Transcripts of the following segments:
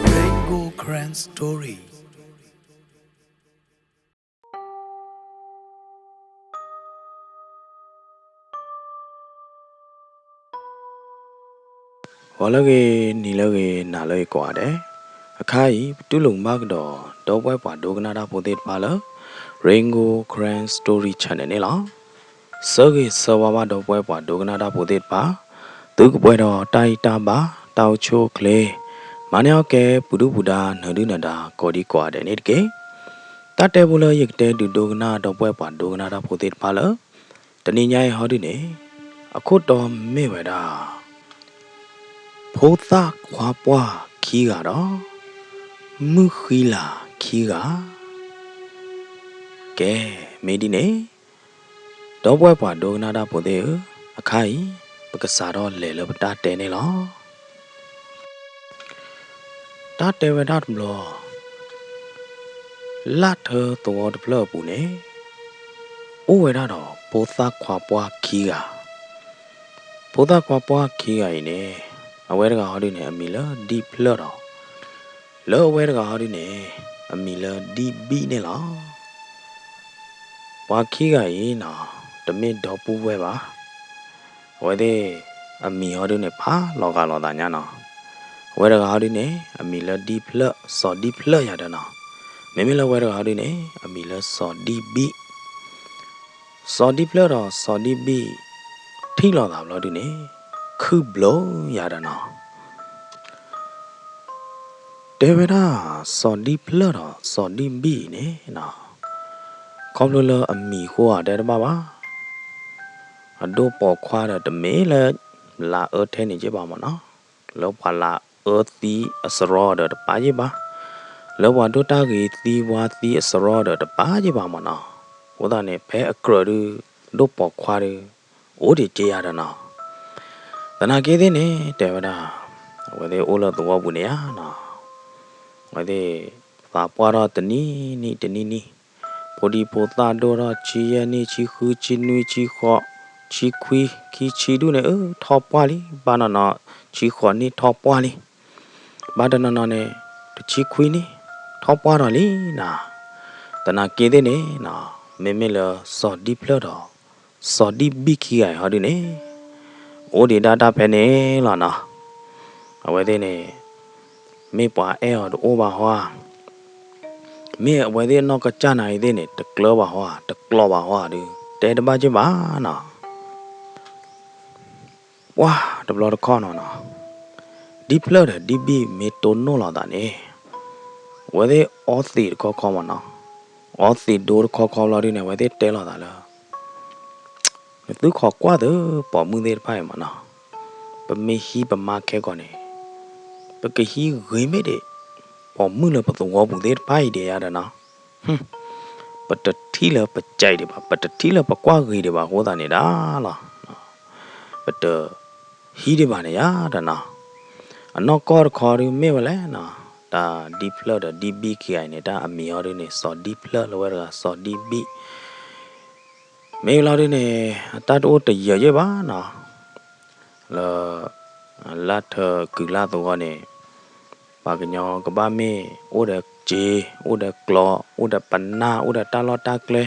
Rainbow Karen Story. ဂီၤလၢအဂ့ၤ နံၤလၢအဂ့ၤ နၤလၢအဂ့ၤကိးဂၤဒဲး, အခါအံၤ ပတူၢ်လိာ်မုာ်ဘၣ်ကဒီး ဒီပုၢ်ဝဲၢ်ပှၤဒိကနၣ်တၢ်ဖိသ့ၣ်တဖၣ်လၢ Rain Gold Karen Story Channel န့ၣ်လီၤ. ဆၢဂ့ၤဆၢဝါဘၣ်ဒီပုၢ်ဝဲၢ်ပှၤဒိကနၣ်တၢ်ဖိသ့ၣ်တဖၣ်, သုကပှဲၤဒီးတၢ်အံၣ်တၢ်ဘါ တၢ်အိၣ်ဆူၣ်အိၣ်ချ့, မၤန့ၢ်အီၣ်ကဲ ပူၤဒုၣ်ပူၤဒါ နၢၤဒုၣ်နၢၤဒါ ကိးဒံကိးဂၤဒဲးန့ၣ်တက့ၢ်. တၢ်တဲဖိလၢယကတဲဒုးဒိကနၣ်ဒီပုၢ်ဝဲၢ်ပှၤဒိကနၣ်တၢ်ဖိသ့ၣ်တဖၣ်လၢ တနံၤညါအံၤဟီဒုန့ၣ် အခိၣ်တီမ့ၢ်ဝဲဒၣ် ဖိသၣ်ခွါပှၢ်ခံဂၤဒီး မုၢ်ဃံလၤခံဂၤ. ကဲ, မ့ၢ်ဒ်န့ၣ် ဒီပုၢ်ဝဲၢ်ပှၤဒိကနၣ်တၢ်ဖိသ့ၣ်ဧၢ, အခါအံၤ ပကစးထီၣ်လဲၤလၢပတၢ်တဲန့ၣ်လီၤ. တၢ်တဲဝဲဒၣ်တဘျီ, လၢ်ထၢသဝီတဖျၢၣ်အပူၤန့ၣ် အိၣ်ဝဲဒၣ်ဒီးဖိသၣ်ခွါပှၢ်ခံဂၤ. ဖိသၣ်ခွါပှၢ်ခံဂၤအံၤန့ၣ် အဝဲတဂၤဟီဒုန့ၣ် အမံၤလၢဒံၣ်ဖျၢၣ်ဒီး လၢအဝဲတဂၤဟီဒုန့ၣ် အမံၤလၢဒံၣ်ဘံၣ်န့ၣ်လီၤ. ပှၤခံဂၤအံၤနီၤ တမ့ၢ်ဒီပုၢ်ဝဲၢ်ဘၣ်. အဝဲသ့ၣ်အမံၤဟီဒုန့ၣ် ဖးလီၤဂာ်လိာ်သးညါနီၤ. အဝဲတဂၤဟီဒုန့ၣ် အမံၤလၢဒံၣ်ဖျၢၣ်, စီၤဒံၣ်ဖျၢၣ်ယၤဒီးနီၤ. မ့မ့ၢ်လၢအဝဲတဂၤဟီဒုန့ၣ် အမံၤလၢစီၤဒံၣ်ဘံၣ်. စီၤဒံၣ်ဖျၢၣ်ဒီးစီၤဒံၣ်ဘံၣ် ထံၣ်လိာ်သးဘျီဒုန့ၣ် ခုၣ်ဘျိယၤဒီးနီၤ. တဲဝဲဒၣ် စီၤဒံၣ်ဖျၢၣ်ဒီးစီၤဒံၣ်ဘံၣ်အံၤန့ၣ်နီၤ, ခီဖျိလၢအမံၤအဃိဧါ တဲတဘၣ်ဘၣ်. အဒိၣ်ပိာ်ခွါဒီးတမ့ၢ်လၢ လၤအၢထဲန့ၣ်က့ဘၣ်မ့ၢ်နီၤ. လၢပှၤလၤအၢသံအစရီဒီးတပာ်က့ဘၣ်. လၢပှၤဒိၣ်တၢ်ဂ့ၤသံဝါသံအစရီဒီးတပာ်က့ဘၣ်မ့ၢ်နီၤ. အဃိသတးန့ၣ် ဖဲအကြၢးဒု ဒိၣ်ပိာ်ခွါဒု အိၣ်ဒံးက့ယၤဒီးနီၤ. သနာ်က့သ့ၣ်န့ၣ် တဲဝဲဒၣ် အဝဲသ့ၣ်အိၣ်လၢသဝီပူၤန့ၣ်ဧါနီၤ. အဝဲသ့ၣ်သးပှၢ်ထီၣ်တနံၤနံၤတနံၤနံၤ, ဖိဒံဖိသၣ်ဒိၣ်ထီၣ် ဆံယဲၢ်နံၣ် ဆံဃု ဆံနွံ ဆံဃိး ဆံခွံ ခံဆံဒုန့ၣ် အၢ ထီၣ်ပှၢ်လံ. ဘၣ်နီၢ်နီၢ် ဆံဃိးနံၣ်ထီၣ်ပှၢ်လံ. ဘၣ်တနီၤနီၤန့ၣ် တဆံခွံနံၣ် ထီၣ်ပှၢ်ထီၣ်လံနီၤ. သနာ်က့သ့ၣ်န့ၣ်နီၤ မ့မ့ၢ်လၢစီၤဒံၣ်ဖျၢၣ်ဒီး စီၤဒံၣ်ဘံၣ်ခံဂၤအံၤဟီဒုန့ၣ် အိၣ်ဒံးဒၣ်တၢ်ဖဲန့ၣ်လီၤနီၤ. အဝဲသ့ၣ်န့ၣ် မ့ၢ်ပှၤအဲၣ်အီၤတအိၣ်ဘၣ်ဟီဧါ, မ့ၢ်အဝဲသ့ၣ်အနီၢ်ကစၢ်နၤအံၤသ့ၣ်န့ၣ် တကျၢၤဘၣ်ဟီဧါ, တကျိးဘၣ်ဟီဧါဒု တဲတဘၣ်က့ဘၣ်နီၤ. ပှၢ်တဘျီတခီၣ်နီၤနီၤ, ဒံၣ်ဖျၢၣ်ဒီးဒံၣ်ဘံၣ်မ့ၢ်တိၢ်နီၣ်လိာ်သးန့ၣ် အဝဲသ့ၣ်အီသံးတခီခီမ့ၢ်နီၤ, အီသံးဒိတခီခီဘျီဒုန့ၣ် အဝဲသ့ၣ်တဲလိာ်သးလၢ နသုခိးကွၢ်သုပိာ်မုၣ်သ့ၣ်တဖၣ်အံၤမ့ၢ်နီၤ, ပမ့ၢ်ဟံးပမါခဲကီးန့ၣ် ပကဟံးဂ့ၤမ့ၢ်ဒံး ပိာ်မုၣ်လၢပသဝီပူၤသ့ၣ်တဖၣ်အံၤဒံးယါဒီးနီၤ, ပတထံၣ်လၢပကဲဒံးဘၣ်, ပတထံၣ်လၢပကွၢ်ဂ့ၤဒံးဘၣ်အဃိသတးန့ၣ်ဒၣ်လီၤ. ပတဟံးဒံးဘၣ်န့ၣ်ယါဒီးနီၤ, အနီၢ်ကီၢ်တခီဒုမ့ၢ်ဝဲလဲၣ်နီၤ, တၢ်ဒံၣ်ဖျၢၣ်ဒီးဒံၣ်ဘံၣ်ခံဂၤအံၤန့ၣ် တၢ်အမံၤဟီဒုန့ၣ် စီၤဒံၣ်ဖျၢၣ်လၢဝဲတဂၤစီၤဒံၣ်ဘံၣ် မ့ၢ်လီၤဒုန့ၣ် အတၢ်တအိၣ်တယၢၤယဲၢ်ဘၣ်နီၤ, လၢ လၢထၢကုၤလၢ်သဝီန့ၣ် ပှၤကညီကဘၣ်မ့ၢ်အိၣ်ဒီးစ့, အိၣ်ဒီးကျီ, အိၣ်ဒီးပနၢ်, အိၣ်ဒီးတၢ်လီၢ်တၢ်ကျဲ,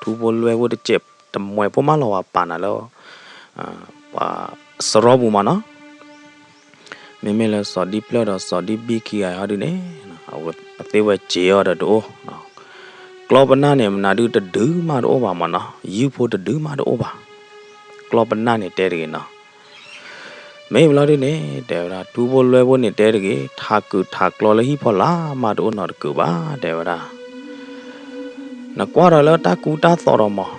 ထူဖိလွဲဖိတစဲးတမှဲးဖိမးလီၤ ပှၤပာ်နၤလၢ ပှၤစရီပူၤမးနီၤ. မ့မ့ၢ်လၢစီၤဒံၣ်ဖျၢၣ်ဒီးစီၤဒံၣ်ဘံၣ်ခံဂၤအံၤဟီဒုန့ၣ် အဝဲသ့ၣ်ဝဲစ့အီၤဒီးတအိၣ်, ကျီပနၢ်န့ၣ် မနုၤဒုတဒုမးတအိၣ်ဘၣ်မးနီၤ, ယုၢ်ဖိတဒုမးတအိၣ်ဘၣ်, ကျီပနၢ်န့ၣ်တဲတဂ့ၤနီၤ. မ့ၢ်ဘျီဒုန့ၣ် တဲဝဲဒၣ် ထူဖိလွဲဖိန့ၣ်တဲတဂ့ၤ, ထးကုာ်ထးကျီလၢဟံၣ်ဖီလာ်မးတအိၣ်နီတကုာ်ဘၣ် တဲဝဲဒၣ်. နကွၢ်ဒီးလၢတၢ်ကူတၢ်သိးဒီးမး,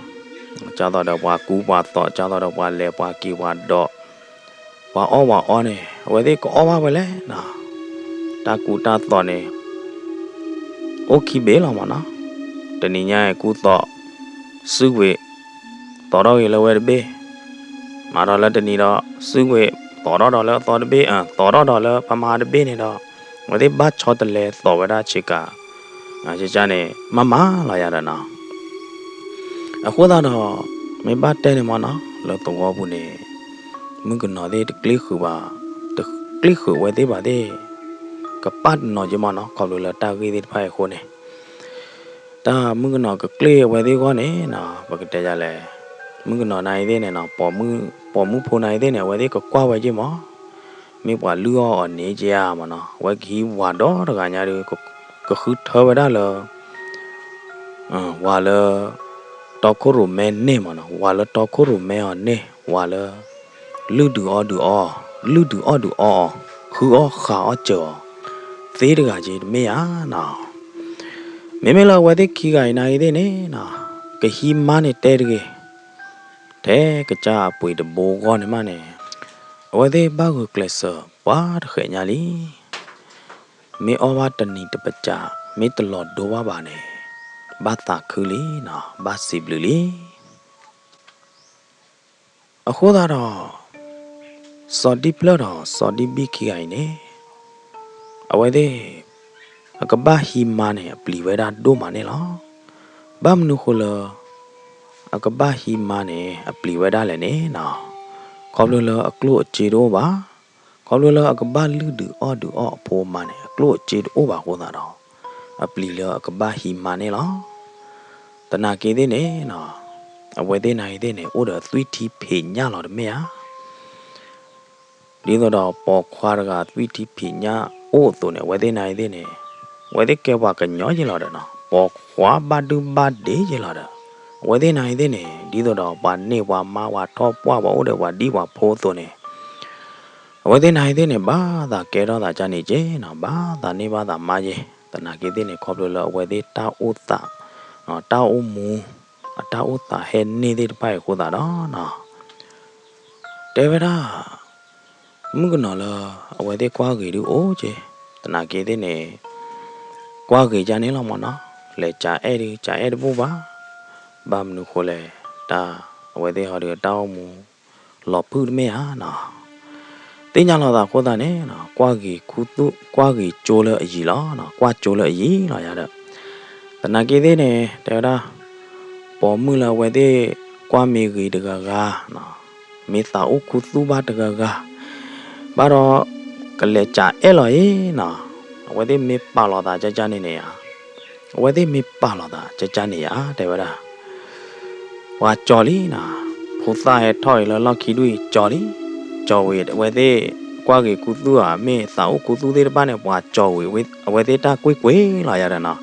ဒ်သိးဒီးပှၤကူပှၤသိး, ဒ်သိးဒီးပှၤလဲၤပှၤက့ၤပှၤဒီး ပှၤအီၣ်ပှၤအီန့ၣ် အဝဲသ့ၣ်ကအီၣ်ဘၣ်ဝဲလဲၣ်နီၤ, တၢ်ကူတၢ်သိးန့ၣ် အိၣ်ခံဘ့ၣ်လီၤမးနီၤ, တနံၤညါအံၤကူသိး စုကဝဲၤ သိးထီၣ်ဂ့ၤလၢဝဲတဘ့ၣ်, မၤဒီးလၢတနံၤဒီး စုကဝဲၤ သိးထီၣ်ဒီးလၢအသီတဘ့ၣ် အသိးထီၣ်ဒီးလၢပမါတဘ့ၣ်န့ၣ်ဒီး အဝဲသ့ၣ်ဘၣ်ဆီတလဲသိးဝဲဒၣ်ဆ့ကၤ ကန့ၣ် မၤမၤလီၤယၤဒီးနီၤ. အဃိသတးဒီး မ့ၢ်ဘၣ်တဲန့ၣ်မးနီၤ လၢသဝီပူၤန့ၣ် မုၣ်ကနီၤသ့ၣ်တကျ့ဃုာ်ဘၣ်, တကျ့ဃုာ်အဝဲသ့ၣ်ဘၣ်သ့ၣ် ကပၣ်တနီၤက့မးနီၤ ခီဖျိလၢတၢ်ဂ့ၢ်သ့ၣ်တဖၣ်အံၤအဃိန့ၣ် တၢ်မုၣ်ကနီၤကကျ့အဝဲသ့ၣ်အဂီၢ်န့ၣ်နီၤ ပကတဲယၤလဲၣ်, မုၣ်ကနီၤနၤအံၤသ့ၣ်န့ၣ်နီၤ ပိာ်မုၣ်ဖိနၤအံၤသ့ၣ်န့ၣ် အဝဲသ့ၣ်ကကွၢ်ဝဲက့မး, မ့ၢ်ပှၤလုၢ်အီၣ်အီၤန့ၣ်က့ဧါမးနီၤ အဝဲကဟံးဝၤဒီတဂၤညါဒီး ကဃုထၢဝဲဒၣ်လၢ ဝၤလၢ တီခိၣ်ရိၣ်မဲန့ၢ်မးနီၤ ဝၤလၢတီခိၣ်ရိၣ်မဲအီၤန့ၢ် ဝၤလၢ လုၢ်ဒုးအီၣ်ဒုးအီ, လုၢ်ဒုးအီၣ်ဒုးအီအီၤ, ဃုအီၣ်ဃုအီၣ်စၢၤအီၤ သ့တဂၤက့တမ့ၢ်ဧါနီၤ. မ့မ့ၢ်လၢအဝဲသ့ၣ်ခံဂၤအံၤနၤအံၤသ့ၣ်န့ၣ်နီၤ ကဟံးမါန့ၣ်တဲတဂ့ၤ, ထဲကစၢ်အပှ့ၤတဘိဂီၢ်န့ၣ်မးန့ၣ် အဝဲသ့ၣ်ဘၣ်ဂုာ်ကျဲးစၢးပှၤတဃဲးညါလံ. မ့ၢ်အီၣ်ဘၣ်တနံၤတပစး မ့ၢ်တလီၤဒိဘၣ်ဘၣ်န့ၣ် ဘၣ်သးခုလံနီၤ ဘၣ်စံးဘျုးလံ. အဃိသတးဒီး စီၤဒံၣ်ဖျၢၣ်ဒီးစီၤဒံၣ်ဘံၣ်ခံဂၤအံၤန့ၣ် အဝဲသ့ၣ် အကဘၣ်ဟံးမါန့ၣ် အပျံၤဝဲဒၣ်ဒိၣ်မးန့ၣ်လီၤ. ဘၣ်မနုၤဃိလၢ အကဘၣ်ဟံးမါန့ၣ် အပျံၤဝဲဒၣ်လဲၣ်န့ၣ်နီၤ ခီဖျိလၢအကျိၣ်အစ့တအိၣ်ဘၣ်, ခီဖျိလၢအကဘၣ်လုၢ်ဒုးအီၣ်ဒုးအီၣ်အဖိအမါန့ၣ် အကျိၣ်အစ့တအိၣ်ဘၣ်အဃိသတးဒီး အပျံၤလၢအကဘၣ်ဟံးမါန့ၣ်လီၤ. သနာ်က့သ့ၣ်န့ၣ်နီၤ အဝဲသ့ၣ်နၤအံၤသ့ၣ်န့ၣ် အိၣ်ဒီးသွံၣ်ထံဖံးညၣ်လီၤတမ့ၢ်ဧါ. ဒ်သိးဒီးပိာ်ခွါတဂၤသွံၣ်ထံဖံးညၣ်အိၣ်အသိးန့ၣ် အဝဲသ့ၣ်နၤအံၤသ့ၣ်န့ၣ် အဝဲသ့ၣ်ကဲပှၤကညီယ့လီၤဒီးနီၤ ပိာ်ခွါဘၣ်ဒုဘၣ်ဒ့ယ့လီၤဒီး အဝဲသ့ၣ်နၤအံၤသ့ၣ်န့ၣ် ဒ်သိးဒီးပှၤန့ၢ်ပှၤမါပှၤထီၣ်ပှၢ်ပှၤအိၣ်ဒီးပှၤဒံပှၤဖိအသိးန့ၣ် အဝဲသ့ၣ်နၤအံၤသ့ၣ်န့ၣ် ဘၣ်သးကဲထီၣ်သးကန့ၣ်က့နီၤ ဘၣ်သးန့ၢ်ဘၣ်သးမါယ့ သနာ်က့သ့ၣ်န့ၣ် ခီဖျိလၢအဝဲသ့ၣ်တၢ်အိၣ်သး တၢ်အိၣ်မူ အတၢ်အိၣ်သးဟဲန့ၢ်သ့ၣ်တဖၣ်အံၤအဃိသတးဒီးနီၤ တဲဝဲဒၣ် မုၣ်ကနီၤလၢ အဝဲသ့ၣ်ကွၢ်ဂ့ၤဒုအိၣ်က့ သနာ်က့သ့ၣ်န့ၣ် ကွၢ်ဂ့ၤယါန့ၣ်လီၤမးနီၤ လဲၤကအဲၣ်ဒု ကအဲၣ်တဘူၣ်ဘၣ် ဘၣ်မနုၤဃိလဲၣ် တၢ် အဝဲသ့ၣ်ဟီဒုတၢ်အိၣ်မူ လီၤဖုၣ်တမ့ၢ်ဧါနီၤ သ့ၣ်ညါလီၤသးအဃိသတးန့ၣ် ကွၢ်ဂ့ၤခူသူၣ် ကွၢ်ဂ့ၤကၠိလၢအယံၤလီၤ ကွၢ်ကၠိလၢအယံၤလီၤယၤဒီး သနာ်က့သ့ၣ်န့ၣ် တဲဝဲဒၣ် ပိာ်မုၣ်လၢအဝဲသ့ၣ် ကွၢ်မ့ၢ်ဂ့ၤတဂၤဂၤ မ့ၢ်သးအိၣ်ခူသူၣ်ဘၣ်တဂၤဂၤ ဘၣ်ဒီး ကလဲၤကအဲၣ်လီၤအံၤနီၤ အဝဲသ့ၣ်မ့ၢ်ပာ်လီၤသးကၢ်ကၢ်န့ၣ်န့ၣ်ဧါ အဝဲသ့ၣ်မ့ၢ်ပာ်လီၤသးကၢ်ကၢ်န့ၣ်ဧါ တဲဝဲဒၣ် ပှၤကၠီၤလံနီၤ ဖိသၣ်ဟဲထီၣ်အံၤလၢလီၢ်ခံဒူၣ်အံၤ ကၠီၤလံ ကၠီၤဝံၤ အဝဲသ့ၣ် ကွၢ်ဂ့ၤခူသူၣ်ဧါ မ့ၢ်သးအိၣ်ခူသူၣ်သ့ၣ်တဖၣ်န့ၣ် ပှၤကၠီၤဝံၤ အဝဲသ့ၣ်တၢ်ကွ့ၢ်ကွ့ၢ်လီၤယၤဒီးနီၤ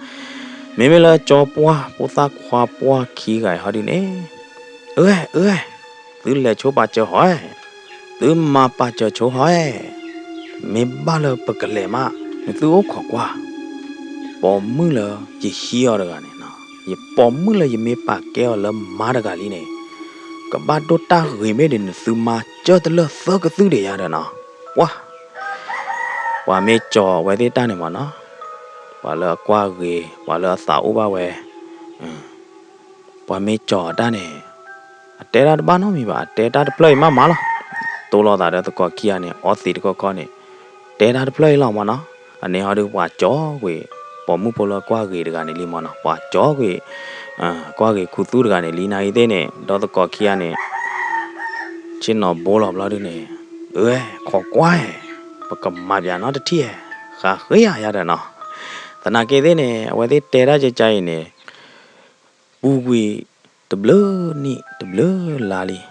မ့မ့ၢ်လၢကၠီပှၢ် ဖိသၣ်ခွါပှၢ်ခံဂၤအံၤဟီဒုန့ၣ် အၢ အၢ သုလဲၤဆိပာ်စၢၤဟီဧါ သုမၤပာ်စၢၤဆိဟီဧါ မ့ၢ်ဘၣ်လၢပကလဲၤမး နသုအိၣ်ခိးကွၢ် ပိာ်မုၣ်လၢယဟံးအီၤတဂၤန့ၣ်နီၤ ယပိာ်မုၣ်လၢယမ့ၢ်ပာ်ကဲအီၤလၢမါတဂၤလံန့ၣ် ကဘၣ်ဒိၣ်တၢ်ဂ့ၤမ့ၢ်ဒ်နသုမါကၢၢ်တလၢာ်သၢကသုၣ်ဒံးယၤဒီးနီၤ ပှၤ ပှၤမ့ၢ်ကၠီၤအဝဲသ့ၣ်တၢ်န့ၣ်မးနီၤ ပှၤလၢအကွၢ်ဂ့ၤ ပှၤလၢအသးအိၣ်ဘၣ်ဝဲ ပှၤမ့ၢ်ကၠီၤအတၢ်န့ၣ် အတဲတၢ်တဘၣ်နီတမံၤဘၣ် အတဲတၢ်တဖျၢၣ်အံၤမးမးလီၤ တိလိာ်သးဒီးသကိးခံဂၤန့ၣ် အီသံးတခီခီန့ၣ် တဲတၢ်တဖျၢၣ်အံၤလီၤမးနီၤ အန့ၣ်ဟီဒုးပှၤကၠီၤကွံာ် ပိာ်မုၣ်ဖိလၢကွၢ်ဂ့ၤတဂၤန့ၣ်လံမးနီၤ ပှၤကၠီၤကွံာ် ကွၢ်ဂ့ၤခူသူၣ်တဂၤန့ၣ်လံ နၤအံၤသ့ၣ်န့ၣ် ဒီးသကိးခံဂၤန့ၣ် ဆ့ၣ်နီၤဘိလီၤဘျီဒုန့ၣ် အၢ ခိးကွၢ်ဧါ ပကမၤပၠးနီတထံၣ်ဧါ ဃးဃ့ဧါယၤဒီးနီၤ သနာ်က့သ့ၣ်န့ၣ် အဝဲသ့ၣ်တဲတၢ်ကကါအံၤန့ၣ် ပူၤကွံာ်တဘျုးနံၣ်တဘျုးလါလံ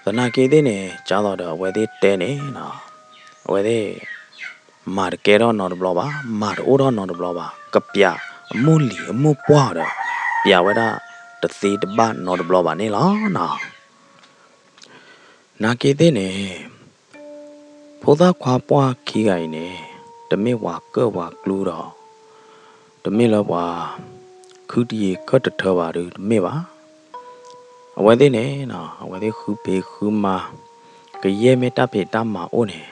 သနာ်က့သ့ၣ်န့ၣ် ကၢ်သိးဒီးအဝဲသ့ၣ်တဲန့ၣ်နီၤ အဝဲသ့ၣ် မၤတကဲထီၣ်နီတဘျီဘၣ် မၤတအိၣ်ထီၣ်နီတဘျီဘၣ် ကပၠးအမိၢ်လံၤအမိၢ်ပှၢ်ဒီး ပၠးဝဲဒၣ်တသ့တဘၣ်နီတဘျီဘၣ်န့ၣ်လီၤနီၤ နာ်က့သ့ၣ်န့ၣ် ဖိသၣ်ခွါပှၢ်ခံဂၤအံၤန့ၣ် တမ့ၢ်ပှၤကၢၣ်ပှၤကျူဒီး တမ့ၢ်လၢပှၤ ခုတယံၤခၢၣ်တထၢဘၣ်ဒုတမ့ၢ်ဘၣ်. အဝဲသ့ၣ်န့ၣ် အဝဲသ့ၣ်ဃုဖံးဃုမၤ ကယဲၢ်မ့ၢ်တၢ်ဖံးတၢ်မၤအိၣ်န့ၣ်,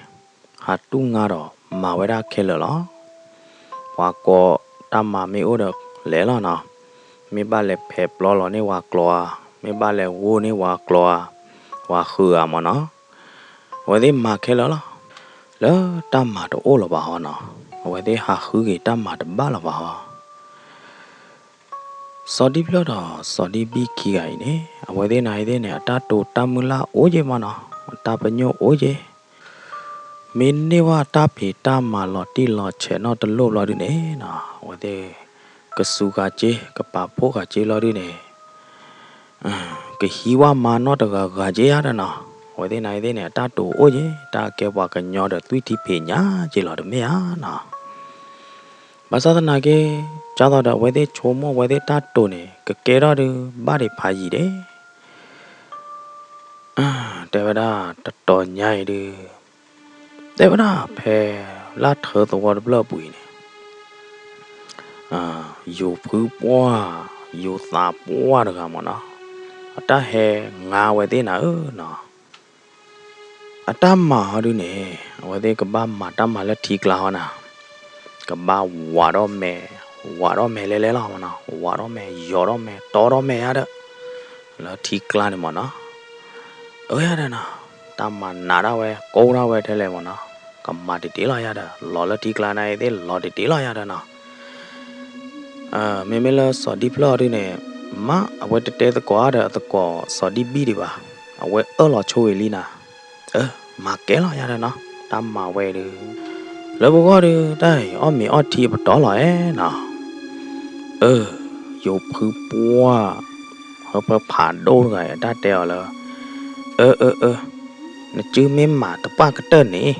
ဟးတူၢ်ငါဒီးမၤဝဲဒၣ်ခဲလၢာ်လီၤ. ပှၤကိးတၢ်မၤမ့ၢ်အိၣ်ဒီးလဲၤလီၤနီၤ, မ့ၢ်ဘၣ်လဲၤဖဲးပျီလီၤန့ၢ်ဝၤကျိၤဧါ, မ့ၢ်ဘၣ်လဲၤဂိၢ်န့ၢ်ဝၤကျိၤဧါ, ဝၤဃုာ်ဧါမၢ်နီၤ, အဝဲသ့ၣ်မၤခဲလၢာ်လီၤ. လၢတၢ်မၤတအိၣ်လၢၤဘၣ်ဟီနီၤ, အဝဲသ့ၣ်ဟးဃုက့ၤတၢ်မၤတဘၣ်လၢၤဘၣ်ဟီ စီၤဒံဖျၢၣ်ဒီးစီၤဒံဘံၣ်ခံဂၤအံၤန့ၣ် အဝဲသ့ၣ်န့ၣ်သ့ၣ်န့ၣ် အတၢ်တိာ်တၢ်မုၢ်လၢ်အိၣ်က့ၤမၢ်နီၤ, အတၢ်ပညိၣ်အိၣ်က့ၤ, မ့ၢ်န့ၢ်ဝဲတၢ်ဖံးတၢ်မၤလီၤတံၢ်လီၤဆဲးနီတလိၣ်ဘျီဒုန့ၣ်နီၤ, အဝဲသ့ၣ် ကစူးဃာ်က့ၤ ကပာ်ဖှိၣ်ဃာ်က့ၤလီၤဒုန့ၣ် ကဟံးဝဲမၤနီတဂၤဂၤက့ၤယါဒီးနီၤ, အဝဲသ့ၣ်န့ၣ်သ့ၣ်န့ၣ် အတၢ်တိာ်အိၣ်က့ၤ တၢ်ကဲပှၤကညီဒီးသွံၣ်ထံဖံးညါက့ၤလီၤတမ့ၢ်ဧါနီၤ. ဘၣ်ဆၣ်သနာ်က့ ကၢ်သိးဒီးအဝဲသ့ၣ်ဆိကမိၣ်အဝဲသ့ၣ်တၢ်တိာ်န့ၣ် ကကဲထီၣ်ဒုးဘၣ်ဒံးဖးယံာ်ဒဲး တဲဝဲဒၣ် တတီၤညါအံၤဒုး တဲဝဲဒၣ်ဖဲ လၢထၢသဝီတဖျၢၣ်အပူၤအံၤန့ၣ် ယိၤဖုပှၢ် ယိၤသးပှၢ်တဂၤမၢ်နီၤ, အတၢ်ဟဲငါဝဲသ့ၣ်နၤဧၢနီၤ, အတၢ်မၤဟီဒုန့ၣ် အဝဲသ့ၣ်ကဘၣ်မၤတၢ်မၤလၢထံကျါဟီနၤ, ကဘၣ်ဝးထီၣ်မဲာ် ဝးထီၣ်မဲာ်လဲၤလဲၤလီၤမၢ်နီၤ, ဝးထီၣ်မဲာ် ယီၤထီၣ်မဲာ် တီထီၣ်မဲာ်ယါဒီး လၢထံကျါန့ၣ်မၢ်နီၤ, အၢယါဒီးနီၤ, တၢ်မၤနးဒၣ်ဝဲ ကိၢ်ဒၣ်ဝဲထဲလဲၣ်မၢ်နီၤ, ကမၤတံၢ်တံၢ်လီၤယါဒီး လီၤလၢထံကျါန့ၣ်သ့ၣ် လီၤတံၢ်တံၢ်လီၤယါဒီးနီၤ မ့မ့ၢ်လၢစီၤဒံဖျၢၣ်အီၤဒုန့ၣ် မ့ၢ်အဝဲတတဲသကိးဒီးအသကိးစီၤဒံဘံၣ်ဒံးဘၣ်, အဝဲအၢၣ်လီၤဆိဝံၤလံနၤ, အၢ မၤကဲလီၤယါဒီးနီၤ, တၢ်မၤဝဲဒုး လၢပဂီၢ်ဒုး တၢ်အံၤအီၣ်မ့ၤအီထံအပတီၢ်လီၤအဲၣ်နီၤ, အၢ ယိၤဖုပှၢ် ဟၢဖၢဖးဒိၣ်တဂၤအံၤ တၢ်တဲအီၤလၢ အၢ အၢ အၢ နစုမ့ၢ်မၤတပှၢ်ကတၢၢ်န့ၣ်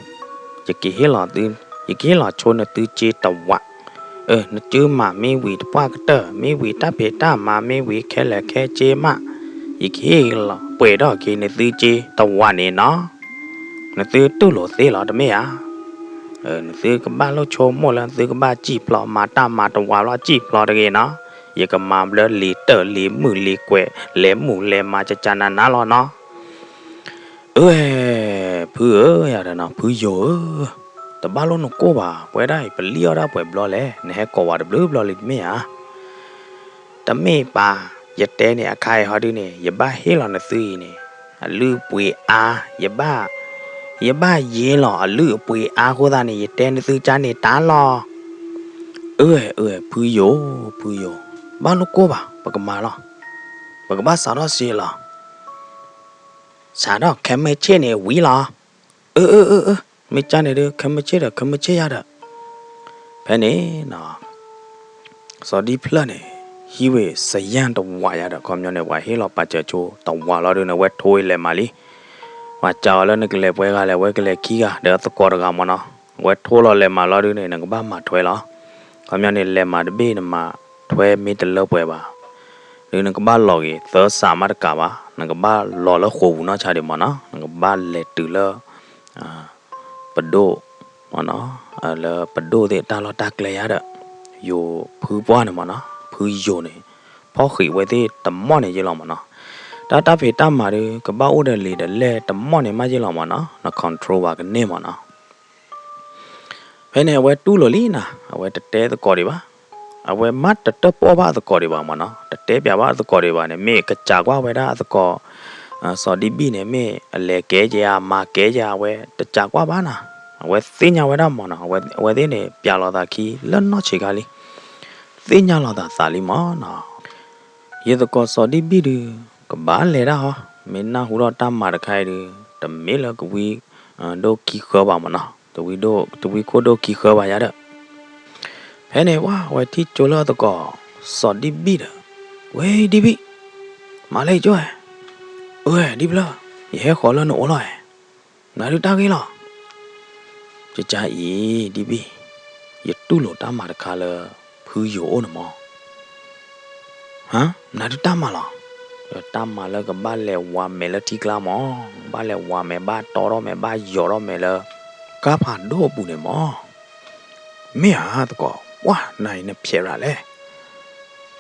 ယကဟ့ၣ်လီၤသု ယကဟ့ၣ်လီၤဆိနသုစ့တဝး, အၢ နစုမၤမ့ၢ်ဝံၤတပှၢ်ကတၢၢ် မ့ၢ်ဝံၤတၢ်ဖံးတၢ်မၤ မ့ၢ်ဝံၤခဲလၢာ်ခဲဆ့မး ယကဟ့ၣ်လီၤပှဲၤထီၣ်က့ၤနသုစ့တဝးန့ၣ်နီၤ, နသုတူၢ်လိာ်သ့လီၤတမ့ၢ်ဧါ, နသုကဘၣ်လိၣ်ဆိကမိၣ်လၢနသုကဘၣ်စံၣ်ဖျိး မၤတၢ်မၤတဝးလီၤ စံၣ်ဖျိးတဂ့ၤနီၤ, ယကမၤဘျၢလံာ်တၢၢ်လံာ်မုၣ်လံာ်ကွဲး လဲၤမုၢ်လဲၤမၤကကနၤနၤလီၤနီၤ အၢ ဖုဧၢ ယၤဒီးနီၤ ဖုယိၤဧၢ, တဘၣ်လိၣ်နကိၢ်ဘၣ် ပဝဲဒၣ်အံၤ ပလံၣ်အီၣ်ဒၣ်ပှဲၤဘျီလဲၣ် နဟဲကိးဝဲတဘျုးဘျီလံတမ့ၢ်ဧါ, တမ့ၢ်ဘၣ် ယတဲန့ၣ် အခါအံၤဟီဒုန့ၣ် ယဘၣ်ဟ့ၣ်လီၤနသုအံၤန့ၣ် အလုၢ်အပှ့ၤအါ, ယဘၣ် ယဘၣ်ယ့လီၤအလုၢ်အပှ့ၤအါအဃိသတးန့ၣ် ယတဲနသုကါန့ၣ်တၢ်လီၤ, အၢ အၢ ဖုယိၤ ဖုယိၤ, ဘၣ်လိၣ်ကိၢ်ဘၣ် ပကမၤလီၤ, ပကဘၣ်စးထီၣ်စ့လီၤ စးထီၣ်ခဲမုၢ်ဆ့ၣ်န့ၣ်ဝံၤလီၤ, အၢ အၢ အၢ အၢ မ့ၢ်ကၢ်န့ၣ်ဒုး ခဲမုၢ်ဆ့ၣ်ဒီး ခဲမုၢ်ဆ့ၣ်ယါဒီး, ဖဲန့ၣ်နီၤ စီၤဒံဖျၢၣ်န့ၣ် ဟံးဝံၤစယၢ်တဝးယါဒီး ခီပညီန့ၣ် ပှၤဟ့ၣ်လီၤပာ်စၢၤဆိတဝးလီၤဒုန့ၣ် အဝဲထိဝံၤလဲၤမၤလံ, ပှၤစံးအီၤလၢနကလဲၤပှဲၤဂၤလဲၣ် အဝဲကလဲၤခံဂၤ ဒီးအသကိးတဂၤမၢ်နီၤ, အဝဲထိလီၤလဲၤမၤလီၤဒုန့ၣ် နကဘၣ်မၤထွဲလီၤ, ခီပညီန့ၣ် လဲၤမၤတဘ့ၣ်နမၤထွဲမ့ၢ်တလၢပှဲၤဘၣ် ဒုးနကဘၣ်လီၤဂ့ၤ သၢစးမးတကးဘၣ် နကဘၣ်လီၤလၢဃိာ်ပူၤနီၢ်ဆါဒံးမၢ်နီၤ, နကဘၣ်လဲၤတုၤလၢ ပဒိၣ် မၢ်နီၤ, လၢပဒိၣ်သ့ၣ်တၢ်လီၢ်တၢ်ကျဲယါဒီး ယိၤဖုပှၢ်န့ၣ်မၢ်နီၤ, ဖုယိၤန့ၣ် ဖီၣ်ဃံးဝဲသ့ၣ်တမီၢ်န့ၣ်ယ့လီၤမၢ်နီၤ, တၢ်တၢ်ဖံးတၢ်မၤဒုး ကဘၣ်အိၣ်ဒီးလံာ်ဒီးလဲၢ်တမီၢ်န့ၣ်မးယ့လီၤမၢ်နီၤ, န control ဘၣ်ကန့ၢ်မၢ်နီၤ ဖဲန့ၣ်အဝဲတူၢ်လိာ်လံနၤ, အဝဲတတဲသကိးဒံးဘၣ်, အဝဲမ့ၢ်တတၢၣ်ပီၣ်ဘၣ်အသကိးဒံးဘၣ်မၢ်နီၤ, တတဲပျးဘၣ်အသကိးဒံးဘၣ်န့ၣ် မ့ၢ်ကစးကွၢ်ဝဲဒၣ်အသကိး စီၤဒံဘံၣ်န့ၣ် မ့ၢ်အလဲၤကဲက့ၤဧါ မၤကဲက့ၤဧါ အဝဲတစးကွၢ်ဘၣ်နၤ, အဝဲသ့ၣ်ညါဝဲဒၣ်မၢ်နီၤ, အဝဲသ့ၣ်န့ၣ် ပျးလိာ်သးခံလၢနီၢ်ဆံးခါလံ, သ့ၣ်ညါလိာ်သးသးလံမၢ်နီၤ ယသကိးစီၤဒံဘံၣ်ဒုး ကဘၣ်လဲၤဒၣ်ဟီ, မ့ၢ်နၢ်ဟူထီၣ်တၢ်မၤတခါအံၤဒုး တမ့ၢ်လၢကဝံ ဒိၣ်ခံဃၢဘၣ်မၢ်နီၤ, တဝံခိၣ်ဒိၣ်ခံဃၢဘၣ်ယါဒီး, ဖဲန့ၣ်ဝဲ အဝဲထံၣ်ကၠိလၢအသကိး စီၤဒံဘံၣ်ဒီး, ဝဲဒံဘံၣ်, မၤလၢယကၠိဧါ, အၢ ဒံဖျၢၣ်, ယဟဲဃီၤလၢနအိၣ်လီၤဧါ, မနုၤဒုးတၢ်ဂ့ၢ်လီၤ ကကါအံၤ ဒံဘံၣ်, ယတူၢ်လိာ်တၢ်မၤတခါလၢ ဖုယိၤအိၣ်န့ၣ်မၢ်, ဟါ, မနုၤဒုးတၢ်မၤလီၤ, တၢ်မၤလၢကဘၣ်လဲၤဝးမဲာ်လၢထံကျါမၢ်, ဘၣ်လဲၤဝးမဲာ် ဘၣ်တီထီၣ်မဲာ် ဘၣ်ယီၤထီၣ်မဲာ်လၢ ကါဖးဒိၣ်အပူၤန့ၣ်မၢ်, မ့ၢ်ဧါသကိး, ပှၢ်နၤအံၤနဖျဲးရၤလဲၣ်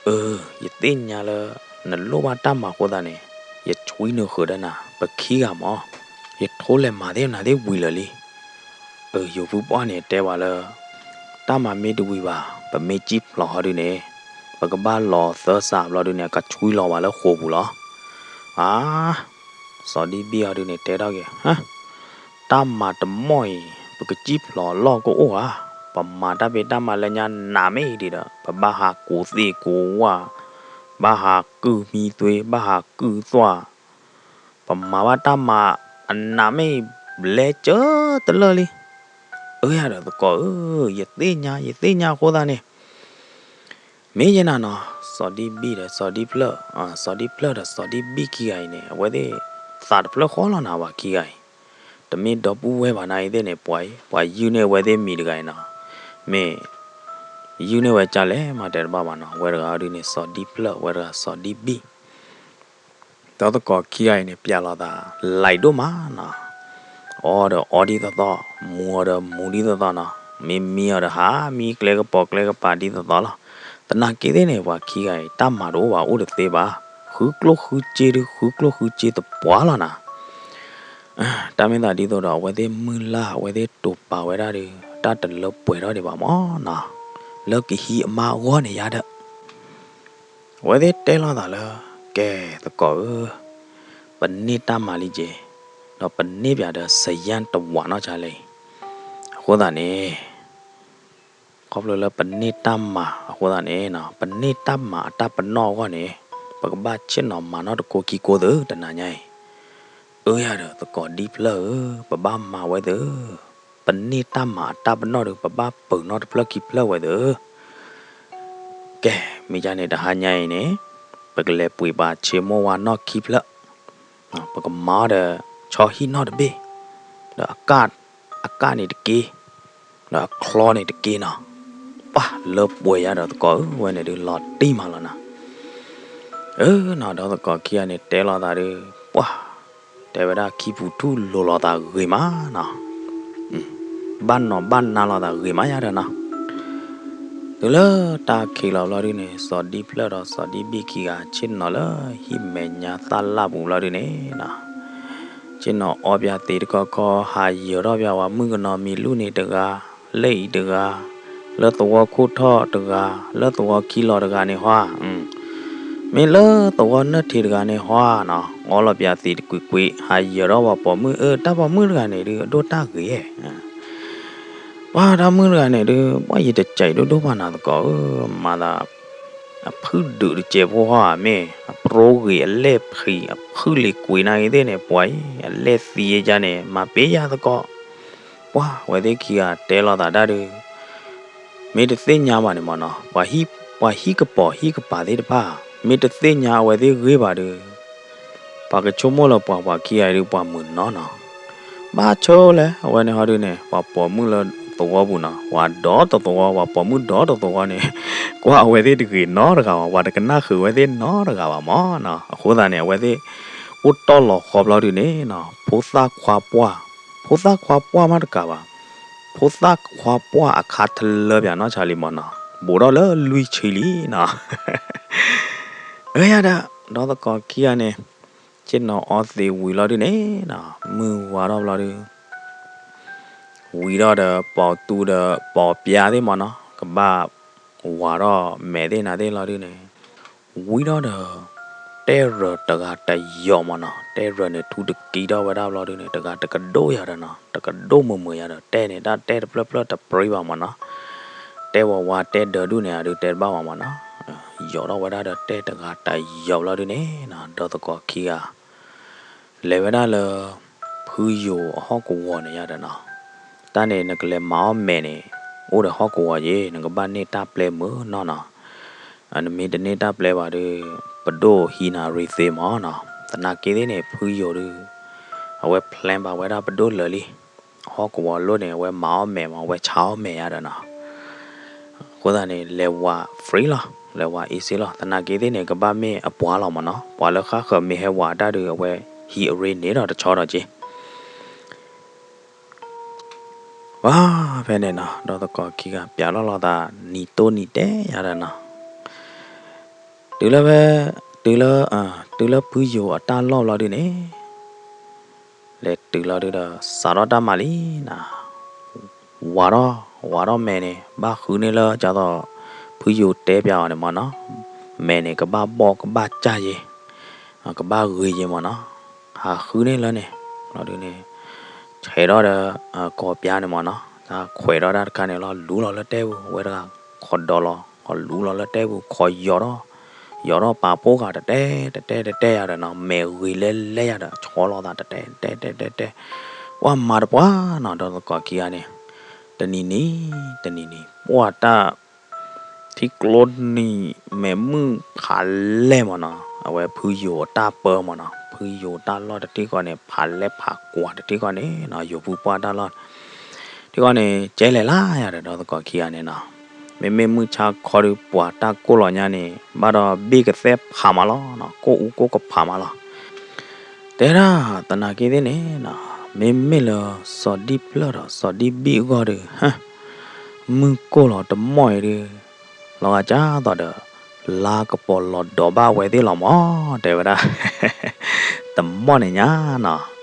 အၢ ယသ့ၣ်ညါလၢ နလိၣ်ဘၣ်တၢ်မၤအဃိသတးန့ၣ် ယဆွံနုာ်ဃုာ်ဒီးနၤ ပခံဂၤမၢ်, ယထိလဲၤမၤသ့ၣ်နၤသ့ၣ်ဝံၤလၢာ်လံ. အၢ ယိၤဖုပှၢ်န့ၣ်တဲဝဲလၢ တၢ်မၤမ့ၢ်တဝံၤဘၣ် ပမ့ၢ်စံၣ်ဖျိးဟီဒုန့ၣ် ပကဘၣ်လီၤသၢစးဘျီဒုန့ၣ် အကဆှံလီၤဝဲလၢဃိာ်ပူၤလီၤ. အါ စီၤဒံဘံၣ်ဟီဒုန့ၣ်တဲထီၣ်က့ၤ ဟါ တၢ်မၤတမီၢ်အံၤ ပကစံၣ်ဖျိးအလီၢ်ကအိၣ်ဧါ. ပမၤတၢ်ဖံးတၢ်မၤလၢညါနးမ့ၢ်ဒံးဒီး ပဘၣ်ဟးကူးသ့ၣ်ကူးဝၣ်, ဘၣ်ဟးကုၢ်မံသွ့, ဘၣ်ဟးကုၢ်သွၣ်, ပမၤဘၣ်တၢ်မၤအနးမ့ၢ်ဘျဲၣ်စၢၤတလၢာ်လံ. အၢ ယၤဒီးသကိးဧၢ, ယသ့ၣ်ညါ ယသ့ၣ်ညါအဃိသတးန့ၣ် မ့ၢ်ယဲနၤနီၤ စီၤဒံဘံၣ်ဒီးစီၤဒံဖျၢၣ်, စီၤဒံဖျၢၣ်ဒီးစီၤဒံဘံၣ်ခံဂၤအံၤန့ၣ် အဝဲသ့ၣ်သးတဖျၢၣ်ဃီလီၤနၤ ပှၤခံဂၤအံၤ, တမ့ၢ်ဒီပုၢ်ဝဲၢ်ဘၣ်နၤအံၤသ့ၣ်န့ၣ် ပှၤအံၤ ပှၤယုၢ်န့ၢ်အဝဲသ့ၣ်မံၤတဂၤအံၤနီၤ, မ့ၢ် ယုၢ်န့ၢ်ဝဲကၢ်လဲၣ်မးတဲတဘၣ်ဘၣ်နီၤ, ဝဲတဂၤဒုန့ၣ် စီၤဒံဖျၢၣ် ဝဲတဂၤစီၤဒံဘံၣ် ဒီးသကိးခံဂၤအံၤန့ၣ် ပျဲလီၤသးလံဒိၣ်မးနီၤ, အီဒီးအီဒ်သိးသိး, မူအီၤဒီးမူဒ်သိးသိးနီၤ, မ့ၢ်မံအီၤဒီးဟးမံကျဲကပီၤကျဲကပၤဒ်သိးသိးလီၤ. သနာ်က့သ့ၣ်န့ၣ် ပှၤခံဂၤအံၤ တၢ်မၤတအိၣ်ဘၣ်အိၣ်တသ့ဘၣ်, ဃုကျိၣ်ဃုစ့ဒု ဃုကျိၣ်ဃုစ့သပှၢ်လီၤနၤ တၢ်မ့ၢ်သးဒ်သိးဒီး အဝဲသ့ၣ်မုၢ်လၢ် အဝဲသ့ၣ်တိာ်ပာ်ဝဲဒၣ်ဒီး တၢ်တလၢပှဲၤထီၣ်ဒံးဘၣ်မးနီၤ, လၢကဟံးအမါအဂီၢ်န့ၣ်ယါဒီး အဝဲသ့ၣ်တဲလိာ်သးလၢ ကဲသကိးဧၢ, ပန့ၢ်တၢ်မၤလံက့ၤ, ဒီးပန့ၢ်ပၠးဒီးစယၢၣ်တဝးနီၢ်ဆါလဲၣ်, အဃိသတးန့ၣ် ခီဖျိလၢပန့ၢ်တၢ်မၤအဃိသတးန့ၣ် ပန့ၢ်တၢ်မၤအတၢ်ပနီၣ်အဂီၢ်န့ၣ် ပကဘၣ်ဆ့ၣ်နီၤမၤနီၣ်တကိးခံကိးသုတနၤညါအံၤ, အၢ ယၤဒီးသကိးဒံဖျၢၣ်ဧၢ, ပဘၣ်မၤဝဲသု, ပန့ၢ်တၢ်မၤအတၢ်ပနီၣ်ဒီး ပဘၣ်ပၢၤနီၣ်တဖျၢၣ်ခံဖျၢၣ်ဝဲသု, ကဲ မ့ၢ်ဒ်န့ၣ်တဟါညါအံၤန့ၣ် ပကလဲၤပှ့ၤပာ်ဆ့မိၢ်ဝါနီၢ်ခံဖျၢၣ်, ပကမၤအီၤဒီး ဆီဟံၣ်နီၣ်တဘ့ၣ်, ဒီးအကၣ်, အကၣ်န့ၣ်တက့ၢ်, ဒီးအချီန့ၣ်တက့ၢ်နီၤ, ပှၤလၢပှဲၤယၤဒီးသကိးဧၢ, ဝဲန့ၣ်ဒုးလီၤတံၢ်မးလီၤနၤ, အၢနီၤ ဒီးသကိးခံဂၤန့ၣ်တဲလိာ်သးဒီး ပှၤ တဲဝဲဒၣ်ခံပူၤထူၣ်လိၤလိာ်သးဂ့ၤမးနီၤ, ဘၣ်နီၤဘၣ်နါလိာ်သးဂ့ၤမးယၤဒီးနီၤ, တုၤလၢတၢ်ခံးလီၤဘျီဒုန့ၣ် စီၤဒံဖျၢၣ်ဒီးစီၤဒံဘံၣ်ခံဂၤ ဆ့ၣ်နီၤလၢဟံၣ်မဲာ်ညါသၣ်လၣ်ပူၤဘျီဒုန့ၣ်နီၤ, ဆ့ၣ်နီၤအီပၠးသံးတခီခီ ဟးယၢၤထီၣ်ပၠးဝဲမုၣ်ကနီၤမံၤလူၢ်န့ၣ်တဂၤ, လၢအံၤတဂၤ, လၢသဝီခိၣ်ထီၣ်တဂၤ, လၢသဝီခံလီၤတဂၤန့ၣ်ဟီ, မ့ၢ်လၢသဝီနၢၣ်ထံးတဂၤန့ၣ်ဟီနီၤ, အီလီၤပၠးသံးတကွံးကွံး ဟးယၢၤထီၣ်ဝဲပိာ်မုၣ်အၢ, တၢ်ပိာ်မုၣ်တဂၤန့ၣ်ဒုး အဒိၣ်တၢ်ဂ့ၤ, ပှၤတၢ်မုၣ်တဂၤန့ၣ်ဒုး ပှၤယတစဲးဒိၣ်ဒိၣ်ဘၣ်နၤသကိးဧၢ, မၤသး အဖုၣ်ဒုးတစဲးဖိဟီဧါ မ့ၢ်အပြိဂ့ၤအလဲၣ်ဖံးအဖုၣ်လံၤကွံာ်နာ်ဂ့ၤသ့ၣ်န့ၣ် ပှၤအံၤ အလဲၣ်သံယါန့ၣ် မၤပ့ၤယါသကိး, ပှၤဝဲသ့ၣ်ခံဂၤတဲလိာ်သးတၢ်ဒုး မ့ၢ်တသ့ၣ်ညါဘၣ်န့ၣ်မးနီၤ, ပှၤဟံၣ်ကပီၤဟံၣ်ကပၤသ့ၣ်တဖၣ် မ့ၢ်တသ့ၣ်ညါအဝဲသ့ၣ်ဂ့ၢ်ဘၣ်ဒီး ပှၤကဆိကမိၣ်လၢပှၤပှၤခံဂၤအံၤဒုး ပှၤမုာ်နီၤနီၤ, ဘၣ်ဆိလဲၣ် အဝဲန့ၣ်ဟီဒုးန့ၣ် ပှၤပိာ်မုၣ်လၢသဝီပူၤနီၤ ပှၤဒီတသဝီ ပှၤပိာ်မုၣ်ဒီတသဝီန့ၣ် ကွၢ်အဝဲသ့ၣ်တဂ့ၤနီတဂၤဘၣ်, ပှၤတကနၣ်ဃုာ်ဝဲသ့ၣ်နီတဂၤဘၣ်မးနီၤ, အဃိသတးန့ၣ် အဝဲသ့ၣ် အိၣ်တီၢ်လီၤဃီဘျီဒုးန့ၣ်နီၤ ဖိသၣ်ခွါပှၢ်, ဖိသၣ်ခွါပှၢ်မးတကးဘၣ်, ဖိသၣ်ခွါပှၢ်အခါတလၢပၠးနီၢ်ဆါလံမးနီၤ, ဘူးထီၣ်လၢလွံၢ်ဆံလံနီၤ အၢ ယၤဒီး ဒီသကိးခံဂၤန့ၣ် ဆ့ၣ်နီၤအီသံးဝံၤလီၤဒုးန့ၣ်နီၤ မုၢ်ဝါထီၣ်ဘျီဒုး ဝံၤထီၣ်ဒီး ပိာ်တူဒီး ပိာ်ပၠါသ့ၣ်မးနီၤ ကဘၣ်ဝၤထီၣ်မဲာ်သ့ၣ်နၤသ့ၣ်လီၤဒုးန့ၣ် ဝံၤထီၣ်ဒီး တဲရၢၢ်တဂၤတယိးမးနီၤ တဲရၢၢ်န့ၣ် ထူတကံထီၣ်ဝဲဒၣ်ဘျီဒုးန့ၣ် တဂၤတကဒိၣ်ယၤဒီးနီၤ တကဒိၣ်မုာ်မုာ်ယၤဒီး တဲန့ၣ် တၢ်တဲတဖျၢၣ်ဖျၢၣ်တပြံဘၣ်မးနီၤ တဲဝၤဝါတဲဒၢးဒုးန့ၣ် အဒုးတဲတဘၣ်ဘၣ်မးနီၤ ယိးထီၣ်ဝဲဒၣ်ဒီးတဲတဂၤတယိးဘျီဒုးန့ၣ်နီၤ ဒီသကိးခံဂၤ လဲၤဝဲဒၣ်လၢ ဖုယိၤအဟီၣ်ကဝီၤန့ၣ်ယၤဒီးနီၤ တၢ်န့ၣ်နကလဲၤမၤအီၣ်မဲာ်န့ၣ် အိၣ်ဒီးဟီၣ်ကဝီၤက့ၤ နကဘၣ်န့ၢ်တၢ်ပျဲမုာ်နီၢ်နီၤ နမ့ၢ်တန့ၢ်တၢ်ပျဲဘၣ်ဒီး ပဒိၣ်ဟံးနၤရံသ့မးနီၤ သနာ်က့သ့ၣ်န့ၣ် ဖုယိၤဒုး အဝဲ plan ဘၣ်ဝဲဒၣ်ပဒိၣ်လၢာ်လံ ဟီၣ်ကဝီၤလိၣ်န့ၣ် အဝဲမၤအီၣ်မဲာ်မး အဝဲဆါအီၣ်မဲာ်ယၤဒီးနီၤ အဃိသတးန့ၣ် လဲၤဝၤ free လီၤ လဲၤဝၤ easy လီၤ သနာ်က့သ့ၣ်န့ၣ် ကဘၣ်မ့ၢ်အပှၤလီၤမးနီၤ ပှၤလၢဃၣ်ဃၢၤမ့ၢ်ဟဲဝၤတၢ်ဒုး အဝဲဟံးအရ့န့ၣ်ဒီးတဆီဒီးက့ၤ ဝါ ဖဲန့ၣ်နီၤ ဒီသကိးခံဂၤ ပျးလီၤလိာ်သး နံၤတိၢ်နံၤတဲယၤဒီးနီၤ တုၤလၢဖဲ တုၤလၢ တုၤလၢဖုယိၤအတၢ်လီၢ်ဘျီဒုးန့ၣ် တဲတုၤလီၤဒုဒီး စးထီၣ်တၢ်မၤလံနီၤ, ဝးထီၣ် ဝးထီၣ်မဲာ်န့ၣ် ဘၣ်ဃုန့ၢ်လၢ ဒ်သိး ဖုယိၤတဲပၠးအီၤန့ၣ်မၢ်နီၤ, မဲာ်န့ၣ် ကဘၣ်ဘီၣ်ကဘၣ်ကၢ်ယ့ၤ, ကဘၣ်ဂ့ၤယ့ၤမၢ်နီၤ, ဟးဃုန့ၢ်လၢန့ၣ် လီၤဒုန့ၣ် ဆဲးထီၣ်ဒီး ကီၢ်ပၠါန့ၣ်မၢ်နီၤ, တၢ်ခွဲးထီၣ်တၢ်တခါန့ၣ်လီၤ လူလီၤလၢတဲပူၤ ဝဲတဂၤ ခိးဒီးလီၤ ခိးလူလီၤလၢတဲပူၤ ခိးယီၤထီၣ် ယီၤထီၣ်ပာ်ဖိဂၤတတဲ တတဲ တတဲယၤဒီးနီၤ မဲာ်ဂ့ၤလဲၤလဲၤယၤဒီး ဆီလီၤသးတတဲ တတဲ တတဲ တတဲ ပှၤမၤတပှၢ်နီၤ ဒီးသကိးခံဂၤန့ၣ် တနံၤနံၤ တနံၤနံၤ ပှၤတၢ် ထံကျိနံၤ မဲာ်မုၢ်ဖးလဲၢ်မၢ်နီၤ, အဝဲဖုယိၤအတၢ်ပၢမၢ်နီၤ, ဖုယိၤတၢ်လီၢ်တထံၣ်ဃီန့ၣ် ဖးလဲၢ်ဖးကွၢ်တထံၣ်ဃီန့ၣ်နီၤ, ယိၤဖုပှၢ်တၢ်လီၢ် ထံၣ်ဃီန့ၣ် ကဲလဲၤလၢယၤဒီး ဒီးသကိးခံဂၤန့ၣ်နီၤ, မ့မ့ၢ်မုၢ်ဆါခီဒီး ပှၤတၢ်ကိၢ်လီၤညါန့ၣ် ဘၣ်ဒီးဘ့ၣ်ကသဲၣ်ဖးမးလီၤနီၤ, ကိၢ်အူကိၢ်ကဖးမးလီၤ တဲဒၣ်သနာ်က့သ့ၣ်န့ၣ်နီၤ, မ့မ့ၢ်လၢစီၤဒံၣ်ဖျၢၣ်ဒီးစီၤဒံၣ်ဘံၣ်အဂီၢ်ဒီး မုၢ်ကိၢ်လီၤတမီၢ်အံၤဒီး လီၤဂာ်ကၢ်သိးဒီး လါကပီၤလီၤဒီးဘၣ်ဝဲသ့ၣ်လီၤမၢ် တဲဝဲဒၣ် တမီၢ်န့ၣ်ညါနီၤ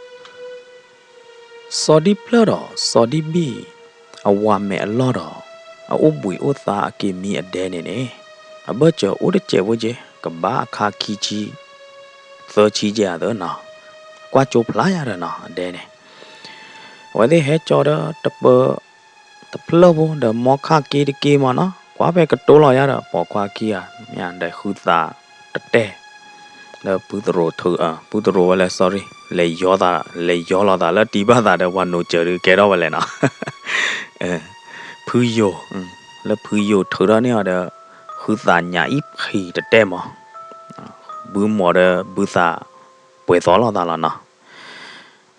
စီၤဒံၣ်ဖျၢၣ်ဒီးစီၤဒံၣ်ဘံၣ် အဝၤမဲာ်အလီၢ်ဒီး အအိၣ်ဘှံးအိၣ်သါအက့ၤမံအဒဲန့ၣ်န့ၣ် အဘၢၣ်စၢၤအိၣ်တစဲးဖိက့ၤ ကဘၣ်အခါခံဆံ သၢဆံကဲဧါသၢနီၤ, ကွၢ်ကၠိဖျါယၤဒီးနီၤ အဒဲန့ၣ် အဝဲသ့ၣ်ဟဲကၠီဒီးတပၢ တဖျၢၣ်ဖိဒီးမီခါက့တက့မၢ်နီၤ, ကွၢ်ဖဲကတိၤလီၤယၤဒီး ပိာ်ခွါခံဂၤ မ့ၢ်ဒီးဃုသး တတဲ လၢဖုသရိာ်ထုး ဖုသရိာ်ဝဲလဲၣ် sorry လဲၤယီၤသး လဲၤယီၤလီၤသးလၢတံၤဘၣ်သးဒီးပှၤနိးစၢၤဒုးကဲထီၣ်ဝဲလဲၣ်နီၤ, ဖုယိၤ လၢဖုယိၤထုးထီၣ်န့ၢ်အီၤဒီး ဃုသးညၣ်အံၣ်ဖံးတတဲမၢ်, ဘုမိာ်ဒီးဘုသး ပှဲၤသီလိာ်သးလီၤနီၤ,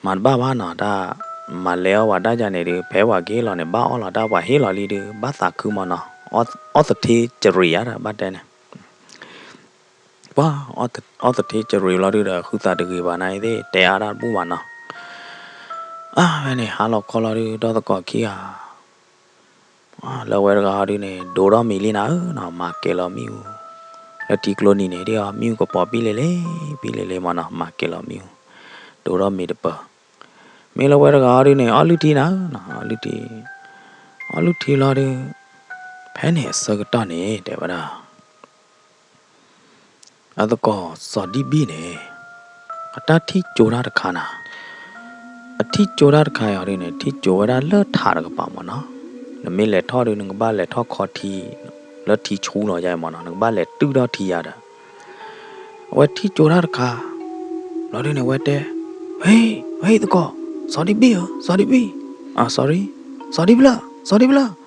မၤတဘၣ်ဘၣ်နီၤ တၢ် မၤလဲၤအီၣ်ဝဲဒၣ်ယၤန့ၣ်ဒုး ဖဲပှၤကဟ့ၣ်လီၤန့ၣ် ဘၣ်အီၣ်လီၤတၢ် ပှၤဟ့ၣ်လီၤလံဒုး ဘၣ်သးခုမၢ်နီၤ, အီၣ်သထ့စရံးယၤဒီး ဘၣ်တဲန့ၣ် ပှၤ အီၣ်သထ့စရံးလီၤဒုးဒီး ဃုသးတဂ့ၤဘၣ်နၤအံၤသ့ၣ် တဲအါတၢ်တဘူၣ်ဘၣ်နီၤ, အါဖဲန့ၣ် ဟါလီၤခီလီၤဒုး ဒီသကိးခံဂၤ လၢဝဲတဂၤအီၤဒုးန့ၣ် ဒိးထီၣ်မ့ၤလံနၤဧၢနီၤ မၤကဲၤလီၤမ့ၣ်အူ, လၢထံကျိနံၤန့ၣ် ဒ်အီၤ မ့ၣ်အူကပီၤပံၣ်လံလံ ပံၣ်လံလံမၢ်နီၤ မၤကဲၤလီၤမ့ၣ်အူ, ဒိးထီၣ်မ့ၤတပၢၤ, မ့ၢ်လၢဝဲတဂၤအီၤဒုးန့ၣ် အီၣ်လုၢ်ထံနၤဧၢနီၤ အီၣ်လုၢ်ထံ, အီၣ်လုၢ်ထံလီၤဒုး, ဖဲန့ၣ်အဆၢကတီၢ်န့ၣ် တဲဝဲဒၣ် အသကိးစီၤဒံၣ်ဘံၣ်န့ၣ် အတၢ်ထံၣ်ကၠိတၢ်တခါနၤ, အထံၣ်ကၠိတၢ်တခါအံၤဒုးန့ၣ် ထံၣ်ကၠိဝဲဒၣ်လၢထးတကပၤမၢ်နီၤ, နမ့ၢ်လဲၤထီၣ်ဒုး နကဘၣ်လဲၤထီၣ်ခီထံ လၢထံဆူလီၤယါအံၤမၢ်နီၤ နကဘၣ်လဲၤတုၢ်ထီၣ်ထံယါဒီး အဝဲထံၣ်ကၠိတၢ်တခါ လီၤဒုးန့ၣ် အဝဲတဲ, ဟ့, ဟ့ သကိး, စီၤဒံၣ်ဘံၣ်ဧၢ, စီၤဒံၣ်ဘံၣ်, အ sorry, စီၤဒံၣ်ဖျၢၣ်, စီၤဒံၣ်ဖျၢၣ်,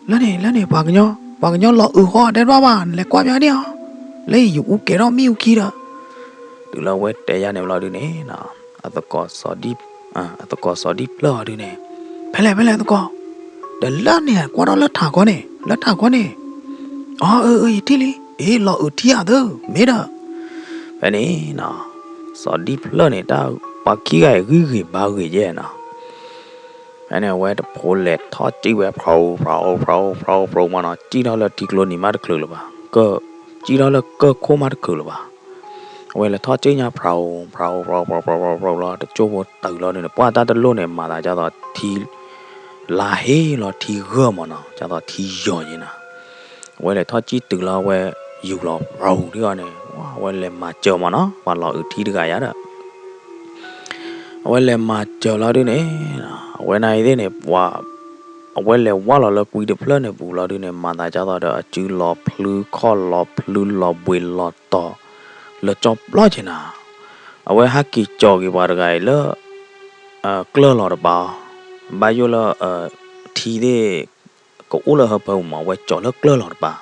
လၢန့ၣ် လၢန့ၣ် ပှၤကညီ, ပှၤကညီလီၤအုးဃီတဲတဘၣ်ဘၣ် နလဲၤကွၢ်ပၠးဒံးအီၤ, လၢအံၤယအူကဲၤထီၣ်မ့ၣ်အူခံဒီး, တုၤလၢအဝဲတဲယါန့ၣ်လီၤဒုးန့ၣ် အသကိးစီၤဒံၣ်, အသကိးစီၤဒံၣ်ဖျၢၣ်အီၤဒုးန့ၣ်, ဖဲလဲၣ် ဖဲလဲၣ်သကိး, ဒီးလၢန့ၣ် ကွၢ်ထီၣ်လၢထးခီန့ၣ် လၢထးခီန့ၣ်, အၢ အၢ အၢ ယထံၣ်လံ, အ့ လီၤအုးထံအသၢ မ့ၢ်ဒီး, ဖဲန့ၣ်နီၤ, စီၤဒံၣ်ဖျၢၣ်န့ၣ် တၢ်ပှၤခံဂၤအံၤ ဂံၢ်ဂ့ၤဘါဂ့ၤယဲၢ်နီၤ, ဖဲန့ၣ် အဝဲတဖိလဲၤထီၣ်စံၣ်ဝဲ ဖြိး ဖြိး ဖြိး ဖြိး ဖြိးမၢ်နီၤ, စံၣ်ထီၣ်လၢထံကျိနံၤမးတချုးလၢၤဘၣ်, ကၢ, စံၣ်ထီၣ်လၢကၢၢ်ခိၣ်မးတချုးလၢၤဘၣ်, အဝဲလဲၤထီၣ်စံၣ်ညါ ဖြိး ဖြိး ဖြိး ဖြိး ဖြိး ဖြိးလီၤ တကၠိဖိတုၤလီၤဒုးန့ၣ် ပှၢ်တၢ်တလိၣ်န့ၣ် မၤသးဒ်သိးထံ လါဟ့လီၤထံဂၢၢ်မၢ်နီၤ, ဒ်သိးထံယီၤယဲၢ်နီၤ, အဝဲလဲၤထီၣ်စံၣ်တုၤလီၤ အဝဲယူၤလီၤ ဖြိး ထံအီၤန့ၣ် အဝဲလဲၤမၤစၢၤမၢ်နီၤ, ပှၤလီၤအုးထံတဂၤယါဒီး အဝဲလဲၤမၤစၢၤလီၤဒုးန့ၣ်, အဝဲနၤအံၤသ့ၣ်န့ၣ် ပှၤ အဝဲလဲၤဝၢ်လီၤလၢကွံတဖျၢၣ်န့ၣ်ပူၤလီၤဒုးန့ၣ် မၤသးဒ်သိးဒီးအစုလီၤဖျု ခီၣ်လီၤဖျု လီၤဘှံးလီၤတီၤ လၢကၠီပျီက့ၤနၤ, အဝဲဟဲက့ၤကၠီၤက့ၤပှၤတဂၤအံၤလၢ ကျၢၢ်လီၤတပၤအီၤ, ဘၣ်ယိၣ်လၢ ထံသ့ၣ် ကအိၣ်လၢဟၢဖၢပူၤမး အဝဲကၠီၤလၢကျၢၢ်လီၤတပၤ,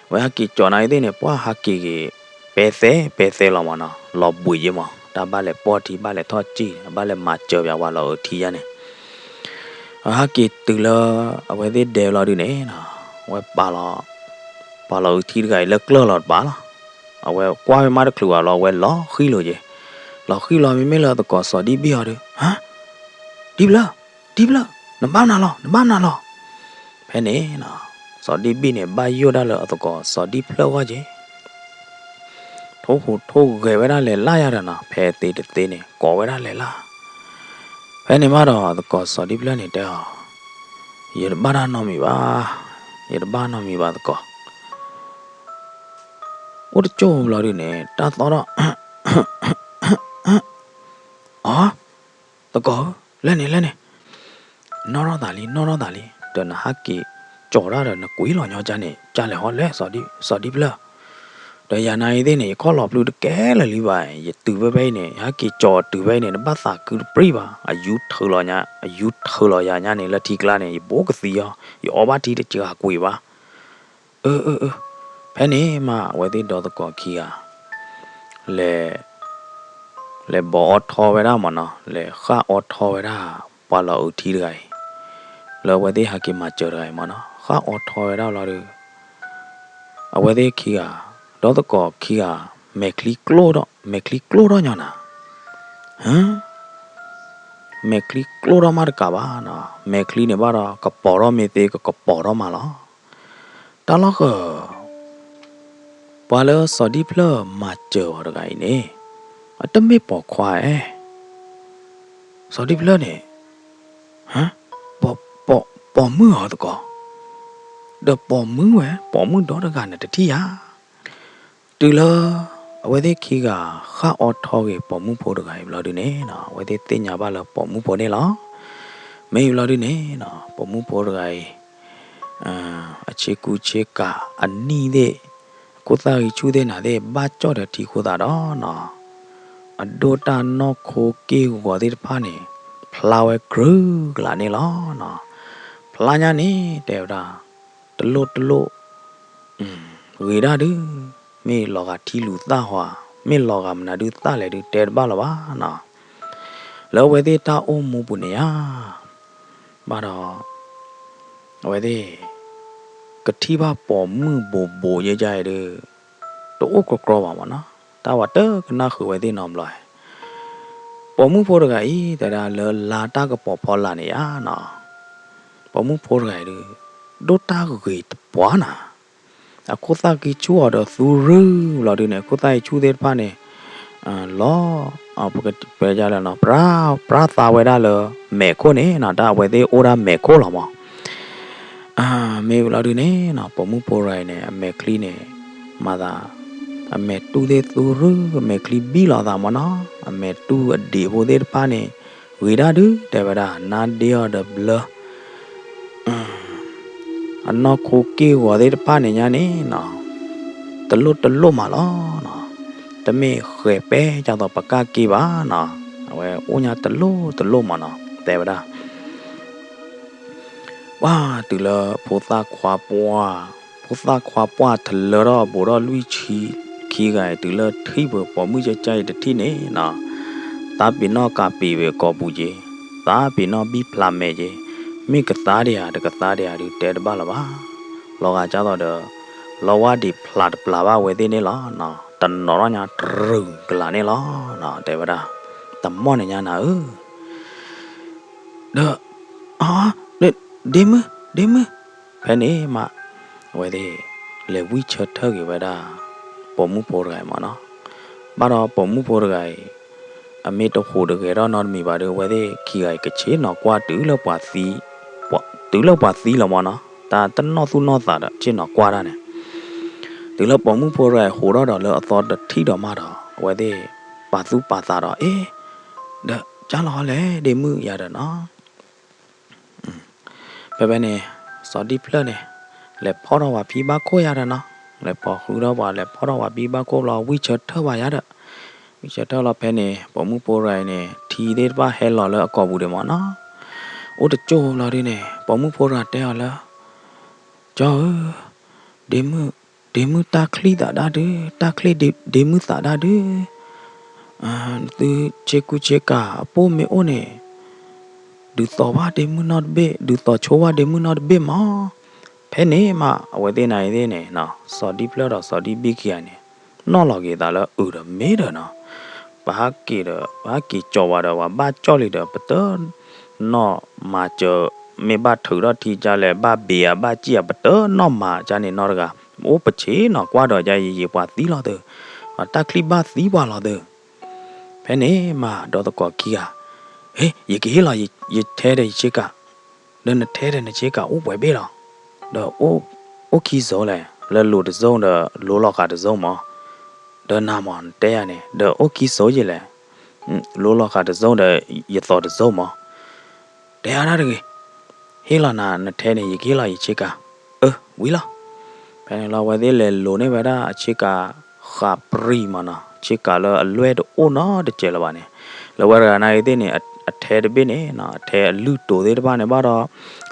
အဝဲဟဲက့ၤကၠီၤနၤအံၤသ့ၣ်န့ၣ် ပှၢ်ဟဲက့ၤက့ၤ ပဲသဲ ပဲသဲလီၤမၢ်နီၤ, လီၤဘှံးယဲၢ်မး တၢ်ဘၣ်လဲၤပိာ်ထံ ဘၣ်လဲၤထီၣ်စံၣ် ဘၣ်လဲၤမၤစၢၤပှၤလီၤအုးထံယါန့ၣ်, အဟဲက့ၤတုၤလၢ အဝဲသ့ၣ်ဒဲလီၤဒုးန့ၣ်နီၤ, အဝဲပာ်လီၤ ပှၤလီၤအုးထံတဂၤအံၤလၢကျၢၢ်လီၤတပၤလီၤ, အဝဲကွၢ်ဝဲမးတချုးဘၣ်လီၤ အဝဲလီၤဃံလိာ်က့ၤ, လီၤဃံလီၤမ့မ့ၢ်လၢအသကိးစီၤဒံၣ်ဘံၣ်အီၤဒီး ဟါ ဒံၣ်ဖျၢၣ် ဒံၣ်ဖျၢၣ် နဘၣ်မနုၤလီၤ နဘၣ်မနုၤလီၤ, ဖဲန့ၣ်နီၤ, စီၤဒံၣ်ဘံၣ်န့ၣ် ဘၣ်ယိၣ်ဒၣ်လၢအသကိးစီၤဒံၣ်ဖျၢၣ်အဂီၢ်က့ၤ ထိၣ်ဟူးထိၣ်ဂဲၤဝဲဒၣ်လဲၤလၢ်ယါဒီးနီၤ, ဖဲသ့တသ့န့ၣ် ကိးဝဲဒၣ်လဲၤလၢ်, ဖဲန့ၣ်မးဒီးသကိးစီၤဒံဖျၢၣ်န့ၣ်တဲအီၤ, ယတဘၣ်တၢ်နီတမံၤဘၣ်, ယတဘၣ်နီတမံၤဘၣ်သကိး. အိၣ်တကၠိၢ်ဘျီဒုန့ၣ် တၢ်သီၣ်ထီၣ်, အီ, သကိးဧၢ, လဲၣ်န့ၣ် လဲၣ်န့ၣ်, နီၣ်ထီၣ်သးလံ နီၣ်ထီၣ်သးလံ, ဒီးနဟးက့ၤကၠီၤတၢ်ဒီးနကွံာ်လီၤညီကန့ၣ် ကလဲၤဟီလဲၣ် စီၤဒံဖျၢၣ်. ဒီးယၤနၤအံၤသ့ၣ်န့ၣ် ယခီၣ်လီၤပျုၢ်တကဲလၢာ်လံဘၣ်, ယတုၤဖဲဖဲအံၤန့ၣ် ယဟဲက့ၤကၠီၤတုၤဖဲအံၤန့ၣ် တဘၣ်သးခုတပြံၣ်ဘၣ်, အယူၤထုးလီၤညါ, အယူၤထုးလီၤယၤညါန့ၣ် လၢထံကျါန့ၣ် ယဘိကသံအီၤ, ယအီဘၣ်ထံတစှၤကွံာ်ဘၣ်. အၢ အၢ အၢ, ဖဲန့ၣ်မး အဝဲသ့ၣ်ဒီသကိးခံဂၤ လဲၤ လဲၤဘီအီထီဝဲဒၣ်မးနီၤ, လဲၤဃၣ်အီထီဝဲဒၣ် ပှၤလီၤအုးထံတဂၤအံၤ, လၢအဝဲသ့ၣ်ဟဲက့ၤမၤစၢၤတဂၤအံၤမးနီၤ, ဃၣ်အီထီဝဲဒၣ်လီၤဒီး အဝဲသ့ၣ်ခံဂၤ, ဒီသကိးခံဂၤ, မဲာ်ချံကျိၣ်ထီၣ်, မဲာ်ချံကျိၣ်ထီၣ်ညီနၤ, ဟ, မဲာ်ချံကျိၣ်ထီၣ်မးတကးဘၣ်နီၤ, မဲာ်ချံန့ၣ်ဘၣ်ဒီး ကပီၤထီၣ်မ့ၢ်သ့ ကကပီၤထီၣ်မးလီၤ. တၢ်လီၢ်ဃၢၤ, ပှၤလၢစီၤဒံဖျၢၣ်မၤစၢၤအီၤတဂၤအံၤန့ၣ်, အတမ့ၢ်ပိာ်ခွါဧါ, စီၤဒံဖျၢၣ်န့ၣ်, ပိာ်မုၣ်အီၤသကိး, ဒီးပိာ်မုၣ်ဝဲ ပိာ်မုၣ်ဒီတဂၤန့ၣ်တထံၣ်ယၤ တုၤလၢ အဝဲသ့ၣ်ခံဂၤဃၣ်အီထီဂ့ၤပိာ်မုၣ်ဖိတဂၤအံၤဘျီဒုန့ၣ်နီၤ, အဝဲသ့ၣ်သ့ၣ်ညါဘၣ်လၢပိာ်မုၣ်ဖိန့ၣ်လီၤ. မ့ၢ်ဘျီဒုန့ၣ်နီၤ, ပိာ်မုၣ်ဖိတဂၤအံၤ အဆ့ကူဆ့ကၤအနံၣ်သ့ၣ်, အခိၣ်သၣ်ဂံၢ်ဆူၣ်သ့ၣ်နၤသ့ၣ် ဘၣ်ကၠီၣ်ဒီးထံဃိသးဒီးနီၤ, အဒိၣ်တၢ်နီၢ်ခိက့ၢ်ဂီၤသ့ၣ်တဖၣ်န့ၣ် ဖျါဝဲကြုးကလးန့ၣ်လီၤနီၤ. ဖျါညါန့ၣ် တဲဝဲဒၣ်, တလိၣ်တလိၣ် ဂ့ၤဒၣ်ဒု, မ့ၢ်လီၤဂာ်ထံလူၤသၣ်ဟီ, မ့ၢ်လီၤဂာ်မနုၤဒုသၣ်လဲၣ်ဒု တဲတဘၣ်လၢၤဘၣ်နီၤ. လၢအဝဲသ့ၣ်တၢ်အိၣ်မူပူၤန့ၣ်ဧါ, ဘၣ်ဒီး အဝဲသ့ၣ် ကထံၣ်ဘၣ်ပိာ်မုၣ်ဘိးဘိးယဲယဲအံၤဒု, တအိၣ်ကြီကြီဘၣ်မးနီၤ, တၢ်ဝဲတကနၣ်ဃုာ်ဝဲသ့ၣ်နီတဘျီ. ပိာ်မုၣ်ဖိတဂၤအံၤ တဲဒၣ်လၢလါတၢ်ကပီၤဖီလာ်န့ၣ်ဧါနီၤ, ပိာ်မုၣ်ဖိတဂၤအံၤဒု, ဒိၣ်တၢ်ဂ့ၤတပှၢ်နၤ, အခိၣ်သၣ်ကံၢ်ဆူၣ်အီၤဒီးသူရုၢ်ဘျီဒုန့ၣ် အခိၣ်သၣ်ကံၢ်ဆူၣ်သ့ၣ်တဖၣ်န့ၣ်, လီၤ, ပကတဲလၢနီၤ, ပြၢ်, ပြၢ်သါဝဲဒၣ်လၢမဲာ်ခိၣ်န့ၣ်နီၤ, တၢ်အဝဲသ့ၣ်အိၣ်ဒၣ်မဲာ်ခိၣ်လီၤမး. မ့ၢ်ဘျီဒုန့ၣ်နီၤ, ပိာ်မုၣ်ဖိတဂၤအံၤန့ၣ် အမဲာ်ချံန့ၣ် မၤသး, အမဲာ်တူၢ်သ့ၣ်သူရုၢ် အမဲာ်ချံဘံၣ်လီၤသးမးနီၤ, အမဲာ်တူၢ်အဒံးဖိသ့ၣ်တဖၣ်န့ၣ် ဂ့ၤဒၣ်ဒု တဲဝဲဒၣ် နါဒ့အီၤဒီးဘျၢ အနီၢ်ခိက့ၢ်ဂီၤသ့ၣ်တဖၣ်န့ၣ်ညါန့ၣ်နီၤ, တလိၣ်တလိၣ်မးလီၤနီၤ, တမ့ၢ်ဃဲၤပဲဒ်သိးပကၢ်က့ဘၣ်နီၤ, အဝဲအိၣ်ညါတလိၣ်တလိၣ်မးနီၤ, တဲဝဲဒၣ် ပှၢ်တုၤလၢဖိသၣ်ခွါပှၢ်, ဖိသၣ်ခွါပှၢ်ထလၢထီၣ်ဘူးထီၣ်လွံၢ်ဆံခံဂၤအံၤ တုၤလၢထံၣ်ပှဲၤပိာ်မုၣ်ကၠဲကၠဲအံၤတထံၣ်န့ၣ်နီၤ, သးပ့ၤနီၣ်ကးပ့ၤဝဲကိာ်ပူၤက့ၤ, သးပ့ၤနီၣ်ဘံၣ်ဖျါမဲာ်က့ၤ, မ့ၢ်ကသါဒံးဧါ တကသါဒံးဧါဒုး တဲတဘၣ်လၢၤဘၣ်. လီၤဂာ်ဒ်သိးဒီး လီၤဝါဒံးဖျါတပျၢ်ဘၣ်ဝဲသ့ၣ်န့ၣ်လီၤ, တနီၤထီၣ်ညါတရုၢ်ကလာ်န့ၣ်လီၤ, တဲဝဲဒၣ်, တမီၢ်န့ၣ်ညါနၤဧၢ ဒီး ဒ့မုၣ် ဒ့မုၣ်, ဖဲန့ၣ်မး အဝဲသ့ၣ် လဲၤဝံၢ်ဆၢထၢၣ်က့ၤဝဲဒၣ် ပိာ်မုၣ်ဖိတဂၤအံၤမးနီၤ, ဘၣ်ဒီးပိာ်မုၣ်ဖိတဂၤအံၤ အမ့ၢ်တဟူးတဂဲၤထီၣ်နီတမံၤဘၣ်ဒီး အဝဲသ့ၣ်ခံဂၤအံၤ ကဆ့ၣ်နီၤကွၢ်တုၤလၢပှၤသံ, တုၤလၢပှၤသံလီၤမးနီၤ, တၢ်တနီၣ်သူၣ်နီၣ်သးဒီး ဆ့ၣ်နီၤကွၢ်တၢ်န့ၣ်, တုၤလၢပိာ်မုၣ်ဖိတဂၤအံၤ ဟူးထီၣ်ဒီးလၢအသီတထံၣ်ဒီးမးဒီး အဝဲသ့ၣ် ပာ်သူၣ်ပာ်သးဒီး အ့ ဒီးကၢ်လီၤလဲၣ် ဒ့မုၣ်ယၤဒီးနီၤ ဖဲဖဲန့ၣ် စီၤဒံဖျၢၣ်န့ၣ် လဲၤဖီၣ်ထီၣ်ဝဲဖံဘၣ်ခိၣ်ယၤဒီးနီၤ, လဲၤဖီၣ်ဃုထီၣ်ပှၤ လဲၤဖီၣ်ထီၣ်ဝဲဖံဘၣ်ခိၣ်ဘျီ ဝံၢ်ဆၢထၢၣ်ဘၣ်ယၤဒီး, ဝံၢ်ဆၢထၢၣ်လီၤဖဲန့ၣ် ပိာ်မုၣ်ဖိတဂၤအံၤန့ၣ် ထံသ့ၣ်တဖၣ်ဟဲလီၤလၢအကိာ်ပူၤဒံးမးနီၤ, အိၣ်တကၠိၢ်လီၤဒုန့ၣ် ပိာ်မုၣ်ဖိတဂၤတဲအီၤလၢ ကၠီဧၢ, ဒ့မုၣ်, ဒ့မုၣ်တၢ်ချံသးဒၣ်ဒု, တၢ်ချံဒ့မုၣ်သးဒၣ်ဒု, သုဆ့ကူဆ့ကၤအပိၢ်မ့ၢ်အိၣ်န့ၣ် ဒုးသီၣ်ဘၣ်ဒ့မုၣ်နီတဘ့ၣ်, ဒုးသီၣ်ဆိဘၣ်ဒ့မုၣ်နီတဘ့ၣ်မး. ဖဲန့ၣ်မး အဝဲသ့ၣ်နၤအံၤသ့ၣ်န့ၣ် စီၤဒံဖျၢၣ်ဒီးစီၤဒံဘံၣ်ခံဂၤန့ၣ် နီၣ်လီၤက့ၤသးလၢအုၣ်ဒီးမ့ၢ်ဒီးနီၤ, ပဟးက့ၤဒီး ပဟးက့ၤကၠီၤဝဲဒီး ပှၤဘၣ်ကၠီၣ်လံဒီး ပတနီၣ်မၤစၢၤ, မ့ၢ်ဘၣ်ထုးထီၣ်ထံကလဲၣ် ဘၣ်ဘ့ၣ်ဧါ ဘၣ်စံၣ်ဧါ ပတနီၣ်မၤကန့ၣ်နီတဂၤ, အိၣ်ပဆ့ၣ်နီၤကွၢ်ဒီးယၤယံာ်ယံာ်ပှၤသံလီၤသု, တၢ်ချံဘၣ်သံပှၤလီၤသု. ဖဲန့ၣ်မး ဒီသကိးခံဂၤ ဟ့ၣ် ယကဟ့ၣ်လီၤယထဲဒီးယဆ့ကၤ, ဒီးနထဲဒီးနဆ့ကၤအိၣ်ပှဲၤဘ့ၣ်လီၤ, ဒီးအိၣ်ခံစိၤလဲၣ်, လၢလိၤတစိၤဒီးလိၤလီၤဃာ်တစိၤမး, ဒီးနၤမးနတဲယၤန့ၣ် ဒီးအိၣ်ခံစိၤယဲၢ်လဲၣ်, လိၤလီၤဃာ်တစိၤဒီးယသိးတစိၤမး, တဲအါဒၣ်တဂ့ၤ, ဟ့ၣ်လီၤနၤနထဲန့ၣ် ယကဟ့ၣ်လီၤယဆ့ကၤ, အၢ ဝံၤလီၤ. ဖဲန့ၣ်လီၤ အဝဲသ့ၣ်လဲၤလိၤန့ၢ်ဝဲဒၣ်အဆ့ကၤဃးပြံမးနီၤ, ဆ့ကၤလၢအလွဲၢ်တအိၣ်နီတစဲးလၢၤဘၣ်န့ၣ်, လၢဝဲတဂၤနာ်ဂ့ၤသ့ၣ်န့ၣ် အထဲတဘ့ၣ်န့ၣ်နီၤ, အထဲအလုၢ်တိၤသ့ၣ်တဖၣ်န့ၣ်ဘၣ်ဒီး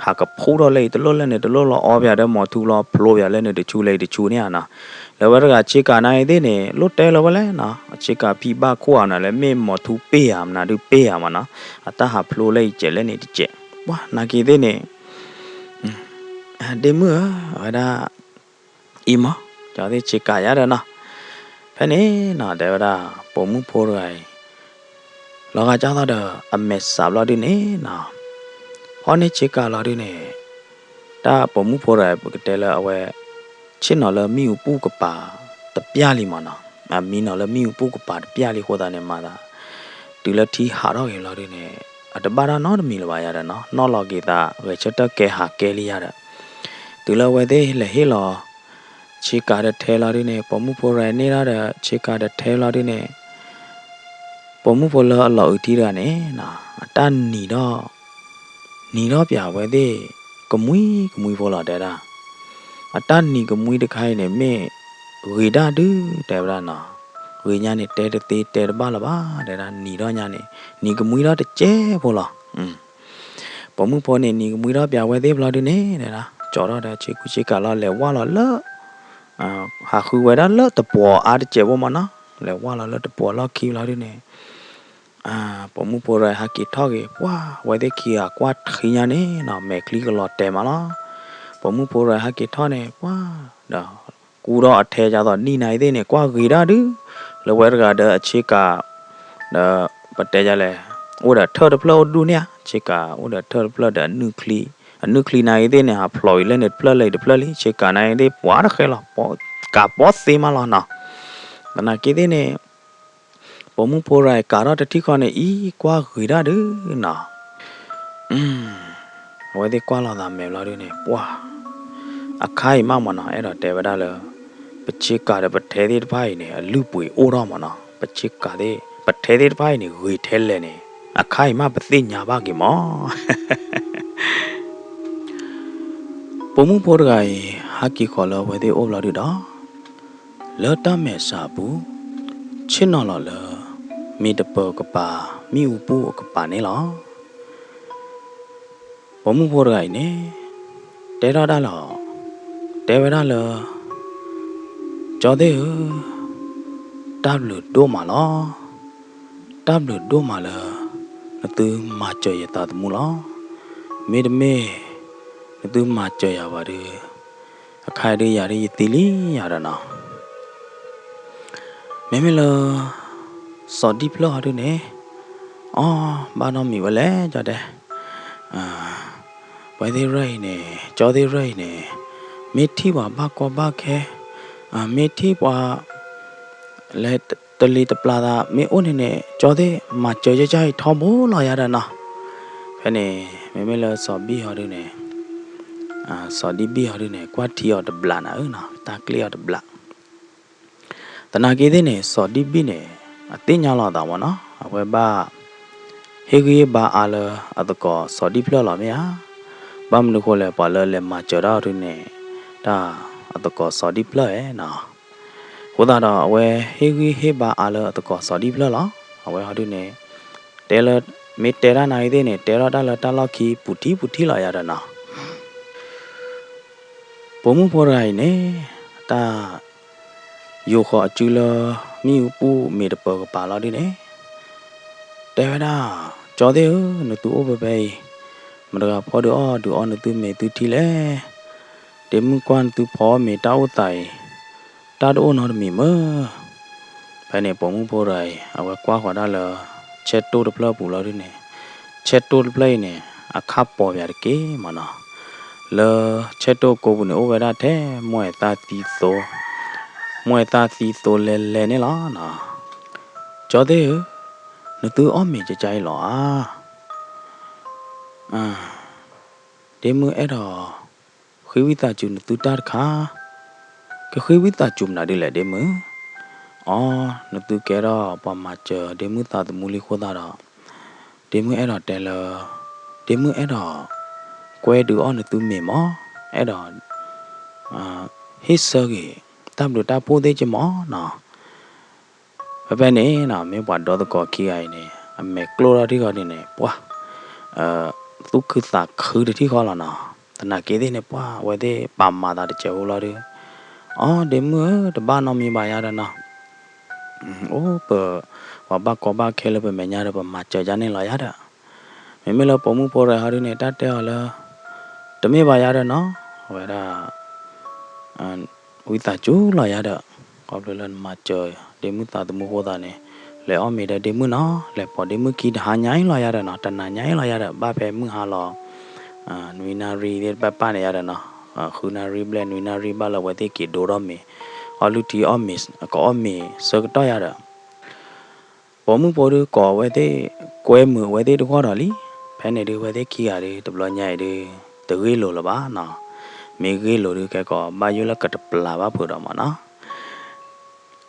ဟးကဖှိၣ်ထီၣ်လၢအံၤတလိၣ်လၢန့ၣ်တလိၣ်လီၤ, အီပၠးဒီးမိာ်ထူလီၤ, ဖျိပၠးလၢန့ၣ်တဆူလၢအံၤတဆူန့ၣ်ဧါနီၤ, လၢဝဲတဂၤဆ့ကၤနာ်ဂ့ၤသ့ၣ်န့ၣ် လိၣ်တဲလၢၤဝဲလဲၣ်နီၤ, အဆ့ကၤဖံဘၣ်ခိၣ်ဧါနီၤ, လၢမ့ၢ်မိာ်ထူပ့ၢ်ဧါ မနုၤဒုပ့ၢ်ဧါမးနီၤ, အတၢ်ဟးဖျိလၢအံၤတစဲးလၢန့ၣ်တစဲး, ပှၤနာ်ဂ့ၤသ့ၣ်န့ၣ် ဒ့မုၣ်ဧၢ, အဝဲဒၣ် အံၤမး ကၠီသ့ၣ်ဆ့ကၤယၤဒီးနီၤ, ဖဲန့ၣ်နီၤ တဲဝဲဒၣ် ပိာ်မုၣ်ဖိတဂၤအံၤ လီၤဂာ်ကၢ်သီၣ်ဒီး အမဲာ်စးဘျီဒုန့ၣ်နီၤ, ဖီၣ်န့ၢ်ဆ့ကၤလီၤဒုန့ၣ်, တၢ်ပိာ်မုၣ်ဖိတဂၤအံၤ ပကတဲလၢအဝဲ ဆ့ၣ်နီၤလၢမ့ၣ်အူပူၤကပၤတပျၢ်လံမးနီၤ, အမံနီၤလၢမ့ၣ်အူပူၤကပၤတပျၢ်လံအဃိသတးန့ၣ် မၤသး တုၤလၢထံဟးထီၣ်က့ၤလီၤဒုန့ၣ် အတဘၣ်တၢ်နီတမံၤလၢၤဘၣ်ယၤဒီးနီၤ, နီၣ်လီၤက့ၤသးဂဲၤဆၢထၢၣ်ကဲဟးကဲလံယၤဒီး, တုၤလၢအဝဲသ့ၣ်လဲၤဟ့ၣ်လီၤ ဆ့ကၤဒီးထဲလီၤဒုန့ၣ် ပိာ်မုၣ်ဖိတဂၤအံၤန့ၢ်ထီၣ်ဒီးဆ့ကၤဒီးထဲလီၤဒုန့ၣ် ပိာ်မုၣ်ဖိလၢအလီၤအုးထံတဂၤန့ၣ် အတၢ်နံၤထီၣ် နံၤထီၣ်ပၠးအဝဲသ့ၣ် ကမှံကမှံဖိလီၤတဲဒၣ်, အတၢ်နံၤကမှံတခါအံၤန့ၣ် မ့ၢ်ဂ့ၤဒၣ်ဒု တဲဝဲဒၣ်နီၤ, ဂ့ၤညါန့ၣ် တဲတသ့တဲတဘၣ်လၢၤဘၣ် တဲဒၣ်, နံၤထီၣ်ညါန့ၣ် နံၤကမှံထီၣ်တစဲးဖိလီၤ. ပိာ်မုၣ်ဖိန့ၣ် နံၤကမှံထီၣ်ပၠးအဝဲသ့ၣ်ဘျီဒုန့ၣ် တဲဒၣ် ကၠီထီၣ်ဒီးဆ့ကူဆ့ကၤလီၤ လဲၤဝၢ်လီၤလၢ ဟးဃုဝဲဒၣ်လၢတပှီၤအါတစဲးဖိမးနီၤ, လဲၤဝၢ်လီၤလၢတပှီၤလီၢ်ခံဘျီဒုန့ၣ် ပိာ်မုၣ်ဖိတဂၤအံၤဟဲက့ၤထီၣ်က့ၤ ပှၢ် အဝဲသ့ၣ်ခံဂၤကွၢ်ထံညါန့ၣ်နီၤ မဲာ်ချံကလီၤတဲာ်မးလီၤ. ပိာ်မုၣ်ဖိတဂၤအံၤဟဲက့ၤထီၣ်န့ၣ် ပှၢ် ဒီး ကူဒီးအထဲဒ်သိးနံၤနာ်ဂ့ၤသ့ၣ်န့ၣ် ကွၢ်ဂ့ၤဒၣ်ဒု လၢဝဲတဂၤဒီးအဆ့ကၤ ဒီး ပတဲယၤလဲၣ် အိၣ်ဒီးထၢၣ်တဖျၢၣ်အိၣ်ဒူၣ်န့ၣ်ဧါ, ဆ့ကၤအိၣ်ဒီးထၢၣ်တဖျၢၣ်ဒီး အနုၢ်ချံနာ်ဂ့ၤသ့ၣ်န့ၣ် ဟးဖျိးအံၤလၢန့ၣ်တဖျၢၣ်လၢအံၤတဖျၢၣ်လံ, ဆ့ကၤနာ်ဂ့ၤသ့ၣ် ပှၤတဃဲလီၤ ကးပီသ့မးလီၤနီၤ. သနာ်က့သ့ၣ်န့ၣ် ပိာ်မုၣ်ဖိတဂၤအံၤကးထီၣ်တထံၣ်ဃီန့ၣ် အံၤကွၢ်ဂ့ၤဒၣ်ဒုနီၤ. အဝဲသ့ၣ်ကွၢ်လီၤသးမဲာ်ဘျီဒုန့ၣ် ပှၢ် အခါအံၤမးမးနီၤ အဲၣ်ဒိးတဲဝဲဒၣ်လၢ ပဆ့ကၤဒီးပထဲသ့ၣ်တဖၣ်အံၤန့ၣ် အလုၢ်အပှ့ၤအိၣ်ထီၣ်မးနီၤ, ပဆ့ကၤသ့ၣ် ပထဲသ့ၣ်တဖၣ်အံၤန့ၣ် ဂ့ၤထဲလဲၣ်န့ၣ် အခါအံၤမးပသ့ၣ်ညါဘၣ်က့ၤမး. ပိာ်မုၣ်ဖိတဂၤအံၤ ဟးက့ၤဃီၤလၢအဝဲသ့ၣ်အိၣ်ဘျီဒုဒီး လၢတၢ်မဲာ်ဆှးအပူၤ ဆ့ၣ်နီၤလီၤလၢ မ့ၢ်တပၢၤကပၤ မ့ၣ်အူပူၤအကပၤန့ၣ်လီၤ. ပိာ်မုၣ်ဖိတဂၤအံၤန့ၣ် တဲထီၣ်ဒၣ်လီၤ, တဲဝဲဒၣ်လၢ ကၠီသ့ၣ်ဧၢ, တၢ်ဘျုးဒိၣ်မးလီၤ. တၢ်ဘျုးဒိၣ်မးလၢ နသုမၤစၢၤယသးသမူလီၤ. မ့တမ့ၢ် နသုမၤစၢၤယၤဘၣ်ဒီး အခါအံၤဒုးယၤဒုးယသံလံယၤဒီးနီၤ. မ့မ့ၢ်လၢ စီၤဒံၣ်ဖျၢၣ်ဟီဒုန့ၣ် အီ ဘၣ်နီတမံၤဝဲလဲၣ် ကၠီတဲ, ပှၤသ့ၣ်ရၢၢ်အံၤန့ၣ် ကၠီသ့ၣ်ရၢၢ်အံၤန့ၣ် မ့ၢ်ထံၣ်ပှၤဘၣ်ကီဘၣ်ခဲ မ့ၢ်ထံၣ်ပှၤ လဲၤတလံၤတပျၢ်သး မ့ၢ်အိၣ်န့ၣ်န့ၣ် ကၠီသ့ၣ်မၤစၢၤယကၢ်အံၤထီဘိလီၤယၤဒီးနီၤ. ဖဲန့ၣ် မ့မ့ၢ်လၢစီၤဘံၣ်ဟီဒုန့ၣ် စီၤဒံၣ်ဘံၣ်ဟီဒုန့ၣ် ကွၢ်ထံအီၤတဘျးနၤဧၢနီၤ တၢ်ကျ့ၣ်အီၤတဘျး သနာ်က့သ့ၣ်န့ၣ် စီၤဒံၣ်ဘံၣ်န့ၣ် အသ့ၣ်ညါလီၤသးမးနီၤ အဝဲဘၣ် ဟ့ၣ်ဂံၢ်ဟ့ၣ်ဘါအါလၢအသကိးစီၤဒံၣ်ဖျၢၣ်လီၤမ့ၢ်ဧါ. ဘၣ်မနုၤဃိလဲၣ် ပှၤလၢလဲၤမၤစၢၤတၢ်အီၤဒုန့ၣ် တၢ်အသကိးစီၤဒံၣ်ဖျၢၣ်ဧါနီၤ. အဃိသတးဒီး အဝဲဟ့ၣ်ဂံၢ်ဟ့ၣ်ဘါအါလၢအသကိးစီၤဒံၣ်ဖျၢၣ်လီၤ. အဝဲဟီဒုန့ၣ် တဲလၢ မ့ၢ်တဲတၢ်နာ်ဂ့ၤသ့ၣ်န့ၣ် တဲထီၣ်တၢ်လၢတၢ်လီၢ်ခံပူၤထံပူၤထံလီၤယၤဒီးနီၤ. ပိာ်မုၣ်ဖိတဂၤအံၤန့ၣ် တၢ် ယိၤဃီၤအစုလၢ မ့ၣ်အူပူၤမ့ၢ်တပၢၤကပၤလီၤဒုန့ၣ် တဲဝဲဒၣ်, ကၠီသ့ၣ်ဧၢ, နသုအိၣ်ဖဲဖဲအံၤ, မတဂၤဖီဒုးအီၣ်ဒုးအီနသုမ့ၤသုထံလဲၣ်. ဒ့မုၣ်ကွၢ်နသုဖီမ့ၤတၢ်အိၣ်သးအံၤ, တၢ်တအိၣ်နီတမံၤမၢ်. ဖဲန့ၣ်ပိာ်မုၣ်ဖိတဂၤအံၤ အဝဲကွၢ်ဃီၤဒၣ်လၢ ဆဲတိၢ်တဖျၢၣ်အပူၤလီၤဒုန့ၣ်, ဆဲတိၢ်တဖျၢၣ်အံၤန့ၣ် အခၣ်ပီၤပၠးတက့ၢ်မးနီၤ. လၢဆဲတိၢ်ကိးပူၤန့ၣ် အိၣ်ဝဲဒၣ်ထဲ မှဲသၣ်သံသိ, မှဲသၣ်သံသိလဲၤလဲၤန့ၣ်လီၤနီၤ. ကၠီသ့ၣ်ဧၢ, နသုအီၣ်မ့ၤကကါအံၤလီၤဧါ. ဒ့မုၣ်အဲၣ်ဒိး ဃ့ဝံသးစူၤနသုတၢ်တခါ, ကဃ့ဝံသးစူၤမနုၤဒ်လဲၣ်ဒ့မုၣ်. အိ, နသုကဲထီၣ်ပှၤမၤစၢၤဒ့မုၣ်သးသမူလံအဃိသတးဒီး, ဒ့မုၣ်အဲၣ်ဒိးတဲလၢ ဒ့မုၣ်အဲၣ်ဒိး ကွဲဒုးအီၣ်နသုမ့ၤမး, အဲၣ်ဒိး ဟ့ၣ်ဆၢက့ၤ တၢ်ဘျုးတၢ်ဖှိၣ်သ့ၣ်က့မးနီၤ. ဖဲဖဲန့ၣ်နီၤ မ့ၢ်ပှၤဒီသကိးခံဂၤအံၤန့ၣ် အမဲာ်ကျိၣ်ထီၣ်ထံၣ်ဃီဒ်န့ၣ် ပှၢ် သူၣ်ခုသးခုတထံၣ်ဃီလီၤနီၤ. သနာ်က့သ့ၣ်န့ၣ် ပှၢ် အဝဲသ့ၣ်ပာ်မၤသးတစဲးဖိလီၤဒီး, အိ, ဒ့မုၣ်ဧၢ, တဘၣ်နီတမံၤဘၣ်ယၤဒီးနီၤ. အိ, ပ ပှၤဘၣ်ကီဘၣ်ခဲလၢပမဲာ်ညါဒီး ပမၤစၢၤယၤန့ၣ်လီၤယၤဒီး, မ့မ့ၢ်လၢပိာ်မုၣ်ဖိတဂၤဟီဒ်န့ၣ် တၢ်တဲအီၤလၢ တမ့ၢ်ဘၣ်ယၤဒီးနီၤ, အဝဲဒၣ် ဝံသးစူၤလီၤယၤဒီး, ခီဖျိလၢနမၤစၢၤဒ့မုၣ်သးသမူအဃိသတးန့ၣ်, လဲၤအီၣ်မ့ၤဒီးဒ့မုၣ်နီၤ, လဲၤပိာ်ဒ့မုၣ်ခံတဟါညါအံၤလီၤယၤဒီးနီၤ, တနၤညါအံၤလီၤယၤဒီး, ဘၣ်ဖဲမုၢ်ဟါလီၤ နွံနၣ်ရံၣ်သ့ၣ်တဖၣ်န့ၣ်ယၤဒီးနီၤ, ဃုနၣ်ရံၣ်ဘျဲၣ် နွံနၣ်ရံၣ်ဘၣ်လၢအဝဲသ့ၣ်က့ၤဒိထီၣ်မ့ၤ, အီၣ်လုၢ်ထံအီၣ်မ့ၤ ကအီၣ်မ့ၤဆၢကတီၢ်ယၤဒီး ပိာ်မုၣ်ဖိဒုးကိးအဝဲသ့ၣ် ကွဲမုာ်အဝဲသ့ၣ်တဂီၢ်ဒီးလံ. ဖဲန့ၣ်ဒုး အဝဲသ့ၣ်ခံဂၤဒုး တဘျီညါအံၤဒုး တဂ့ၢ်လိာ်လၢၤဘၣ်နီၤ. မ့ၢ်ဂ့ၢ်လိာ်ဒုး ကဲကိးဘၣ်ယိၣ်လၢကတပျၢ်ဘၣ်ဖုးဒီးမးနီၤ.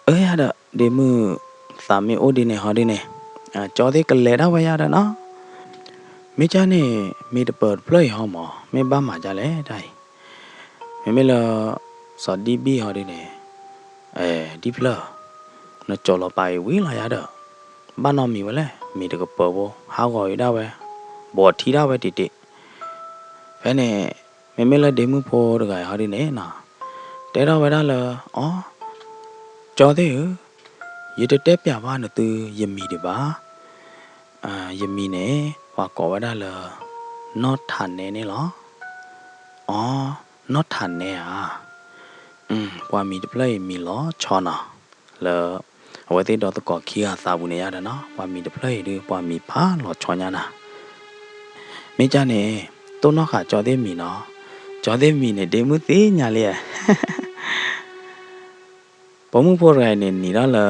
အၢ ယၤဒီး ဒ့မုၣ်သးမ့ၢ်အိၣ်ဒ်န့ၣ်ဟီဒ်န့ၣ်, ကၠီသ့ၣ်ကလဲၤဒၣ်ဝဲယၤဒီးနီၤ. မ့ၢ်ကၠီန့ၣ် မ့ၢ်တပၢၤတဖျၢၣ်အံၤဟီမး မ့ၢ်ဘၣ်မၤဒ်လဲၣ်တၢ်အံၤ မ့မ့ၢ်လၢ စီၤဒံဘံၣ်ဟီဒ်န့ၣ်, အဲ ဒံဖျၢၣ်, နကၠီၤလီၤပာ်အံၤဝံၤလီၤယၤဒီး, ဘၣ်နီတမံၤဝဲလဲၣ်, မ့ၤတကပၢၤဖိ ဟးဂီၤအံၤဒၣ်ဝဲ, ဘီးထံဒၣ်ဝဲတံၢ်တံၢ်. ဖဲန့ၣ် မ့မ့ၢ်လၢဒ့မုၣ်ဖိတဂၤအံၤဟီဒ်န့ၣ်နီၤ, တဲထီၣ်ဝဲဒၣ်လၢ အီ ကၠီသ့ၣ်ဧၢ, ယတတဲပျးဘၣ်နသုယမံၤဒံးဘၣ်. ယမံၤန့ၣ် ပှၤကိးဝဲဒၣ်လၢ နီၢ်ထးနဲန့ၣ်လီၤ. အီ နီၢ်ထးနဲဧါ. ပှၤမံၤတဖျၢၣ်အံၤမံၤလီၤဆီနီၤ, လၢ အဝဲသ့ၣ်ဒီသကိးခံဂၤသးပူၤန့ၣ်ယၤဒီးနီၤ, ပှၤမံၤတဖျၢၣ်အံၤဒုး ပှၤမံၤဖးလီၤဆီညါနၤ. မ့ၢ်ကၠီန့ၣ် တိၢ်နီၣ်ဃာ်ကၠီသ့ၣ်မံၤနီၤ, ကၠီသ့ၣ်မံၤန့ၣ် ဒ့မုၣ်သ့ၣ်ညါလံဧါ. ပိာ်မုၣ်ဖိတဂၤအံၤန့ၣ် နံၤထီၣ်လၢ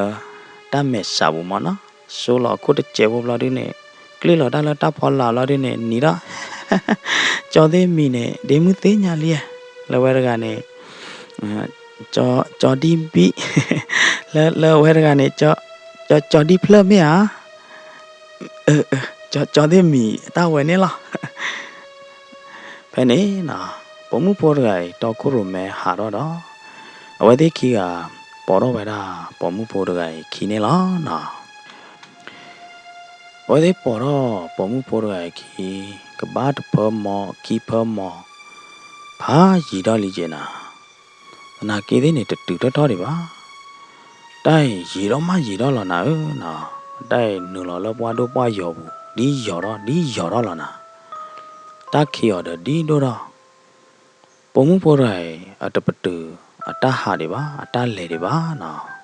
တၢ်မဲာ်ဆှးပူၤမးနီၤ, စိလီၤအခိၣ်တစဲးဖိဘျီဒုန့ၣ်, ကျ့ၣ်လီၤတၢ်လၢတၢ်ဖီလာ်ဘျီဒုန့ၣ် နံၤထီၣ် ကၠီသ့ၣ်မံၤန့ၣ် ဒ့မုၣ်သ့ၣ်ညါလံ, လၢဝဲတဂၤန့ၣ် ကၠီဒံဘံၣ်, လၢဝဲတဂၤန့ၣ် ကၠီဒံဖျၢၣ်မ့ၢ်ဧါ. ကၠီသ့ၣ်မံၤတၢ်ဝဲန့ၣ်လီၤ. ဖဲန့ၣ်နီၤ, ပိာ်မုၣ်ဖိတဂၤအံၤတီခိၣ်ရိၣ်မဲဟးထီၣ်ဒီး, အဝဲသ့ၣ်ခံဂၤ ပိာ်ထီၣ်ဝဲဒၣ်ပိာ်မုၣ်ဖိတဂၤအံၤခံန့ၣ်လီၤနီၤ. အဝဲသ့ၣ်ပိာ်ထီၣ်ပိာ်မုၣ်ဖိတဂၤအံၤခံ, ကဘၣ်တဖၢမီၤခံဖၢမီၤ, ဖးယံာ်ထီၣ်လံက့ၤနၤ, သနာ်က့သ့ၣ်န့ၣ် တတုၤထီၣ်ထီၣ်ဒံးဘၣ်. တၢ်အံၤယံာ်ထီၣ်မးယံာ်ထီၣ်လီၤနၤဧၢနီၤ, တၢ်အံၤနုာ်လီၤလၢပှၢ်ဒိၣ်ပှၢ်ယီၤပူၤ ဒ်ယီၤထီၣ်ဒ်ယီၤထီၣ်လီၤနၤ, တၢ်ခံးအီၤဒီးဒ်ဒိၣ်ထီၣ်. ပိာ်မုၣ်ဖိတဂၤအံၤ အတပတုာ်အတၢ်ဟးဒံးဘၣ် အတၢ်လဲၤဒံးဘၣ်နီၤ.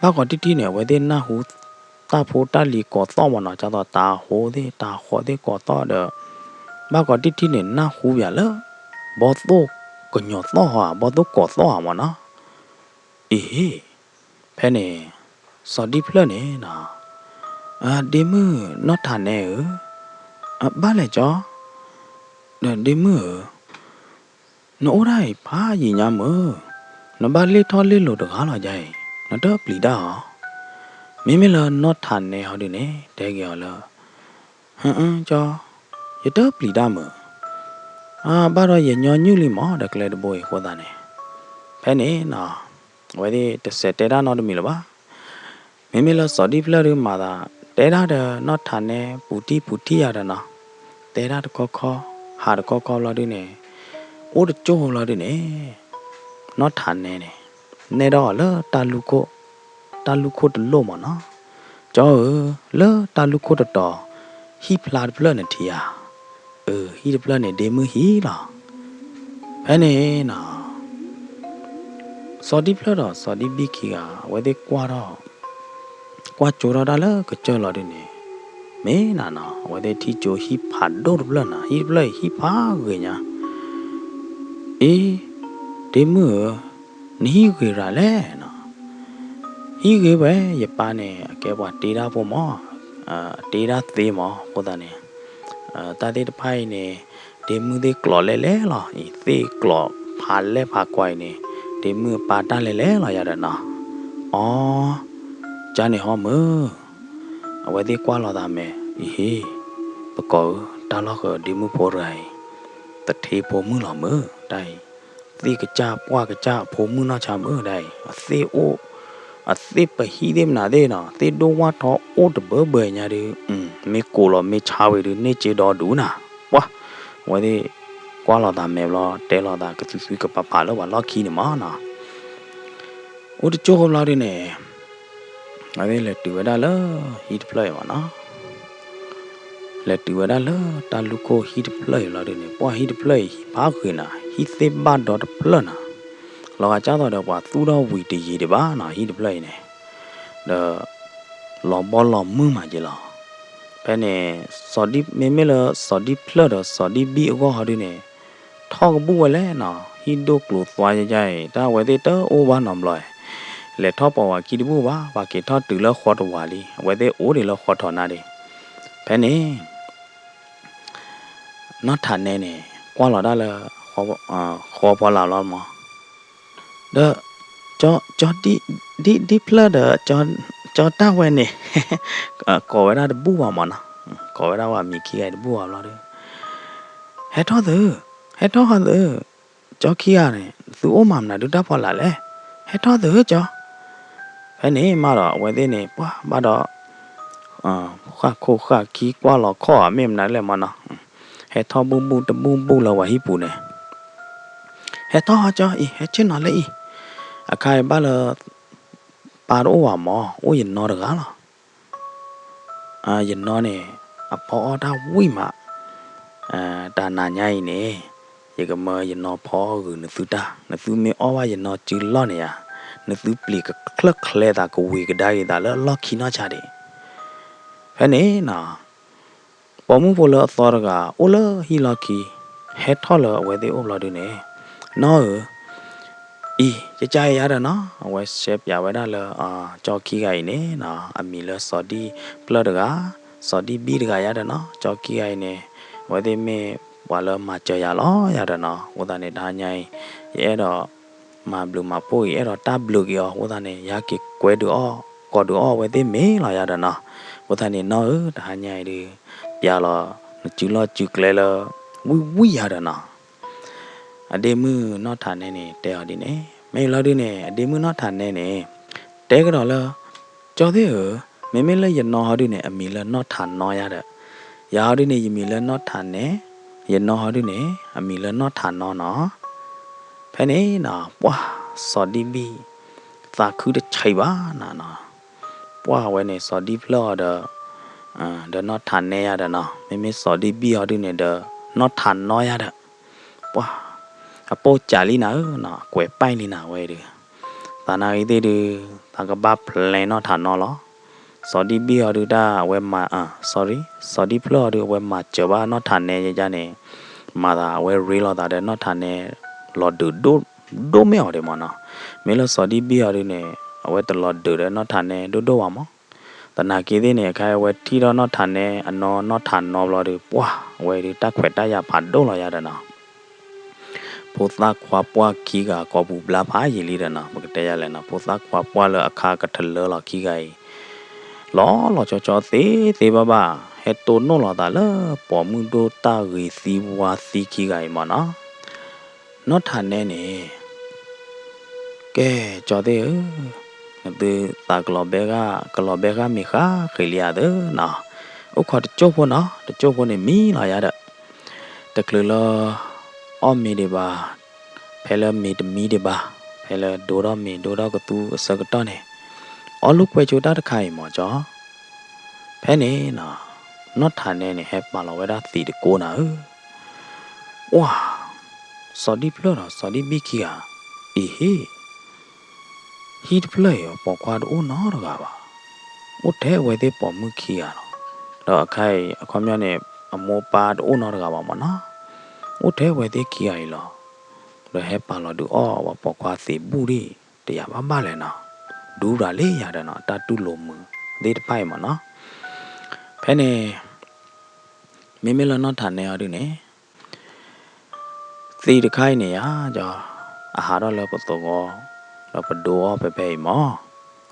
ဘၣ်ကီးတံၢ်တံၢ်န့ၣ် အဝဲသ့ၣ်နၢ်ဟူ တၢ်ဖိတၢ်လံၤကိးသီၣ်မးနီၤ, ဒ်သိးတၤဟီၣ်သ့ၣ်တၤဃီသ့ၣ်ကိးသီၣ်ဒီး, ဘၣ်ကီးတံၢ်တံၢ်န့ၣ် နၢ်ဟူပၠးလၢ ဘီသိၣ်ကညီၤသီၣ်ဧါ ဘီသိၣ်ကိးသီၣ်ဧါမးနီၤ. အ့ၣ်, ဖဲန့ၣ် စီၤဒံဖျၢၣ်န့ၣ်နီၤ, ဒ့မုၣ်နီၢ်ထးနဲဧၢ, ဘၣ်လဲၣ်ကၠီ, ဒီးဒ့မုၣ်ဧၢ, နအိၣ်ဒၣ်အံၤဖးယံာ်ညါမုၢ်, နဘၣ်လ့ၣ်ထီၣ်လ့ၣ်လိၤတဂၤလီၤယၤအံၤ, နတပျံၤတၢ်ဧါ. မ့မ့ၢ်လၢနီၢ်ထးနဲဟီဒုန့ၣ် တဲက့ၤအီၤလၢ ဟၢအၢကၠီ, ယတပျံၤတၢ်မုၢ်, ဘၣ်ဒီးယညီနုၢ်လံမး ဒီးကျဲတဘိအံၤအဃိသတးန့ၣ်, ဖဲန့ၣ်နီၤ, အဝဲသ့ၣ်တစဲးတဲတၢ်နီတမံၤလၢၤဘၣ်. မ့မ့ၢ်လၢစီၤဒံဖျၢၣ်ဒုမၤသး တဲတၢ်ဒီးနီၢ်ထးနဲပူၤတံၢ်ပူၤတံၢ်ယၤဒီးနီၤ, တဲတၢ်တခီခီ, ဟးတခီခီဘျီဒုန့ၣ်, အိၣ်တကၠိၢ်ဘျီဒုန့ၣ်, နီၢ်ထးနဲန့ၣ်, နဲၣ်ထီၣ်အီၤလၢတၢ်လူၢ်ခိၣ်, တၢ်လူၢ်ခိၣ်တလိၣ်မးနီၤ, ကၠီဧၢ, လၢတၢ်လူၢ်ခိၣ်တတီၤ, ဟံၣ်ဖျါတဖျၢၣ်န့ၣ်ထံၣ်ဧါ. အၢ ဟံၣ်တဖျၢၣ်န့ၣ်ဒ့မုၢ်ဟံၣ်လီၤ. ဖဲန့ၣ်နီၤ စီၤဒံဖျၢၣ်ဒီးစီၤဒံဘံၣ်ခံဂၤ အဝဲသ့ၣ်ကွၢ်ထီၣ်, ကွၢ်ကၠိထီၣ်တၢ်လၢကစၢၢ်လီၤဒုန့ၣ်, မ့ၢ်နၤနီၤ အဝဲသ့ၣ်ထံၣ်ကၠိဟံၣ်ဖးဒိၣ်တဖျၢၣ်နီၤ, ဟံၣ်တဖျၢၣ်အံၤဟံၣ်ဖးဂ့ၤညါ. အ့ ဒ့မုၢ်ဧၢ, နဟံၣ်ဂ့ၤရၤလဲၣ်နီၤ. ဟံၣ်ဂ့ၤဝဲ ယပၢ်န့ၣ် အကဲပှၤတ့တၢ်ဖိမး, တ့တၢ်သ့မးအဃိသတးန့ၣ်, တၢ်သ့ၣ်တဖၣ်အံၤန့ၣ် ဒ့မုၣ်သ့ၣ်ကျိးလဲၣ်လဲၣ်လီၤအံၤ, သ့ၣ်ကျိးဖးလဲၢ်ဖးကွၢ်အံၤန့ၣ် ဒ့မုၣ်အပၢ်တၢ်လဲၣ်လဲၣ်လီၤယၤဒီးနီၤ. အီ, ကၢ်န့ၣ်ဟီမုၢ်, အဝဲသ့ၣ်ကွၢ်လီၤသးမဲာ်, အံၤဟ့ၣ်, ပကိးဧၢ, တၢ်လီၢ်ဃၢၤဒ့မုၣ်ဖိတဂၤအံၤ တထ့ဖိမုၣ်လီၤမုၢ်, တၢ်အံၤ သ့ၣ်ကစၢ်ပှၢ်ကစၢ်အဖိမုၣ်နီၢ်ဆါမုၢ်ဒၣ်အံၤ, အသ့ၣ်အိၣ်, အသ့ၣ်ပဟံၣ်သ့ၣ်မနုၤသ့ၣ်နီၤ, သ့ၣ်ဒိၣ်ဝၣ်ထီအိၣ်တဘၢဘၢညါဒုး, မ့ၢ်ကိးလီၤမ့ၢ်ဆါဝံၤဒုး န့ၢ်စ့ဒီဒူၣ်နၤ, ပှၢ်, အဝဲသ့ၣ်ကွၢ်လီၤသးမဲာ်ဘျီ တဲလီၤသးကသွံသွံကပၤပၤလၢပှၤလီၢ်ခံန့ၣ်မးနီၤ. အိၣ်တကၠိၢ်ဖိဘျီဒုးန့ၣ် အဝဲသ့ၣ်လဲၤတုၤဝဲဒၣ်လၢဟံၣ်တဖျၢၣ်အံၤမးနီၤ. လဲၤတုၤဝဲဒၣ်လၢတၢ်လူၢ်ခိၣ်ဟံၣ်တဖျၢၣ်အံၤလီၤဒုးန့ၣ်, ပှၢ်ဟံၣ်တဖျၢၣ်အံၤ ဟံၣ်ဖးဂ့ၤနၤ, ဟံၣ်သ့ၣ်ဘၣ်ဒီတဖျၢၣ်နၤ, လီၤဂာ်ကၢ်သိးဒီးပှၤသူၣ်ထီၣ်ဝံၤတယံၤဒံးဘၣ်နီၤ, ဟံၣ်တဖျၢၣ်အံၤန့ၣ်, ဒီး လီၤဘီလီၤမုၢ်မးက့ၤလီၤ. ဖဲန့ၣ် စီၤဒံ, မ့မ့ၢ်လၢစီၤဒံဖျၢၣ်ဒီးစီၤဒံဘံၣ်အဂီၢ်ဟီဒုးန့ၣ်, ထီၣ်ကဘူၣ်ဝဲလဲၣ်နီၤ, ဟံၣ်ဒိၣ်ကျိၤသွါယဲယဲအံၤ တၢ်အဝဲသ့ၣ်တအိၣ်ဘၣ်နီတဘျီ, လဲၤထီၣ်ပိာ်ဝဲခံတဘူၣ်ဘၣ်, ပှၤက့ၤထီၣ်တုၤလၢဃီတဝၤလံ, အဝဲသ့ၣ်အိၣ်ဒံးလၢဃီထီးနၤဒံး. ဖဲန့ၣ် နီၢ်ထးနဲန့ၣ် ကွၢ်လီၤတၢ်လၢ ဃီဖီလာ်လီၤမး, ဒီး ကၠီဒံ, ဒံ, ဒံဖျၢၣ်ဒီး ကၠီတၢ်ဝဲန့ၣ် ကိးဝဲဒၣ်တဘူၣ်ဘၣ်မးနီၤ, ကိးဝဲဒၣ်ဝဲမံၤခံဂၤအံၤတဘူၣ်ဘၣ်ဘျီဒီး, ဟဲထီၣ်သု, ဟဲထီၣ်ဃီသု, ကၠီခံဂၤန့ၣ် သုအိၣ်မၤမနုၤဒုးတၢ်ဖီလာ်လဲၣ်, ဟဲထီၣ်သုကၠီ. ဖဲန့ၣ်မးဒီး အဝဲသ့ၣ်န့ၣ် ပှၢ်ဘၣ်ဒီး ဃၣ်ခိၣ်ဃၣ်ခံကွၢ်လီၤခီၣ်ဧါ မ့ၢ်မနုၤလဲၣ်မးနီၤ, ဟဲထီၣ်ဘူၣ်ဘူၣ်တဘူၣ်ဘူၣ်လၢပှၤဟံၣ်ပူၤန့ၣ်, ဟဲထီၣ်ဟီကၠီအံၤ ဟဲဆ့ၣ်နီၤလၢအံၤ, အခါအံၤဘၣ်လၢ ပၢ်တအိၣ်ဘၣ်မး အိၣ်ယနီတဂၤလီၤ. ယနီန့ၣ် အဖီအီၣ်တၢ်ဝံၣ်မး, တၢ်နၤညါအံၤန့ၣ် ယကမၢယနီဖီအီၣ်ဂုာ်နသုတၢ်, နသုမ့ၢ်အီၣ်ဘၣ်ယနီစုလီၢ်န့ၣ်ဧါ, နသုပျံၤကချၢၣ်ချဲသးကဝံၤကဒါက့ၤသးလၢအလီၢ်ခံနီၢ်ဆါဒံး. ဖဲန့ၣ်နီၤ ပိာ်မုၣ်ဖိလၢအသီတဂၤ အိၣ်လၢဟံၣ်လီၢ်ခံ ဟဲထီၣ်လၢအဝဲသ့ၣ်အိၣ်ဘျီဒုးန့ၣ်, နီၢ်ဧၢ, အံၤ ကကါအံၤယၤဒီးနီၤ, အဝဲရှဲပၠးဝဲဒၣ်လၢ ကၠီခံဂၤအံၤန့ၣ်နီၤ, အမံၤလၢစီၤဒံဖျၢၣ်တဂၤ, စီၤဒံဘံၣ်တဂၤယၤဒီးနီၤ, ကၠီခံဂၤအံၤန့ၣ် အဝဲသ့ၣ်မ့ၢ်ပှၤလၢမၤစၢၤယၤလီၤယၤဒီးနီၤ, အဃိသတးန့ၣ် တဟါညါအံၤ ယအဲၣ်ဒိး မၤဘျုးမၤဖှိၣ်အံၤ အဲၣ်ဒိးတၢ်ဘျုးက့ၤအီၤ, အဃိသတးန့ၣ် ယဟဲက့ၤကွဲဒုးအီၣ် ကိးဒုးအီၣ်အဝဲသ့ၣ်မ့ၢ်လီၤယၤဒီးနီၤ, အဃိသတးန့ၣ် နီၢ်ဧၢ, တဟါညါအံၤဒုး ပၠးလီၤနစုလီၢ်စုကျဲလၢ ဝံၣ်ဝံၣ်ယၤဒီးနီၤ. အဒ့မုၣ်နီၢ်ထးနဲန့ၣ် တဲအီၤဒ်န့ၣ်, မ့ၢ်လီၤဒုးန့ၣ် အဒ့မုၣ်နီၢ်ထးနဲန့ၣ် တဲကဒီးလၢ ကၠီသ့ၣ်ဧၢ, မ့မ့ၢ်လၢယနီၢ်ဟီဒုးန့ၣ် အမံၤလၢနီၢ်ထးနီယၤဒီး, ယၤဟီဒုးန့ၣ် ယမံၤလၢနီၢ်ထးနဲ, ယနီၢ်ဟီဒုးန့ၣ် အမံၤလၢနီၢ်ထးနီနီၤ. ဖဲန့ၣ်နီၤ ပှၢ်စီၤဒံဘံၣ် သးခုတဆံးဘၣ်နၤနီၤ, ပှၢ်ဝဲန့ၣ် စီၤဒံဖျၢၣ်အီၤဒီး ဒီးနီၢ်ထးနဲယၤဒီးနီၤ, မ့မ့ၢ်စီၤဒံဘံၣ်ဟီဒုးန့ၣ်ဒီး နီၢ်ထးနီယၤဒီး ပှၢ် အပိၢ်ကးလံနၤဧၢနီၤ, အကွဲးပာ်လံနၤဝဲဒုး, သးနာ်ဂ့ၤသ့ၣ်ဒုး သးကဘၣ်ဖျဲးနီၢ်ထးနီလီၤ. စီၤဒံဘံၣ်ဟီဒုးတၢ်အဝဲမၤ, sorry, စီၤဒံဖျၢၣ်ဟီဒုး အဝဲမၤစၢၤဘၣ်နီၢ်ထးနဲယၤန့ၣ်, မၤသးအဝဲရ့လိာ်သးဒီးနီၢ်ထးနဲ လီၤဒုးဒိၣ်မ့ၢ်အီၤဒံးမးနီၤ. မ့ၢ်လၢစီၤဒံဘံၣ်ဟီဒုးန့ၣ် အဝဲတလီၤဒုးဒီးနီၢ်ထးနဲဒိၣ်ဒိၣ်ဘၣ်မး. သနာ်က့သ့ၣ်န့ၣ် အခါအဝဲထံၣ်ထီၣ်နီၢ်ထးနဲအနီၢ်နီၢ်ထးနီဘျီဒီး ပှၢ်ဝဲဒုးတၢ်ခွဲးတၢ်ယာ်ဖးဒိၣ်လီၤယၤဒီးနီၤ. ဖိသၣ်ခွါပှၢ်ခံဂၤကိးပူၤဘျါဖးယံာ်လံဒီးနီၤ, ပကတဲယၤလဲၣ်နီၤ, ဖိသၣ်ခွါပှၢ်လၢအခါကထလၢလီၤခံဂၤအံၤ လီၤလီၤဆီဆီသ့သ့ဘၣ်ဘၣ် ဟဲတိၢ်နီၣ်လီၤသးလၢပိာ်မုၣ်ဒိၣ်တၢ်ဂ့ၤသံဝါသံခံဂၤအံၤမးနီၤ. နီၢ်ထးနဲန့ၣ် ကဲ ကၠီသ့ၣ်ဧၢ, နသုသးကလီၤဘဲဂၤ ကလီၤဘဲဂၤမ့ၢ်ဃါဃ့လံဧါသၢနီၤ, အိၣ်ခိးတကၠိၢ်ဖိနီၤ, တကၠိၢ်ဖိန့ၣ်မံလီၤယၤဒီး တချုးလၢ အီၣ်မ့ၤဒံးဘၣ်, ဖဲလၢမ့ၤတမံဒံးဘၣ်, ဖဲလၢဒိထီၣ်မ့ၤဒိထီၣ်ကသူအဆၢကတီၢ်န့ၣ်, အီၣ်လိာ်ကွဲဆိတၢ်တခါအံၤမးကၠီ. ဖဲန့ၣ်နီၤ နီၢ်ထးနဲန့ၣ် ဟဲပာ်လီၤဝဲဒၣ်သံးတကိးနၤဧၢ, ပှၢ် စီၤဒံဖျၢၣ်ဒီးစီၤဒံဘံၣ်ခံဂၤ, အ့ဟ့ၣ် ဟံၣ်တဖျၢၣ်အံၤ ပိာ်ခွါတအိၣ်နီတဂၤဘၣ်, အိၣ်ထဲအဝဲသ့ၣ်ပိာ်မုၣ်ခံဂၤလီၤ. ဒီးအခါအံၤ အခီပညီန့ၣ် အမိၢ်ပၢ်တအိၣ်နီတဂၤဘၣ်မးနီၤ, အိၣ်ထဲအဝဲသ့ၣ်ခံဂၤအံၤလီၤ. ဒီးဟဲပာ်လီၤဒုးအီၣ်ဝဲပိာ်ခွါသံးဘူၣ်ဒံး တယၤဘၣ်ဘၣ်လဲၣ်နီၤ, ဒူရၤလံယၤဒီးနီၤ တၢ်တူၢ်လိာ်မုာ်သ့ၣ်တဖၣ်အံၤမးနီၤ. ဖဲန့ၣ် မ့မ့ၢ်လၢနီၢ်ထးနဲအီၤဒုန့ၣ် သ့ၣ်တခါအံၤန့ၣ်ယါ ကၠီ အဟးထီၣ်လၢပသဝီ ဒီးပဒိအီၤဖဲဖဲအံၤမး,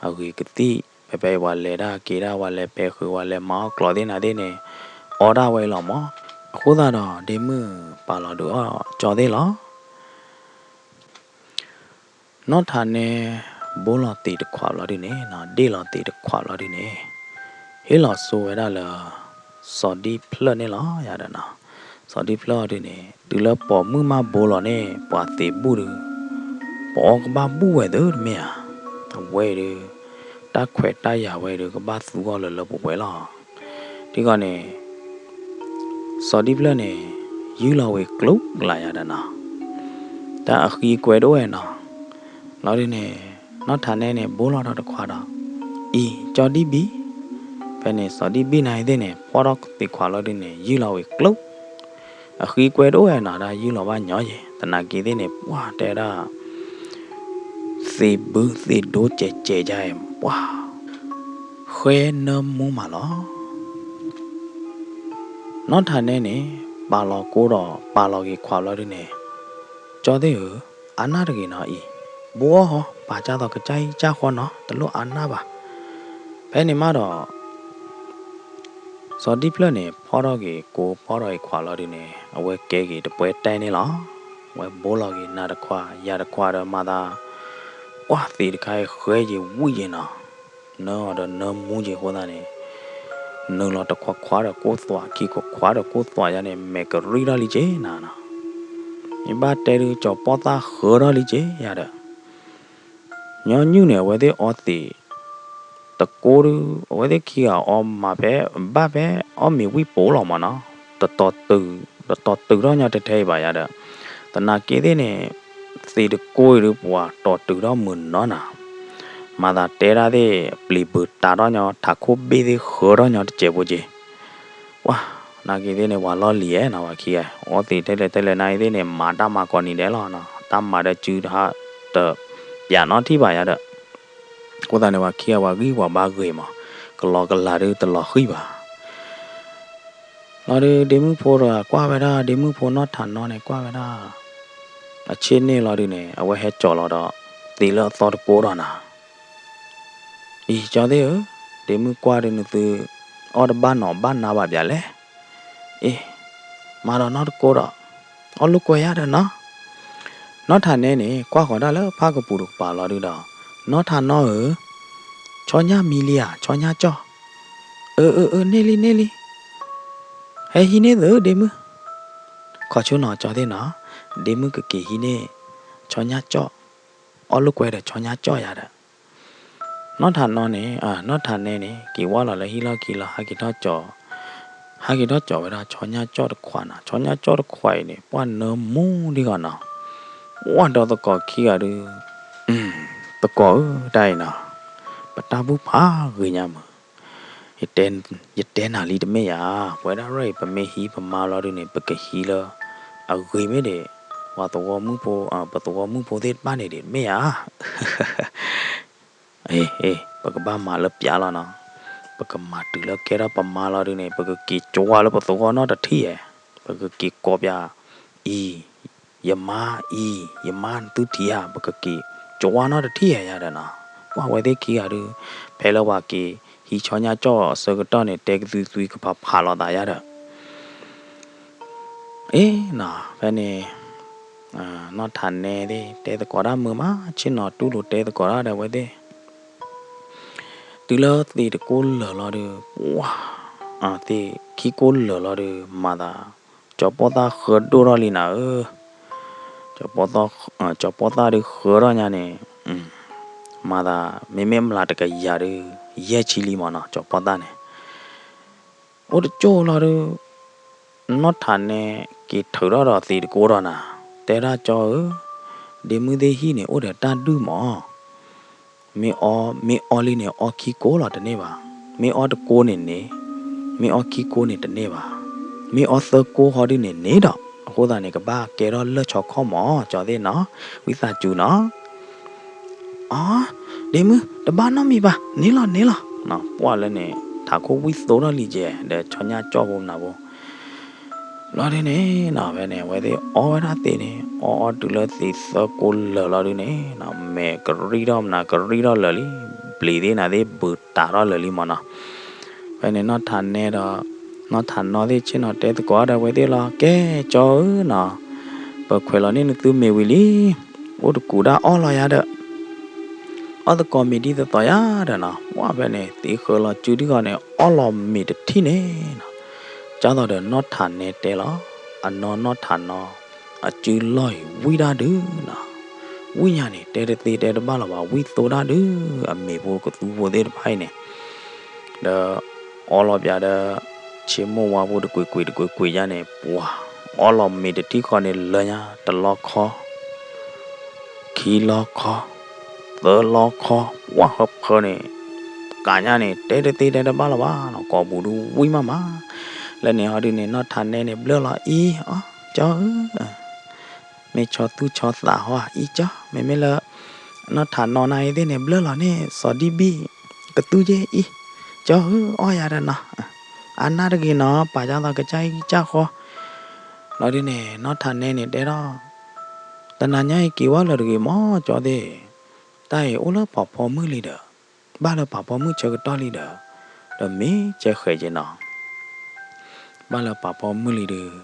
အဂ့ၤကသံၣ် ဖဲဖဲအံၤ ပှၤလဲၤတၢ်က့ၤတၢ် ပှၤလဲၤပဲဃုာ် ပှၤလဲၤမၤအီၣ်ကျိးသ့ၣ်နၤသ့ၣ်န့ၣ် အီဒၣ်ဝဲအံၤလီၤမး. အဃိသတးဒီး ဒ့မုၣ်ပာ်လီၤဒုးအီၣ်ကၠီသ့ၣ်လီၤ. နီၢ်ထးနဲ ဘိလီၤသ့ၣ်တခွးဘျီဒုန့ၣ် ဒ့ၣ်လီၤသ့ၣ်တခွးဘျီဒုန့ၣ် ဟ့ၣ်လီၤဆိဝဲဒၣ်လၢ စီၤဒံၣ်ဖျၢၣ်န့ၣ်လီၤယၤဒီးနီၤ. စီၤဒံၣ်ဖျၢၣ်အီၤဒုန့ၣ် တုၤလၢပိာ်မုၣ်မးဘိလီၤန့ၣ် ပှၤသ့ၣ်ဘူၣ်ဒု ပအီၣ်ကဘၣ်ဘူၣ်ဝဲသ့ၣ်တမ့ၢ်ဧါ. အဝဲအံၤဒု တၢ်ခွဲးတၢ်ယာ်ဝဲဒု ကဘၣ်သူအီၤလၢလၢပှဲၤပှဲၤလီၤ. ဒ်ဂီၤန့ၣ် စီၤဒံၣ်ဖျၢၣ်န့ၣ် ယုၢ်လီၤဝံၤကျိလၢယၤဒီးနီၤ, တၢ်အဃံကွဲတအိၣ်ဝဲနီၤ. လီၤဒုန့ၣ် နီၢ်ထးနဲန့ၣ် ဘိလီၤဒီးတခွးဒီး အံၤ ကၠီဒံၣ်ဘံၣ်, ဖဲန့ၣ် စီၤဒံၣ်ဘံၣ်နၤအံၤသ့ၣ်န့ၣ် ဖီၣ်ထီၣ်သ့ၣ်ခွးလီၤဒုန့ၣ် ယုၢ်လီၤဝံၤကျိ အဃံကွဲတအိၣ်ဝဲနီၤ တၢ်ယုၢ်လီၤဘၣ်ညီယဲၢ် သနာ်က့သ့ၣ်န့ၣ် ပှၤတဲဒၣ် သ့ၣ်ဘုသ့ၣ်ဒိကဲးကဲးယါအံၤ ပှၤ ဃဲနၢမူမးလီၤ. နီၢ်ထးနဲန့ၣ် ပာ်လီၤကိဒီး ပာ်လီၤက့ၤခွးလီၤဒုန့ၣ် ကၠီသ့ၣ်ဧၢ, အါနၢ်တဂ့ၤနီၤအံၤ, ဘိအီၣ်ဟီ ပာ်ကၢ်သိးကစၢ်အံၤကၢ်ဃီနီၤ တလိၣ်အါနၢ်ဘၣ်. ဖဲန့ၣ်မးဒီး စီၤဒံၣ်ဖျၢၣ်န့ၣ် ဖီၣ်ထီၣ်က့ၤကိ ဖီၣ်ထီၣ်က့ၤခွးလီၤဒုန့ၣ် အဝဲကဲက့ၤတပွဲတဲန့ၣ်လီၤ. အဝဲဘိလီၤက့ၤနၤတခွး ယၤတခွးဒီးမၤသး ပှၤသ့ၣ်တခါအံၤဃဲယံာ်ဝံၣ်ယံာ်နီၤ, နၢအီၤဒီးနၢမူယံာ်အဃိသတးန့ၣ် နုာ်လီၤတခွးခွးဒီးကိၢ်သွး ခံခွးခွးဒီးကိၢ်သွးယါန့ၣ် မဲာ်ကရံၣ်ထီၣ်လံက့ၤနၤနီၤ. မ့ၢ်ဘၣ်တဲဒု ကၠီၤပီၣ်သၣ်ဃၢထီၣ်လံက့ၤယါဒီး ညီနုၢ်န့ၣ် အဝဲသ့ၣ်အီသံး တကိဒု အဝဲသ့ၣ်ခံဂၤအီမၤဖဲ ဘၣ်ဖဲအီမ့ၤဝံၣ်ပိာ်လီၤမးနီၤ, တတီၤတုၤထီၣ်ညီတထဲအံၤဘၣ်ယါဒီး သနာ်က့သ့ၣ်န့ၣ် သံးတကိအံၤဒု ပှၤတီၤတုၤထီၣ်မုာ်နီၤနၤ, မၤသးတဲဒၣ်သ့ၣ် ပျံၤဘုးတးထီၣ်ညီ ထးခိၣ်ဘ့ၣ်သ့ၣ်ဃၢထီၣ်ညီတစဲးဖိက့ၤ ပှၤ နာ်က့သ့ၣ်န့ၣ် ပှၤလီၢ်လံၤဧဲနီၤ ပှၤခံဂၤ အီသံးထဲလဲၣ်ထဲလဲၣ်နာ်က့သ့ၣ်န့ၣ် မၤတၢ်မၤကိးနံၤဒဲးလီၤနီၤ တၢ်မၤဒီးစုတဟး တပျးနီထံၣ်ဘၣ်ယါဒီး အဃိသတးန့ၣ် ပှၤခံဂၤပှၤဂံၢ်ပှၤဘါဂ့ၤမး ကလီကလၤဒုတလီၤဃံၤဘၣ် လီၤဒု ဒ့မုၣ်ဖိဒီးကွၢ်ဝဲဒၣ် ဒ့မုၣ်ဖိနီၢ်ထးနီန့ၣ် ကွၢ်ဝဲဒၣ် အဆ့ၣ်န့ၣ်လီၤဒုန့ၣ် အဝဲဟဲကၠီၤလီၤဒီး သံးလၢအသီတကိဒီးနၤ အံၤ ကၠီသ့ၣ်ဧၢ, ဒ့မုၣ်ကွၢ်ဒုနသု အီၣ်တဘၣ်နီၤဘၣ်နါဘၣ်ပၠးလဲၣ်. အ့ မၤဒီးနီၢ်တကိဒီး အီၣ်လိာ်ကွဲယါဒီးနီၤ. နီၢ်ထးနဲန့ၣ် ကွၢ်ဃီၤဒၣ်လၢဖၣ်ကပူၤတကပၤလီၤဒုဒီး နီၢ်ထးနီဧၢ, ဆီညၣ်မံလံဧါ ဆီညၣ်ကၠီၣ်. အၢ အၢ အၢ န့ၢ်လံ န့ၢ်လံ. ဟဲဟံးန့ၢ်သုဒ့မုၣ်. ခီဆူနီၤ ကၠီသ့ၣ်နီၤ, ဒ့မုၣ်ကက့ၤဟံးန့ၢ် ဆီညၣ်ကၠီၣ်, အီၣ်လိာ်ကွဲဒီးဆီညၣ်ကၠီၣ်ယါဒီး နီၢ်ထးနီန့ၣ် နီၢ်ထးနဲန့ၣ် က့ၤဝဲလီၤလၢဟံၣ်လီၢ်ခံလီၤ ဟဲက့ၤထီၣ်ကၠီၤ, ဟဲက့ၤထီၣ်ကၠီၤဝဲဒၣ်ဆီညၣ်ကၠီၣ်တခွးနီၤ, ဆီညၣ်ကၠီၣ်တခွးအံၤန့ၣ် ပှၢ်နၢမူဒံးဂီၤနီၤ, ပှၢ်ဒီးသကိးခံဂၤဒုး, သကိးဧၢ တၢ်အံၤနီၤ, ပတၢ်ဘူၣ်ဖးဂ့ၤညါမုၢ် ယတဲနၤလံတမ့ၢ်ယၤ, ပဝဲဒၣ်ရၢၢ်အံၤ ပမ့ၢ်ဟံးပမါလီၤဒုန့ၣ် ပကဟံးလၢ အဂ့ၤမ့ၢ်ဒံး, ပှၤသဝီမုၣ်ဖိ, ပသဝီမုၣ်ဖိသ့ၣ်တဖၣ်န့ၣ်ဒံးတမ့ၢ်ယၤ, အ့ အ့ ပကဘၣ်မၤလၢပျးလီၤနီၤ, ပကမၤတုၤလၢကဲထီၣ်ပမါလီၤဒုန့ၣ် ပကက့ၤကၠွါလၢပသဝီနီတထံၣ်ဧါ, ပကက့ၤကိးပျး, အံၤ ယမါအံၤ ယမါနသုထံၣ်ဧါ, ပကက့ၤကၠွါနီတထံၣ်ဧါယၤဒီးနီၤ, ပှၤဝဲသ့ၣ်ခံဂၤဒုး, ဖဲလၢပှၤက့ၤဟံးဆီညၣ်ကၠီၣ်အဆၢကတီၢ်န့ၣ် တဲကသွံသွံကဖးဖးလိာ်သးယၤဒီး အ့နီၤ ဖဲန့ၣ် နီၢ်ထးနဲသ့ၣ် တဲသကိးတၢ်မုာ်မး ဆ့ၣ်နီၤတူၢ်လိာ်တဲသကိးတၢ်ဒီးဝဲသ့ၣ် တုၤလၢသ့ၣ်တကိလၢာ်လီၤဒုး ပှၤ သ့ၣ်ခံကိလၢာ်လီၤဒုး မၤသး ကၠီၤပီၣ်သၣ်ဃၢဒိၣ်ထီၣ်လံနၤဧၢ, ကၠီၤပီၣ်သၣ်ဒုးဃၢထီၣ်ညါန့ၣ် မၤသး မ့မ့ၢ်မျးတကယၤဒုး ယဲၢ်ဆံလံမးနီၤ ကၠီၤပီၣ်သၣ်န့ၣ် အိၣ်တကၠိၢ်လီၤဒုး နီၢ်ထးနဲက့ၤထုးထီၣ်ဒီးသ့ၣ်တကိဒီးနၤ, တဲဒၣ်ကၠီဧၢ, ဒ့မုၣ်သ့ၣ်ဟံၣ်န့ၣ် အိၣ်ဒီးတၢ်ဒုၣ်မး, မ့ၢ်အီ, မ့ၢ်အီလံန့ၣ် အီခံကိလီၤတန့ၢ်ဘၣ်, မ့ၢ်အီတကိန့ၣ်န့ၣ်, မ့ၢ်အီခံကိန့ၣ်တန့ၢ်ဘၣ်, မ့ၢ်အီသၢကိဟီဒုန့ၣ်န့ၣ်ဒီး, အဃိသတးန့ၣ် ကဘၣ်ကဲထီၣ်လၢၢ်ဆီခီၣ်မး ကၠီသ့ၣ်နီၤ, ဝံသးစူၤနီၤ အီ, ဒ့မုၣ် တဘၣ်နီတမံၤဘၣ် န့ၣ်လီၤန့ၣ်လီၤ, ပှၢ်လၢန့ၣ် ထးခိၣ်ဝံၣ်သိထီၣ်လံကဲ ဒီးဆီညၣ်ကၠီၣ်ဖိနၤဖိ, ဘျီဒုန့ၣ်နီၤ ဖဲန့ၣ် အဝဲသ့ၣ်အီဝဲဒၣ်သ့ၣ်န့ၣ် အီအီတုၤလၢသံးသၢကိးလၢာ်လီၤဒုန့ၣ်နီၤ မဲာ်ကရံၣ်ထီၣ်မနၤကရံၣ်ထီၣ်လၢာ်လံ, ဘျံးသ့ၣ်နၤသ့ၣ်ဘုးတးထီၣ်လၢာ်လံမၢ်နီၤ. ဖဲန့ၣ်နီၢ်ထးနဲဒီး နီၢ်ထးနီသ့ၣ်ဆ့ၣ်နီၤတဲသကိးဒီးအဝဲသ့ၣ်လီၤ ကဲကၠီဧၢနီၤ, ပခွဲးလီၤန့ၢ်နသုမ့ၢ်ဝံၤလံ, အိၣ်တကူးဒၣ်အီၣ်လီၤယၤဒီး အီၣ်သကိးမ့ၤဒ်သိးသိးယၤဒီးနီၤ, ပှၢ်ဖဲန့ၣ် သံးဃၢၤလီၤစုဒုဂီၢ်န့ၣ် အီၣ်လီၤမ့ၤတထံၣ်န့ၣ်နီၤ, ကၠီသိးဒီးနီၢ်ထးနဲတဲလီၤ, အနီၢ်နီၢ်ထးနီ အစုလီၢ်အံၤဝံၣ်ဒၣ်ဒုနီၤ, ဝံၣ်ညါန့ၣ် တဲတသ့တဲတဘၣ်လၢၤဘၣ် ဝံၣ်သိဒၣ်ဒု, အမ့ၤဖိကသူဖိသ့ၣ်တဖၣ်အံၤန့ၣ် ဒီး အီလီၤပၠးဒီး ဆ့မိၢ်ဝါဖိတကွ့ၢ်ကွ့ၢ်တကွ့ၢ်ကွ့ၢ်ယါန့ၣ် ပှၤ အီလီၤမ့ၤတထံၣ်ဃီန့ၣ်လၢညါ တလီခီ ခံလီခီ သၢလီခီ ပှၢ်ဟၢဖၢန့ၣ် ကးညါန့ၣ် တဲတသ့တဲတဘၣ်လၢၤဘၣ်နီၤ ကိာ်ပူၤဒုဝံၣ်မးမး, လၢန့ၣ်ဟီဒုန့ၣ် နီၢ်ထးနဲန့ၣ် ဘျၢၣ်လီၤအံၤ အီ ကၠီဧၢ မ့ၢ်ဆီသူၣ်ဆီသးဟီ အံၤကၠီ မ့မ့ၢ်လၢ နီၢ်ထးနီနၤအံၤသ့ၣ်န့ၣ် ဘျၢၣ်လီၤန့ၣ် စီၤဒံဘံၣ် ကသူယ့ၢ်အံၤ ကၠီဧၢ အီၣ်ယၤဒီးနီၤ အနၢ်တဂ့ၤနီၤ ပာ်ကၢ်သီကစၢ်အံၤကစၢ်ဃီ လီၤဒုန့ၣ် နီၢ်ထးနဲန့ၣ်တဲထီၣ် တနၤညါအံၤက့ၤဝဲလၢၤတဂ့ၤမၢ်ကၠီသ့ၣ် တၢ်အံၤအိၣ်လၢပှၤဖီမုၢ်လံဒီး ဘၣ်လၢပှၤဖီမုၢ်ဆၢကတီၢ်လံဒီး ဒီးမ့ၢ်ကဲဃဲးက့ၤနီၤ ဘၣ်လၢပှၤဖီမုၢ်လံဒီး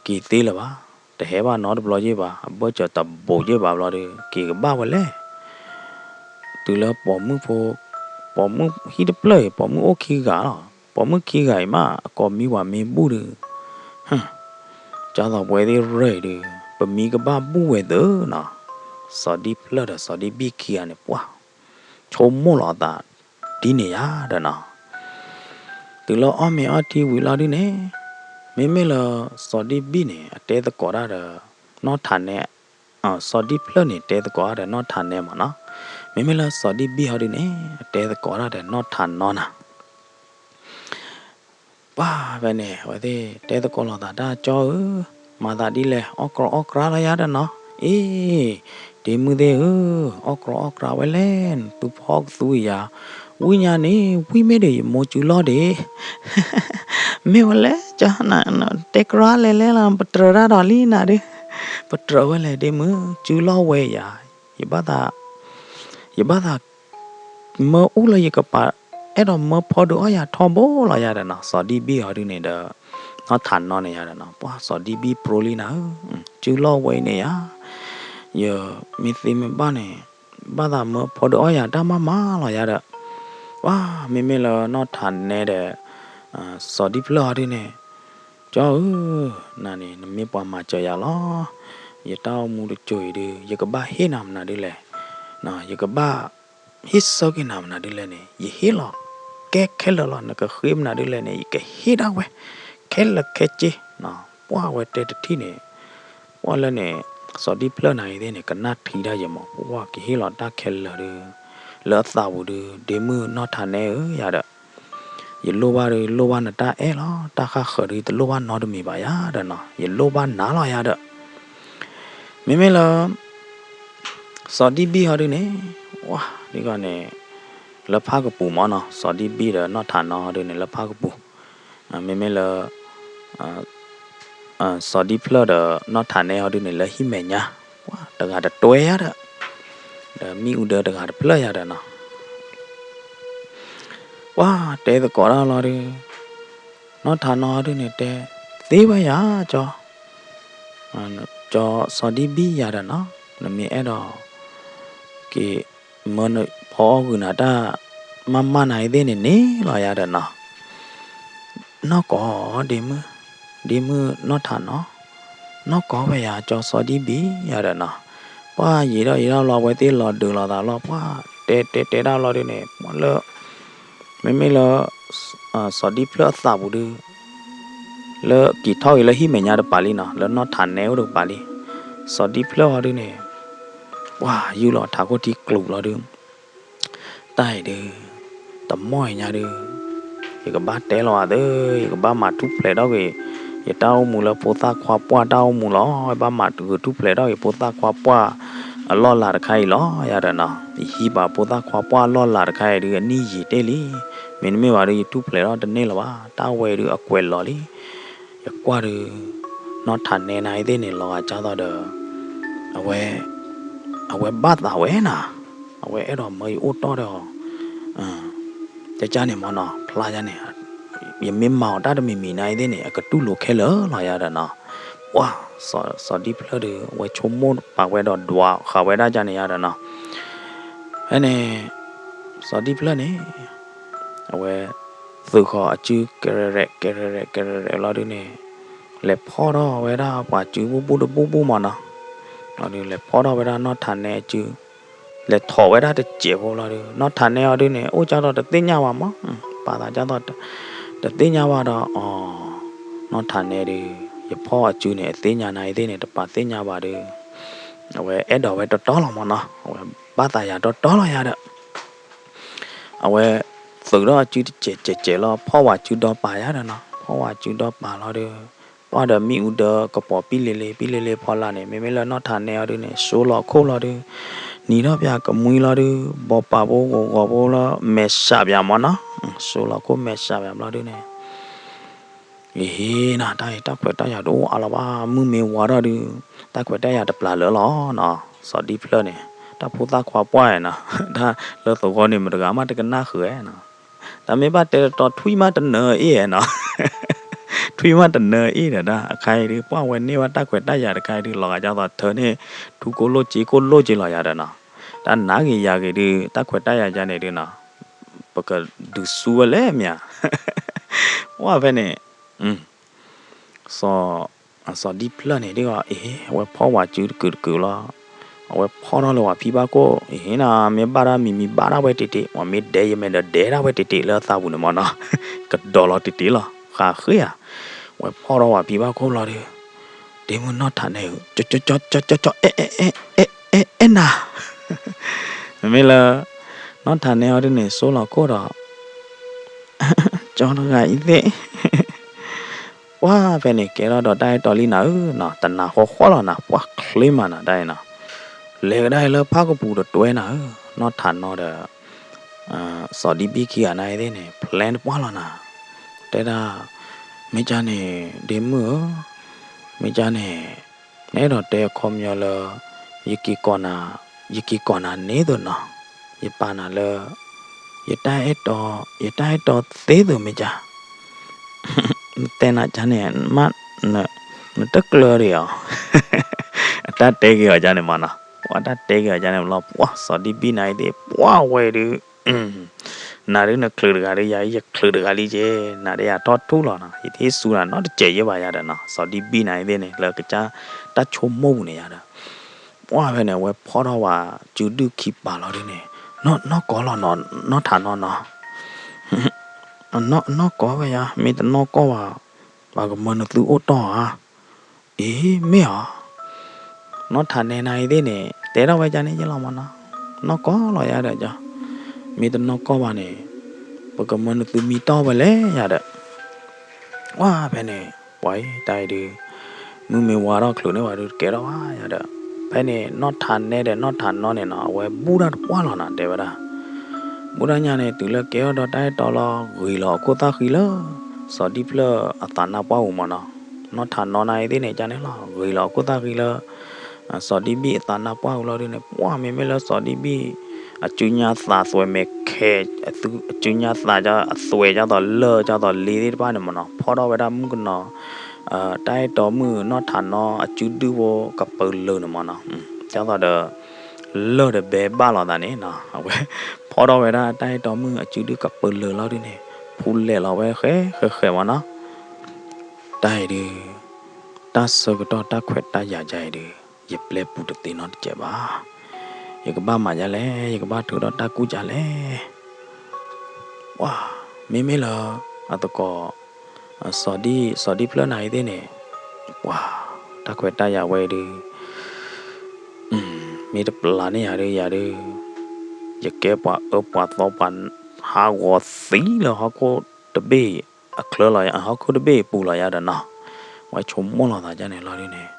က့ၤသ့လၢၤဘၣ်, တဟဲဘၣ်နီတဘျီယ့ၢ်ဘၣ်, အဘၢၣ်စၢၤတဘူးယ့ၢ်ဘၣ်ဘျီဒီး က့ၤကဘၣ်ဝဲလဲၣ်. တုၤလၢပိာ်မုၣ်ဖိ, ပိာ်မုၣ်ဟံၣ်တဖျၢၣ်အံၤ ပိာ်မုၣ်အိၣ်ခံဂၤလီၤ. ပိာ်မုၣ်ခံဂၤအံၤမး အကိးမံဝၤမ့ၢ်ဘူၣ်ဒီး, ကၢ်သိးပဝဲသ့ၣ်ရၢၢ်အံၤဒီး ပမံကဘၣ်ဘူၣ်ဝဲသၢနီၤ. စီၤဒံဖျၢၣ်ဒီးစီၤဒံဘံၣ်ခံဂၤန့ၣ် ပှၢ် ဆိကမိၣ်လီၤအသး ဒ်န့ၣ်ယါဒီးနီၤ. တုၤလၢအီၣ်မ့ၤအီထံဝံၤလီၤဒုန့ၣ်, မ့မ့ၢ်လၢစီၤဒံဘံၣ်န့ၣ် အတဲသကိးတၢ်ဒီး နီၢ်ထးနဲ, စီၤဒံဖျၢၣ်န့ၣ် တဲသကိးတၢ်ဒီးနီၢ်ထးနဲမးနီၤ. မ့မ့ၢ်လၢစီၤဒံဘံၣ်ဟီဒုန့ၣ် အတဲသကိးတၢ်ဒီးနီၢ်ထးနဲနၤ ပှၢ်ဖဲန့ၣ် အဝဲသ့ၣ်တဲသကိးလိာ်သးတၢ် ကၠီဧၢ, မၤသးဒ်လဲၣ် အီၣ်ကြီအီၣ်ကြီလီၤယါဒီးနီၤ. အ့, ဒ့မုၣ်သ့ၣ်ဧၢ, အီၣ်ကြီအီၣ်ကြီဝဲလဲၣ်, နသူဖီကသူယၤ, ဝံၣ်ညါန့ၣ် ဝံၣ်မ့ၢ်ဒီးယမိၢ်စုလီၢ်ဒ့ၣ်, မ့ၢ်ဝဲလဲၣ် ကၠီ, တဲကြီလဲၣ်လဲၣ်လီၤ ပတြၢၤတၢ်ဒီးလံနၤဒု, ပတြၢၤဝဲလဲၣ်ဒ့မုၣ် စုလီၢ်ဝဲယၤ, ယဘၣ်သး ယဘၣ်သး မၢအူလၢယကပၤ အဲၣ်ဒိးမၢဖီဒုးအီၣ်ယၤထီဘိလီၤယါဒီးနီၤ. စီၤဒံဘံၣ်အီၤဒုန့ၣ်ဒီး နီၢ်ထးနီန့ၣ်ယါဒီးနီၤ, ပှၢ်စီၤဒံဘံၣ်ပြိလံနၤဧၢ, စုလီၢ်ဝဲအံၤန့ၣ်ယါ, ယမ့ၢ်သ့မ့ၢ်ဘၣ်န့ၣ် ဘၣ်သးမၢဖီဒုးအီၣ်ယၤတၢ်မးမးလီၤယါဒီး, ပှၢ်မ့မ့ၢ်လၢနီၢ်ထးနဲဒီး စီၤဒံဖျၢၣ်အီၤဒုန့ၣ် ကၠီဧၢ, နၤန့ၣ် နမ့ၢ်ပှၤမၤစၢၤယၤလီၤ. ယတၢ်အိၣ်မူတစိၤအံၤဒု ယကဘၣ်ဟ့ၣ်နၤမနုၤဒုလဲၣ်, ယကဘၣ်ဟ့ၣ်ဆၢက့ၤနၤမနုၤဒုလဲၣ်န့ၣ် ယဟ့ၣ်လီၤကဲခဲလၢာ်လီၤ. နကဃ့မနုၤဒုလဲၣ်န့ၣ် ယကဟ့ၣ်ဒၣ်ဝဲ ခဲလၢာ်ခဲဆ့, ပှၢ်ဝဲတဲတထံၣ်န့ၣ် ပှၢ်လၢန့ၣ် စီၤဒံဖျၢၣ်နၤအံၤသ့ၣ်န့ၣ် ကနၣ်ထံတၢ်ယဲမး ပှၢ်ကဟ့ၣ်လီၤတၢ်ခဲလၢာ်ဒု လၢအသးပူၤဒု ဒ့မုၣ်နီၢ်ထးနဲဧၢယၤဒီး ယလိၣ်ဘၣ်ဒု လိၣ်ဘၣ်နတၢ်အဲၣ်လီၤ. တၢ်ဃၣ်ဃၢၤဒု တလိၣ်ဘၣ်နီတမံၤဘၣ်ယၤဒီးနီၤ, ယလိၣ်ဘၣ်နၤလီၤယၤဒီး, မ့မ့ၢ်လၢ စီၤဒံဘံၣ်ဟီဒုန့ၣ်, ဝါ, ဒ်ဂီၢ်န့ၣ် လၢဖၣ်ကပူၤမးနီၤ, စီၤဒံဘံၣ်ဒီးနီၢ်ထးနီဟီဒုန့ၣ် လၢဖၣ်ကပူၤ, မ့မ့ၢ်လၢ စီၤဒံဖျၢၣ်ဒီးနီၢ်ထးနဲဟီဒုန့ၣ် လၢဟံၣ်မဲာ်ညါ, ပှၢ်တဂၤတတွဲယၤဒီး, ဒီးမ့ၣ်အူဒၢတဂၤတဖျၢၣ်ယၤဒီးနီၤ ပှၢ်တဲသကိးတၢ်လီၤဒု, နီၢ်ထးနီဒုန့ၣ်တဲ, သ့ဝဲယၤကၠီ, ကၠီစီၤဒံဘံၣ်ယၤဒီးနီၤ, နမ့ၢ်အဲၣ်ဒိး က့ၤမၢနဖီအီၣ်ဂုာ်နၤတၢ် မၤမၤနၤအံၤသ့ၣ်န့ၣ်န့ၣ်လီၤယၤဒီးနီၤ နီၢ်ကီၢ်ဒ့မုၣ်, ဒ့မုၣ်နီၢ်ထးနီ, နီၢ်ကီၢ်ဝဲယၤကၠီစီၤဒံဘံၣ်ယၤဒီးနီၤ, ပှၢ်ယံာ်ဒီးယံာ်ဒၣ်လီၤ အဝဲသ့ၣ်လီၤဒုးလိာ်သးလီၤ ပှၢ်တဲတဲတဲဒၣ်လီၤဒုန့ၣ် ပှၢ်လၢ မ့မ့ၢ်လၢ စီၤဒံဖျၢၣ်အသးပူၤဒု လၢက့ၤထီၣ်က့ၤလၢဟံၣ်မဲာ်ညါတပၤလံနီၤ, လၢနီၢ်ထးနဲအိၣ်တကပၤလံ, စီၤဒံဖျၢၣ်အီၤဒုန့ၣ် ပှၢ်ယူၢ်လီၤထးခိၣ်ထံကျိၤလီၤဒု တၢ်အံၤဒု တမီၢ်အံၤညါဒု ယကဘၣ်တဲလီၤအသး ယကဘၣ်မၤထူၣ်ဖျဲးထီၣ်က့ၤ ယတၢ်အိၣ်မူလၢဖိသၣ်ခွါပှၢ်တၢ်အိၣ်မူလီၤ. ဘၣ်မၤဂုာ်ထူၣ်ဖျဲးထီၣ်က့ၤဖိသၣ်ခွါပှၢ်အလီၢ်လၤတခါအံၤလီၤယၤဒီးနီၤ, ယဟံးပာ်ဖိသၣ်ခွါပှၢ်အလီၢ်လၤတခါအံၤဒု အနံၣ်ယံာ်တ့ၢ်လံ, မ့တမ့ၢ်ဘၣ်ဒု ယထူၣ်ဖျဲးထီၣ်တန့ၢ်လၢၤဘၣ်, တၢ်ဝဲဒုအကွဲးလီၤလံ. ယကွၢ်ဒုး နီၢ်ထးနဲနၤအံၤသ့ၣ်န့ၣ် လီၤဂာ်ကၢ်သိးဒီး အဝဲ အဝဲဘၣ်သးဝဲနၤ, အဝဲအဲၣ်ဒိးမၢယအိၣ်တီၢ်ဒီးအီၤ, ကကၢ်န့ၣ်မ့ၢ်နီၤ ဖျါယါန့ၣ် ယမ့ၢ်မၤအီၤတၢ်တမံၤမံၤနၤအံၤသ့ၣ်န့ၣ် အကတူၢ်လိာ်ခဲလၢာ်လီၤယါဒီးနီၤ, ပှၢ် စီၤဒံဖျၢၣ်ဒုး အဝဲဆိကမိၣ်ပာ်ဝဲဒီးဒွးဃာ်ဝဲဒၣ်ကန့ၣ်ယါဒီးနီၤ, ဖဲန့ၣ် စီၤဒံဖျၢၣ်န့ၣ် အဝဲ သုးဃီၤအစု ကဲရဲရဲ ကဲရဲရဲ ကဲရဲရဲလီၤဒုးန့ၣ် လဲၤဖီၣ်ထီၣ်ဝဲဒၣ်ပှၤစုဘူၣ်ဘူၣ်တဘူၣ်ဘူၣ်မ့ၢ်နီၤ, လီၤဒုး လဲၤဖီၣ်ထီၣ်ဝဲဒၣ်နီၢ်ထးနဲအစု လဲၤထီၣ်ဝဲဒၣ်တစဲးဖိလီၤဒုး နီၢ်ထးနဲအီၤဒုးန့ၣ် အိၣ်ကၢ်သိးတသ့ၣ်ညါဘၣ်မ့ၢ် ပာ်သးကၢ်သိး တသ့ၣ်ညါဘၣ်ဒီး အီၤ နီၢ်ထးနဲဒုး ယဖီၣ်အစုန့ၣ် အသ့ၣ်ညါနၤအံၤသ့ၣ်န့ၣ် တပာ်သ့ၣ်ညါဘၣ်ဒုး အဝဲအဲၣ်ဒိးဝဲတီတီလီၤမ့ၢ်နီၤ အဝဲဘၣ်သးယၤတီတီလီၤယၤဒီး အဝဲ သုးထီၣ်အစုတစဲးစဲးစဲးလီၤ ဖီၣ်ဝဲစုဒီပာ်ယၤဒီးနီၤ ဖီၣ်ဝဲစုဒီပာ်လီၤဒုး ပှၢ်ဒီးမ့ၣ်အူဒၢကပီၤပံလ့လ့ ပံလ့လ့ဖီလာ်န့ၣ် မ့မ့ၢ်လၢနီၢ်ထးနဲအီၤဒုးန့ၣ် စိလီၤခိၣ်လီၤဒုး နံၤထီၣ်ပၠးကမှံလီၤဒုး ဘီပာ်ဖိဂီၤဂီၤဖိလၢ မဲာ်ဆှးပၠးမ့ၢ်နီၤ စိလီၤခိၣ်မဲာ်ဆှးပၠးဘျီဒုးန့ၣ် အဟ့နၤ တၢ်အံၤတၢ်ခွဲးတၢ်ယာ်တအိၣ်အါလီၤဘၣ် မုၢ်မ့ၢ်ဝါထီၣ်ဒုး တၢ်ခွဲးတၢ်ယာ်တပျၢ်လၢာ်လီၤနီၤ စီၤဒံဖျၢၣ်န့ၣ် တၢ်ဖိသၣ်ခွါပှၢ်နီၤ တၢ်လၢသဝီန့ၣ် မတဂၤမးတကနၣ်ဃုာ်နီၤ တၢ်မ့ၢ်ဘၣ်တဲတတီၤထွံၣ်မးတနၢၤအ့ၣ်နီၤ ထွံၣ်မးတနၢၤအ့ၣ်ဒီးဒၣ် အခါအံၤဒုး ပှၢ်ဝဲန့ၢ်ဝဲတၢ်ခွဲးတၢ်ယာ်တခါအံၤဒုး လီၤဂာ်ကၢ်သိးထၢန့ၢ် ထူကိၣ်လိၣ်စ့ကိၣ်လိၣ်က့လီၤယၤဒီးနီၤ တၢ်နးဂ့ၤယၤဂ့ၤဒုး တၢ်ခွဲးတၢ်ယာ်ယၤန့ၣ်ဒုးနီၤ ပကဒုးဆူဝဲလဲၣ်မ့ၢ်ဧါ ပှၢ်ဖဲန့ၣ် စီၤ စီၤဒံဖျၢၣ်န့ၣ်ဒ်အံၤ အဝဲဖီၣ်ဝဲစုတကုာ်တကုာ်လီၤ အဝဲဖီၣ်ထီၣ်လၢပှၤဖံဘၣ်ခိၣ် အဟ့နၤ မ့ၢ်ဘၣ်တၢ်မံၤမံၤဘၣ်ဒၣ်ဝဲတ့ၢ်တ့ၢ် ပှၤမ့ၢ်ဒဲယမဲာ်ဒီးဒဲဒၣ်ဝဲတ့ၢ်တ့ၢ်လၢသးပူၤန့ၣ်မ့ၢ်နီၤ ကဒီးလီၤတ့ၢ်တ့ၢ်လီၤ ဃးဃ့ဧါ ဝဲဖီၣ်ထီၣ်ဝဲဖံဘၣ်ခိၣ်လီၤဒီး ဒ့မုၣ်နီၢ်ထးနဲဧၢ ကၠီ ကၠီ ကၠီ အဲၣ် အဲၣ် အဲၣ် အဲၣ်နၤ မ့မ့ၢ်လၢ နီၢ်ထးနဲအီၤဒုးန့ၣ် စိလီၤခိၣ်ဒီး ကၠီတဂၤအံၤသ့ၣ် ပှၢ်ဖဲန့ၣ် ကဲထီၣ်ဒီးတၢ်အဲၣ်တီလံနၤဧၢနီၤ တနၤဃီဃီလီၤနၤ ပှၢ်ချ့မးနၤတၢ်အံၤနီၤ လဲၤကဒါအံၤလၢဖၣ်ကပူၤတတွဲနၤဧၢ နီၢ်ထးနဲဒီး စီၤဒံဘံၣ်ခံဂၤနၤအံၤသ့ၣ်န့ၣ် plan တပှၢ်လီၤနၤ တဲဒၣ် မ့ၢ်ကၢ်န့ၣ် ဒ့မုၣ်ဧၢ မ့ၢ်ကၢ်န့ၣ် နအဲၣ်ဒိးတဲအခီပညီလၢ ယက့ၤကိးနၤ ယက့ၤကိးနၤန့ၣ်သိးနီၤ ယပာ်နၤလၢ ယတၢ်အဲၣ်တီ ယတၢ်အဲၣ်တီသ့သိးမ့ၢ်ကၢ် နတဲနၤကၢ်န့ၣ် မ့ၢ် နတကျၢၤဒံးဧါ အတၢ်တဲက့ၤအီၤကၢ်န့ၣ်မ့ၢ်နီၤ ပှၢ်တၢ်တဲက့ၤအီၤကၢ်န့ၣ်လီၤ ပှၢ်စီၤဒံဘံၣ်နၤအံၤသ့ၣ် ပှၢ်ဝဲဒုး နၤဒုးနချုးတဂၤဒုး ယၤအံၤယချုးတဂၤလံက့ၤ နၤဒုးယၤထီၣ်ထူၣ်လီၤနီၤ ယတဟ့ၣ်ဆူနၤနီတစဲး ယဲၢ်ဘၣ်ယၤဒီးနီၤ စီၤဒံဘံၣ်နၤအံၤသ့ၣ်န့ၣ် လၢကစၢ်တၢ်ဆိကမိၣ်ပူၤန့ၣ်ယၤဒီး ပှၢ်ဖဲန့ၣ် အဝဲဖီၣ်ထီၣ်ဝဲစုဒုၣ်ခံပာ်လီၤဒုးန့ၣ် နီၢ်နီၢ်ကီလီၤနီၤ နီၢ်ထးနဲနီၤ နီၢ်နီၢ်ကီဝဲယၤ မ့ၢ်တနီၢ်ကီဘၣ် ပှၤကမၢနသုအိၣ်တီၢ်ဧါ အံၤ မ့ၢ်ဧါ နီၢ်ထးနဲနၤအံၤသ့ၣ်န့ၣ် တဲထီၣ်ဝဲကၢ်န့ၣ်ယဲၢ်လီၤမ့ၢ်နီၤ နီၢ်ကီလီၤယၤဒီးကၢ် မ့ၢ်တနီၢ်ကီဘၣ်န့ၣ် ပကမၢနသုမံတီၢ်ဝဲလဲၣ်ယၤဒီး ပှၢ်ဖဲန့ၣ် ပှၤအံၤတၢ်အံၤဒုး မုၢ်မ့ၢ်ဝါထီၣ်ချုးန့ၢ်ဝဲဒုးတကဲထီၣ်ဘၣ်ယၤဒီး ဖဲန့ၣ် နီၢ်ထးနဲဒီးနီၢ်ထးနဲန့ၣ်နီၤ အဝဲဘူၣ်တၢ်တပှၢ်လီၤနီၤ တဲဝဲဒၣ် ဘူၣ်တၢ်ညါန့ၣ် တုၤလၢကဲထီၣ်ဒီးတၢ်အဲၣ်တီလီၤ ဂ့ၤလီၤအခိၣ်သၣ်ဃံလၢ စီၤဒံဖျၢၣ်အသးနါပှၢ်ပူၤမ့ၢ်နီၤ နီၢ်ထးနဲနၤအံၤသ့ၣ်န့ၣ် ကၢ်န့ၣ်လီၤ ဂ့ၤလီၤအခိၣ်သၣ်ဃံလၢ စီၤဒံဘံၣ်အသးနါပှၢ်ပူၤလီၤဒုးန့ၣ် ပှၢ်မ့မ့ၢ်လၢစီၤဒံဘံၣ် အစုညါသးသွဲးမဲာ်ခဲ အစုညါသး အသွဲးကၢ်သိးလၢာ်ကၢ်သိးလ့သ့ၣ်တဖၣ်န့ၣ်မ့ၢ်နီၤ ဖီၣ်ထီၣ်ဝဲဒၣ်မုၣ်ကနီၤ တၢ်အဲၣ်တီမုၣ်နီၢ်ထးနဲအစုဒုၣ်ဖိကပၢၤလၢာ်န့ၣ်မ့ၢ်နီၤ ကၢ်သိးဒီး လၢာ်ဒီးဘဲဘၣ်လိာ်သးန့ၣ်နီၤ အဝဲ ဖီၣ်ထီၣ်ဝဲဒၣ်တၢ်အဲၣ်တီမုၣ်အစုဒုၣ်ကပၢၤလၢာ်လီၤဒုးန့ၣ် ဖူလဲၣ်လီၤဝဲဃဲဃဲဃဲမ့ၢ်နီၤ တၢ်အံၤဒုး တၢ်ဆၢကတီၢ်တၢ်ခွဲးတၢ်ယာ်ယၤအံၤဒုး ယပျဲပူၤတသ့နီတစဲးဘၣ်. ယကဘၣ်မၤဒ်လဲၣ်, ယကဘၣ်ထုးထီၣ်တၢ်ကူၣ်ဒ်လဲၣ်. ပှၤ မ့မ့ၢ်လၢ အသကိး စီၤဒံၣ် စီၤဒံၣ်ဖျၢၣ်နၤအံၤသ့ၣ်န့ၣ် ပှၤ တၢ်ခွဲးတၢ်ယာ်ဝဲအံၤဒုး မ့ၢ်တပျၢ်န့ၢ်ယၤဒုး ယၤဒုး ယကဲပှၤအၢပှၤသီပှၤဟးဂီၤသံလၢဟီၣ်ခိၣ်တဘ့ၣ်အချၢလီၤ, ဟီၣ်ခိၣ်တဘ့ၣ်အပူၤလီၤယၤဒီးနီၤ, ဝဲဆိကမိၣ်လီၤသးဒ်န့ၣ်လီၤဒုးန့ၣ်,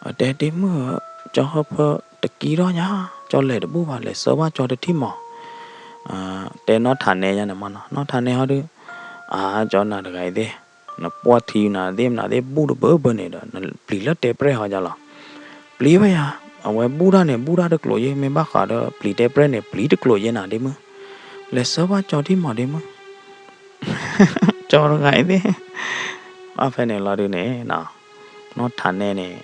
အတဲတ့ၢ်မုၣ်ဧၢ, ကၠီဟၢဖၢတကံထီၣ်ညါ, ကၠီလဲၤတဘူၣ်ဘၣ်, လဲၤဆှၢဘၣ်ကၠီတထံၣ်မး, တဲနီၢ်ထးနဲယါန့ၣ်မးနီၤ, နီၢ်ထးနဲဟီဒုး, အါ ကၠီနၤတဂၤအံၤသ့ၣ် နပှၢ်ထံနၤသ့ၣ်မနၤသ့ၣ် ဘူၣ်တဘၢဘၢန့ၣ်ဒီး နပျံၤလၢတဲပြဲၢ်ဟီဒ်လီၤ. ပျံၤဝဲယၤ, အဝဲဘူၣ်တၢ်န့ၣ် ဘူၣ်တၢ်တကျိၤယ့ၢ်, မ့ၢ်ဘၣ်ဃးဒီးပျံၤတဲပြဲၢ်န့ၣ် ပျံၤတကျိၤယ့ၢ်နၤ ဒ့မုၣ်. လဲၤဆှၢဘၣ်ကၠီထံမး ဒ့မုၣ်. ကၠီတဂၤအံၤသ့ၣ်, ဘၣ်ဖဲန့ၣ်လီၤဒုးန့ၣ်နီၤ, နီၢ်ထးနဲန့ၣ်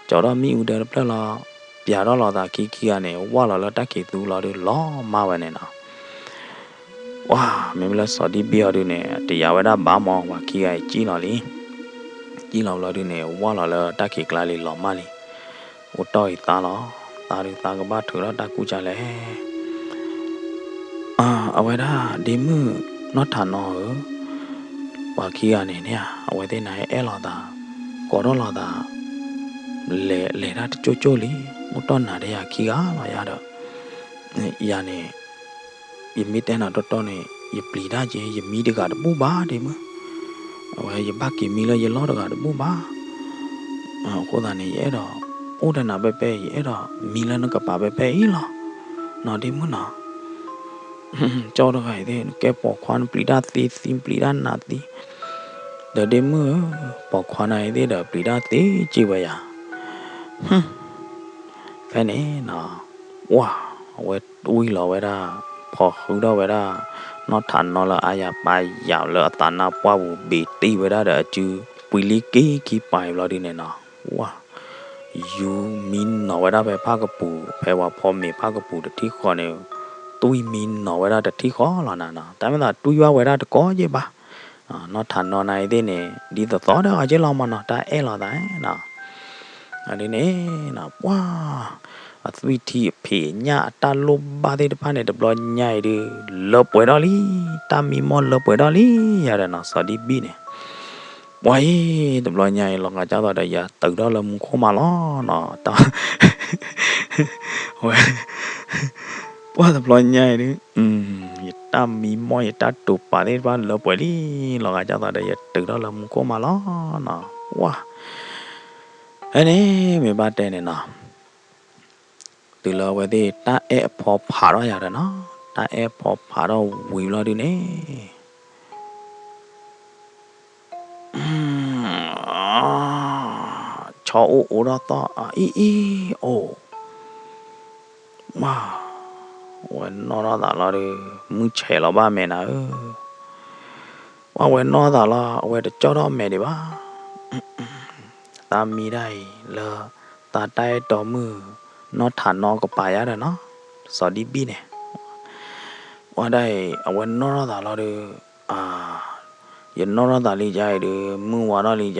ကၠီထီၣ်မ့ၣ်အူဒၢတဖျၢၣ်လီၤ, ပျးထီၣ်လိာ်သးခံခံဂၤန့ၣ် ဝၢ်လီၤလၢတၢ်ခံးသူလီၤဒုး လီၤမၢ်ဝဲန့ၣ်နီၤ. ပှၢ် မ့မ့ၢ်လၢစီၤဒံဘ့ၣ်အီၤဒုးန့ၣ် တယာ်ဝဲဒၣ်ဘၣ်မး, ပှၤခံဂၤအံၤကံၣ်လီၤလံ. ကံၣ်လီၤလီၤဒုးန့ၣ် ဝၢ်လီၤလၢတၢ်ခံးကျါလံ လီၤမၢ်လံ. အိၣ်တီၢ်အံၤသါလီၤ, သါဒုးသါကဘၣ်ထုးထီၣ်တၢ်ကူၣ်ကလဲၣ်. အဝဲဒၣ် ဒ့မုၣ်နီၢ်ထးနီဧၢ, ပှၤခံဂၤန့ၣ်န့ၣ် အဝဲသ့ၣ်နၤအဲၣ်လိာ်သး, ကိးထီၣ်လိာ်သး, လဲၤ လဲၤတၢ်တကၠိၢ်ကၠိၢ်လံ, အိၣ်တီၢ်နၤဒီးယၤခံဂၤလီၤယၤဒီး, ယၤန့ၣ် ယမ့ၢ်တဲနၤတီတီန့ၣ် ယပျံၤတၢ်က့ၤ ယမံတဂၤတဘူၣ်ဘၣ် ဒ့မုၣ်. အဝဲယဘၣ်က့ၤမံလၢယလီၢ်တဂၤတဘူၣ်ဘၣ်. အဃိသတးန့ၣ် ယအဲၣ်ဒိးအိၣ်ဒီးနၤဖဲဖဲ, ယအဲၣ်ဒိးမံလၢနကပၤဖဲဖဲအံၤလီၤ, နီၤ ဒ့မုၣ်နီၤ. ကၠီတဂၤအံၤသ့ၣ် နကဲပိာ်ခွါ နပျံၤတၢ်သ့သံ နပျံၤတၢ်နးသံ, ဒီးဒ့မုၣ်ဧၢ, ပိာ်ခွါနၤအံၤသ့ၣ်ဒီး ပျံၤတၢ်သ့က့ၤဝဲယၤ. ဖဲန့ၣ်နီၤ, ပှၢ် အဝဲတွံၢ်လီၤဝဲဒၣ်, ဖီၣ်ဃုထီၣ်ဝဲဒၣ် နီၢ်ထးနီလၢအါယၤပာ်ယၤလၢအသးနါပှၢ်ပူၤ ဘ့ၤတ့ၢ်ဝဲဒၣ်ဒီးအစု ပှံၤလံက့ခံပာ်အံၤဘျီဒုးန့ၣ်နီၤ, ပှၢ် ယူၤမံနီၤဝဲဒၣ်ဖဲဖၣ်ကပူၤ, ဖဲပှၤဖီမ့ၤဖၣ်ကပူၤတထံၣ်ဃီန့ၣ်, တွံၢ်မံနီၤဝဲဒၣ်တထံၣ်ဃီလီၤနၤနီၤ, တၢ်မ့ၢ်သးတွံၢ်ဘၣ်ဝဲဒၣ်တကိးက့ဘၣ်. နီၢ်ထးနီနၤအံၤသ့ၣ်န့ၣ် ဒ်သိးသိးဒီးအီၤက့လီၤမးနီၤ, တၢ်အဲၣ်လိာ်သးနီၤ. အဒ်န့ၣ်နီၤ, ပှၢ် အသွံၣ်ထံအဖံးအညၣ်အတၢ်လိၣ်ဘၣ်သ့ၣ်တဖၣ်န့ၣ် တဘျီညါအံၤဒုး လၢပှဲၤထီၣ်လံ, တၢ်မံမီၢ်လၢပှဲၤထီၣ်လံယၤဒီးနီၤ, စီၤဒံဘံၣ်န့ၣ်. ပှၢ်အံၤ တဘျီညါအံၤ လီၤဂာ်ကၢ်သိးဒီး ယတုၤထီၣ်လၢမူခိၣ်မးလီၤနီၤ, ဝဲ ပှၢ်တဘျီညါအံၤဒုး ယတၢ်မံမီၢ် ယတၢ်တိာ်ပာ်သ့ၣ်တဖၣ်လၢပှဲၤလံ, လီၤဂာ်ကၢ်သိးဒီး ယတုၤထီၣ်လၢမူခိၣ်မးလီၤနီၤ, ပှၢ် ဖဲန့ၣ် မ့ၢ်ဘၣ်တဲန့ၣ်နီၤ, တုၤလၢအဝဲသ့ၣ်တၢ်အဲၣ်အဖီဖးထီၣ်ယၤဒီးနီၤ, တၢ်အဲၣ်ဖီဖးထီၣ်ဝံၤဘျီဒုးန့ၣ် ဆီအိၣ်အိၣ်ထီၣ်သီၣ်အအံၤအံၤအိၣ်, ဝဲနီၣ်ထီၣ်သးလီၤဒီး မုၢ်ဆဲးလီၤဘၣ်မဲာ်နၤဧၢ, ဝဲနီၣ်သးလီၤ အဝဲတကၠီၣ်ထီၣ်မဲာ်ဒံးဘၣ်. သးမံတၢ်အံၤလၢ သးတၢ်အဲၣ်တီမုၣ် နီၢ်ထးနီကပၤယၤဒီးနီၤ, စီၤဒံဘံၣ်န့ၣ် ဝဲဒၣ်အံၤ အဝဲနီၣ်ထီၣ်သးလီၤဒီး ယနီၣ်ထီၣ်သးလံကါအံၤဒီး မုၢ်ဝါထီၣ်လံကါအံၤဒီး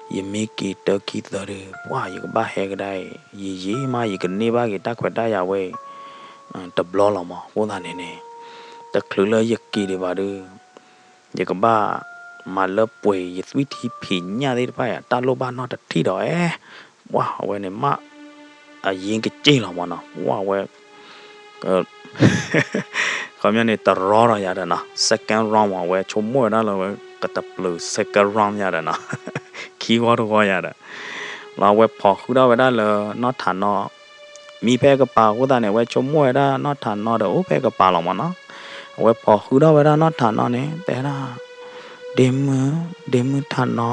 ယမ့ၢ်က့ၤတၢခံသၢဒီး ပှၢ် ယကဘၣ်ဟဲကဒါအံၤ ယံာ်ယံာ်မး ယကန့ၢ်ဘၣ်က့ၤတၢ်ခွဲးတၢ်ယာ်ဝဲအံၤ တဘျီလီၤမး. အဃိသတးန့ၣ်န့ၣ် တချုးလၢယက့ၤဒံးဘၣ်ဒီး ယကဘၣ်မၤလၢပှဲၤယသွံၣ်ထံဖံးညၣ်သ့ၣ်တဖၣ်အံၤ တၢ်လိၣ်ဘၣ်နီတထံၣ်ဒီးအဲ ပှၢ် အဝဲန့ၣ်မး အယ့ကစ့ၢ်လီၤမးနီၤ ပှၢ် အဝဲ ခီပညီန့ၣ် တရီဒီးယၤဒီးနီၤ second round မး အဝဲဆိကမိၣ်ဝဲဒၣ်လၢဝဲ ကတပျုၤ second round ယၤဒီးနီၤ ခံဂီၢ်တဂီၢ်ယၤဒီး လီၤအဝဲဖီၣ်ဃုာ်ထီၣ်ဝဲဒၣ်လၢနီၢ်ထးနီ မံဖဲကပၤအဃိသတးန့ၣ် အဝဲဆိကမိၣ်ဝဲဒၣ်နီၢ်ထးနီဒီးအိၣ်ဖဲကပၤလီၤမးနီၤ အဝဲဖီၣ်ဃုာ်ထီၣ်ဝဲဒၣ်နီၢ်ထးနီန့ၣ် တဲဒၣ် ဒ့မုၣ် ဒ့မုၣ်ထးနီ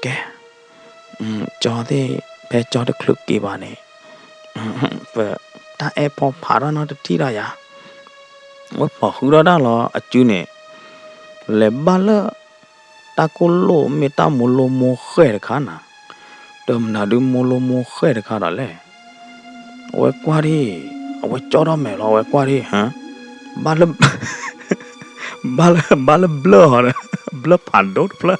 ကဲ ကၠီသ့ၣ် ဖဲကၠီတချုးက့ၤဘၣ်န့ၣ် ပတၢ်အဲၣ်ဖီဖးထီၣ်နီတထံၣ်ဒီးယၤ ဝဲဖီၣ်ဃုာ်ထီၣ်တၢ်လီၤအစုန့ၣ် လဲၤဘၣ်လၢ တၢ်ကိၢ်လိၣ်မ့ၢ်တၢ်မိၤလိမိၤဃဲၣ်တခါနၤ တမနုၤဒုးမိၤလိမိၤဃဲၣ်တခါဒီးလဲၣ် အဝဲကွၢ်ဒံး အဝဲကၠီထီၣ်မဲာ်လီၤ အဝဲကွၢ်ဒံး ဟါ ဘၣ်လၢ ဘၣ်လၢ ဘၣ်လၢဘျၢၣ်ဟီဒီး ဘျၢၣ်ဖးဒိၣ်တဖျၢၣ်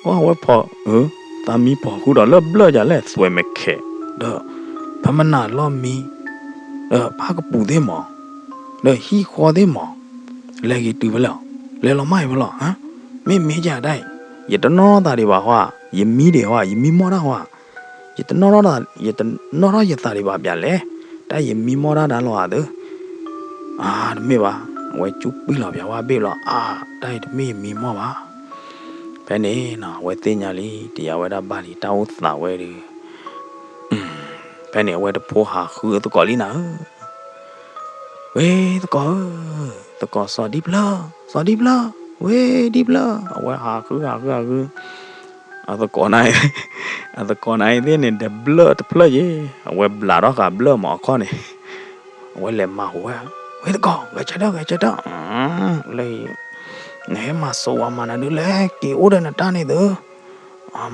အဝဲဖီၣ် သးမံဖီၣ်ဃုာ်ဒီးလၢဘျၢၣ်ယၤလဲၣ် သွဲၣ်မဲာ်ခဲး ဒီး ဖဲမနၤလီၢ်မံ ဒီးဖၣ်ကပူၤသ့ၣ်မး ဒီးဟံၣ်ဃီသ့ၣ်မး လဲၤက့ၤတုၤဖဲလဲၣ် လဲၤလီၤမးအံၤဖဲလဲၣ် မ့ၢ်မ့ၢ်ယၤဒၣ်အံၤ ယတနီၣ်ထီၣ်သးဒံးဘၣ်ဟီ ယမံဒံးဟီ ယမံမီၢ်တၢ်ဟီ ယတနီၣ်ထီၣ် ယတနီၣ်ထီၣ်ယသးဒံးဘၣ်ဘၣ်လဲၣ် တၢ်ယမံမီၢ်တၢ်ဒၣ်လီၤဧါသၢ အါ တမ့ၢ်ဘၣ် အဝဲကူပံၢ်လီၤပျးဝဲဘ့ၣ်လီၤ အါ တၢ်အံၤတမ့ၢ်ယမံမီၢ်ဘၣ် ဖဲန့ၣ်နီၤ အဝဲသ့ၣ်ညါလံ တယာ်ဝဲဒၣ်ဘၣ်လံ တၢ်အိၣ်သးဝဲဒီး ဖဲန့ၣ် အဝဲတဖိဟးဃုအသကိးလံနၤဧၢ, ဝဲသကိးဧၢ, သကိးစီၤဒံဖျၢၣ်, စီၤဒံဖျၢၣ် ဝ့ဒံဖျၢၣ်, အဝဲဟးဃုဟးဃုဟးဃု, အသကိးနၤ, အသကိးနၤအံၤသ့ၣ်န့ၣ် ဒီးဘျၢၣ်တဖျၢၣ်ယဲ, အဝဲဘျးထီၣ်ဃာ်ဘျၢၣ်မးအခီၣ်န့ၣ်, အဝဲလဲၤမၤဟူဝဲ, ဝ့သကိး ဂဲၤဆၢထၢၣ် ဂဲၤဆၢထၢၣ်, လၢ နဟဲမၤစိးဝဲမၤနၤဒုလဲၣ်, က့ၤအိၣ်ဒီးနတၢ်န့ၣ်သု,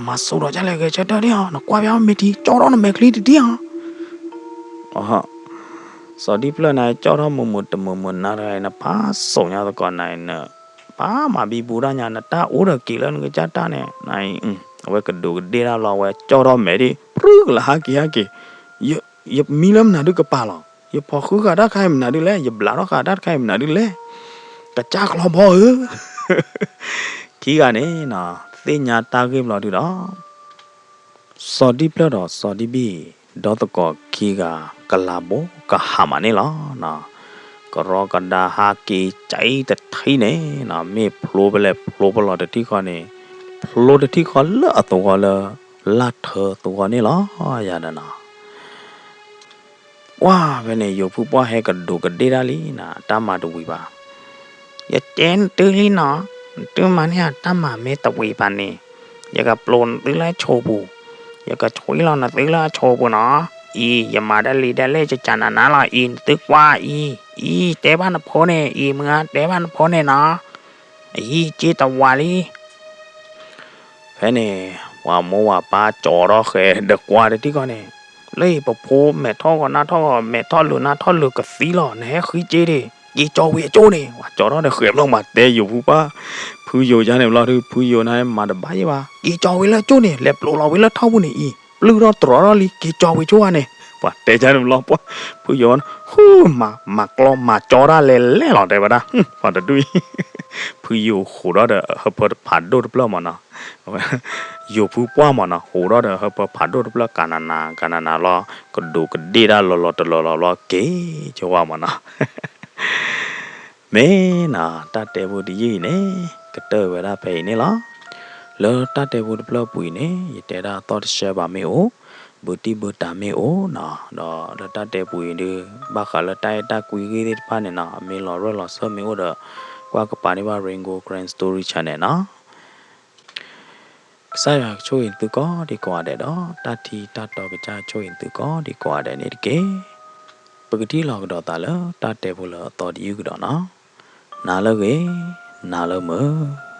မၤစိးဒီးကလဲၣ် ဂဲၤဆၢထၢၣ်ဒံးဧါ, နကွၢ်ဖဲမ့ၢ်ထံ ကၠီၣ်ထီၣ်နမဲာ်ချံတဒံးဧါ. စီၤဒံဖျၢၣ်န့ၣ် ကၠီၣ်ထီၣ်မုာ်မုာ်တမုာ်မုာ်နၤတဂၤအံၤ နဖးစိးညါသကိးနၤအံၤန, ပာ်မၤဘံဘူတၢ်ညါ နတၢ်အိၣ်ဒီးက့ၤလၢနကစၢ်တၢ်န့ၣ်, နအံၤ အဝဲကဒူးကဒ့ၣ်တၢ်လီၤ အဝဲကၠီၣ်ထီၣ်မဲာ်ဒံး ဖြူကလၢဟးက့ၤဟးက့ၤ, ယမံလၢမနုၤဒုကပၤလီၤ, ယဖီၣ်ဃုဃာ်တၢ်တခါအံၤမနုၤဒုလဲၣ်, ယဘျးထီၣ်ဃာ်တၢ်တခါအံၤမနုၤဒုလဲၣ်, ကစၢ်ကျီဘီဧၢ, ခံဂၤန့ၣ်နီၤ သ့ၣ်ညါတၢ်ဂ့ၢ်ဘျီဒုဒီး စီၤဒံဖျၢၣ်ဒီးစီၤဒံဘံၣ် ဒီသကိးခံဂၤ ကလၤဘိကဟးမးန့ၣ်လီၤ. ကရီကဒါဟးက့ၤကၠံတထံၣ်န့ၣ်နီၤ မ့ၢ်ဖျိဖဲလဲၣ်ဖျိဖဲလဲၣ်တထံၣ်ဃီန့ၣ်, ဖျိတထံၣ်ဃီလၢအသဝီလၢ လၢ်ထၢသဝီန့ၣ်လီၤ. ယၤဒီးနီၤ ပှၢ်ဖဲန့ၣ် ယိၤဖုပှၢ်ဟဲကဒူးကဒ့ၣ်တၢ်လံနီၤ တၢ်မၤတဝံၤဘၣ်. ယတဲနသုလံနီၤ, နသုမၤန့ၢ်အတၢ်မၤမ့ၢ်တဝံၤဘၣ်န့ၣ်, ယကပျိနသုလၢအဆိပူၤ, ယကဆွံလီၤနသုလၢအဆိပူၤနီၤ. အံၤ ယမၤတၢ်လံတၢ်လဲၣ် ယကနၤနၤလီၤ အံၤ နသုကွၢ်အံၤ, အံၤ တဲဘၣ်နဖိန့ၣ် အံၤ မုၢ်ဂၤတဲဘၣ်နဖိန့ၣ်နီၤ. အံၤ က့ၤတဝၤလံ ဖဲန့ၣ် ပှၤမိၢ်ပှၤပၢ်ကၠီထီၣ်ဃဲဒီးကွၢ်တထံၣ်ဃီန့ၣ်, လၢအံၤပဖိမဲာ်ထီၣ်ဂီၤနါထီၣ်ဂီၤ မဲာ်ထီၣ်လုာ်နါထီၣ်လုာ်ကသံလီၤ နဟဲဃံက့ၤဒံး က့ၤကၠီဝံၤအကၠိၣ်န့ၣ် ပှၤကၠီထီၣ်ဒီးဃဲၤဘျီမး တဲယိၤဖုပှၢ်, ဖုယိၤယါန့ၣ်ဘျီဒု ဖုယိၤန့ၣ်မၤတဘၣ်ယဲဘၣ် က့ၤကၠီဝံၤလၢအကၠိၣ်န့ၣ် လဲၤပျိလီၤဝံၤလၢထီၣ်ပူၤန့ၣ်အံၤ ပျုၢ်ထီၣ်တြီထီၣ်လံ က့ၤကၠီဝံၤကၠိၣ်ဧါန့ၣ်, ပှၤတဲယါန့ၣ်ဘျီပှၢ်, ဖုယိၤန့ၣ် ဟူ မၤကျီမၤကၠီတၢ်လဲၤလဲၣ်လီၤ တဲဝဲဒၣ်, ပှၤတဒူၣ်အံၤ ဖုယိၤဟူးထီၣ်ဒီးဟၢဖၢဖးဒိၣ်တဖျၢၣ်မးနီၤ, ယိၤဖုပှၢ်မးနီၤ ဟူးထီၣ်ဒီးဟၢဖၢဖးဒိၣ်တဖျၢၣ် ကနၤနၤ ကနၤနၤလီၤ ကဒူးကဒ့ၣ်တၢ်လီၤလီၤတလီၤလီၤဘျီ က့ၤကၠီဝါမးနီၤ. မ့ၢ်နီၤ တၢ်တဲဖိတယုၢ်အံၤန့ၣ် ကတၢၢ်ဝဲဒၣ်ဖဲအံၤန့ၣ်လီၤ. လၢတၢ်တဲဖိတဖျၢၣ်အပူၤအံၤန့ၣ် ယတဲဒၣ်သီၣ်တဆှၢဘၣ်မ့ၢ်အိၣ်, ဘုတံၢ်ဘုတၢ်မ့ၢ်အိၣ်နီၤ, ဒီးလၢတၢ်တဲပူၤအံၤဒု ဘၣ်ဃးလၢတၢ်အဲၣ်တၢ်ကွံဂ့ၢ်သ့ၣ်တဖၣ်န့ၣ်နီၤ မ့ၢ်လီၤရၢၢ်လီၤစၢၢ်မ့ၢ်အိၣ်ဒီး ကွၢ်ကပၤန့ၢ်ဘၣ် Rain Gold Karen Story Channel နီၤ. ကစၢ်ယွၤကဆိၣ်ဂ့ၤသုကိးဒံကိးဂၤဒဲးဒီး တၢ်ထံတၢ်တီကစၢ်ဆိၣ်ဂ့ၤသုကိးဒံကိးဂၤဒဲးန့ၣ်တက့ၢ်. ပကထံၣ်လိာ်ကဒီးသးလၢတၢ်တဲဖိလၢအသီတယုၢ်ကဒီးနီၤ. နၤလၢဂ့ၤ, နၤလၢမုာ်.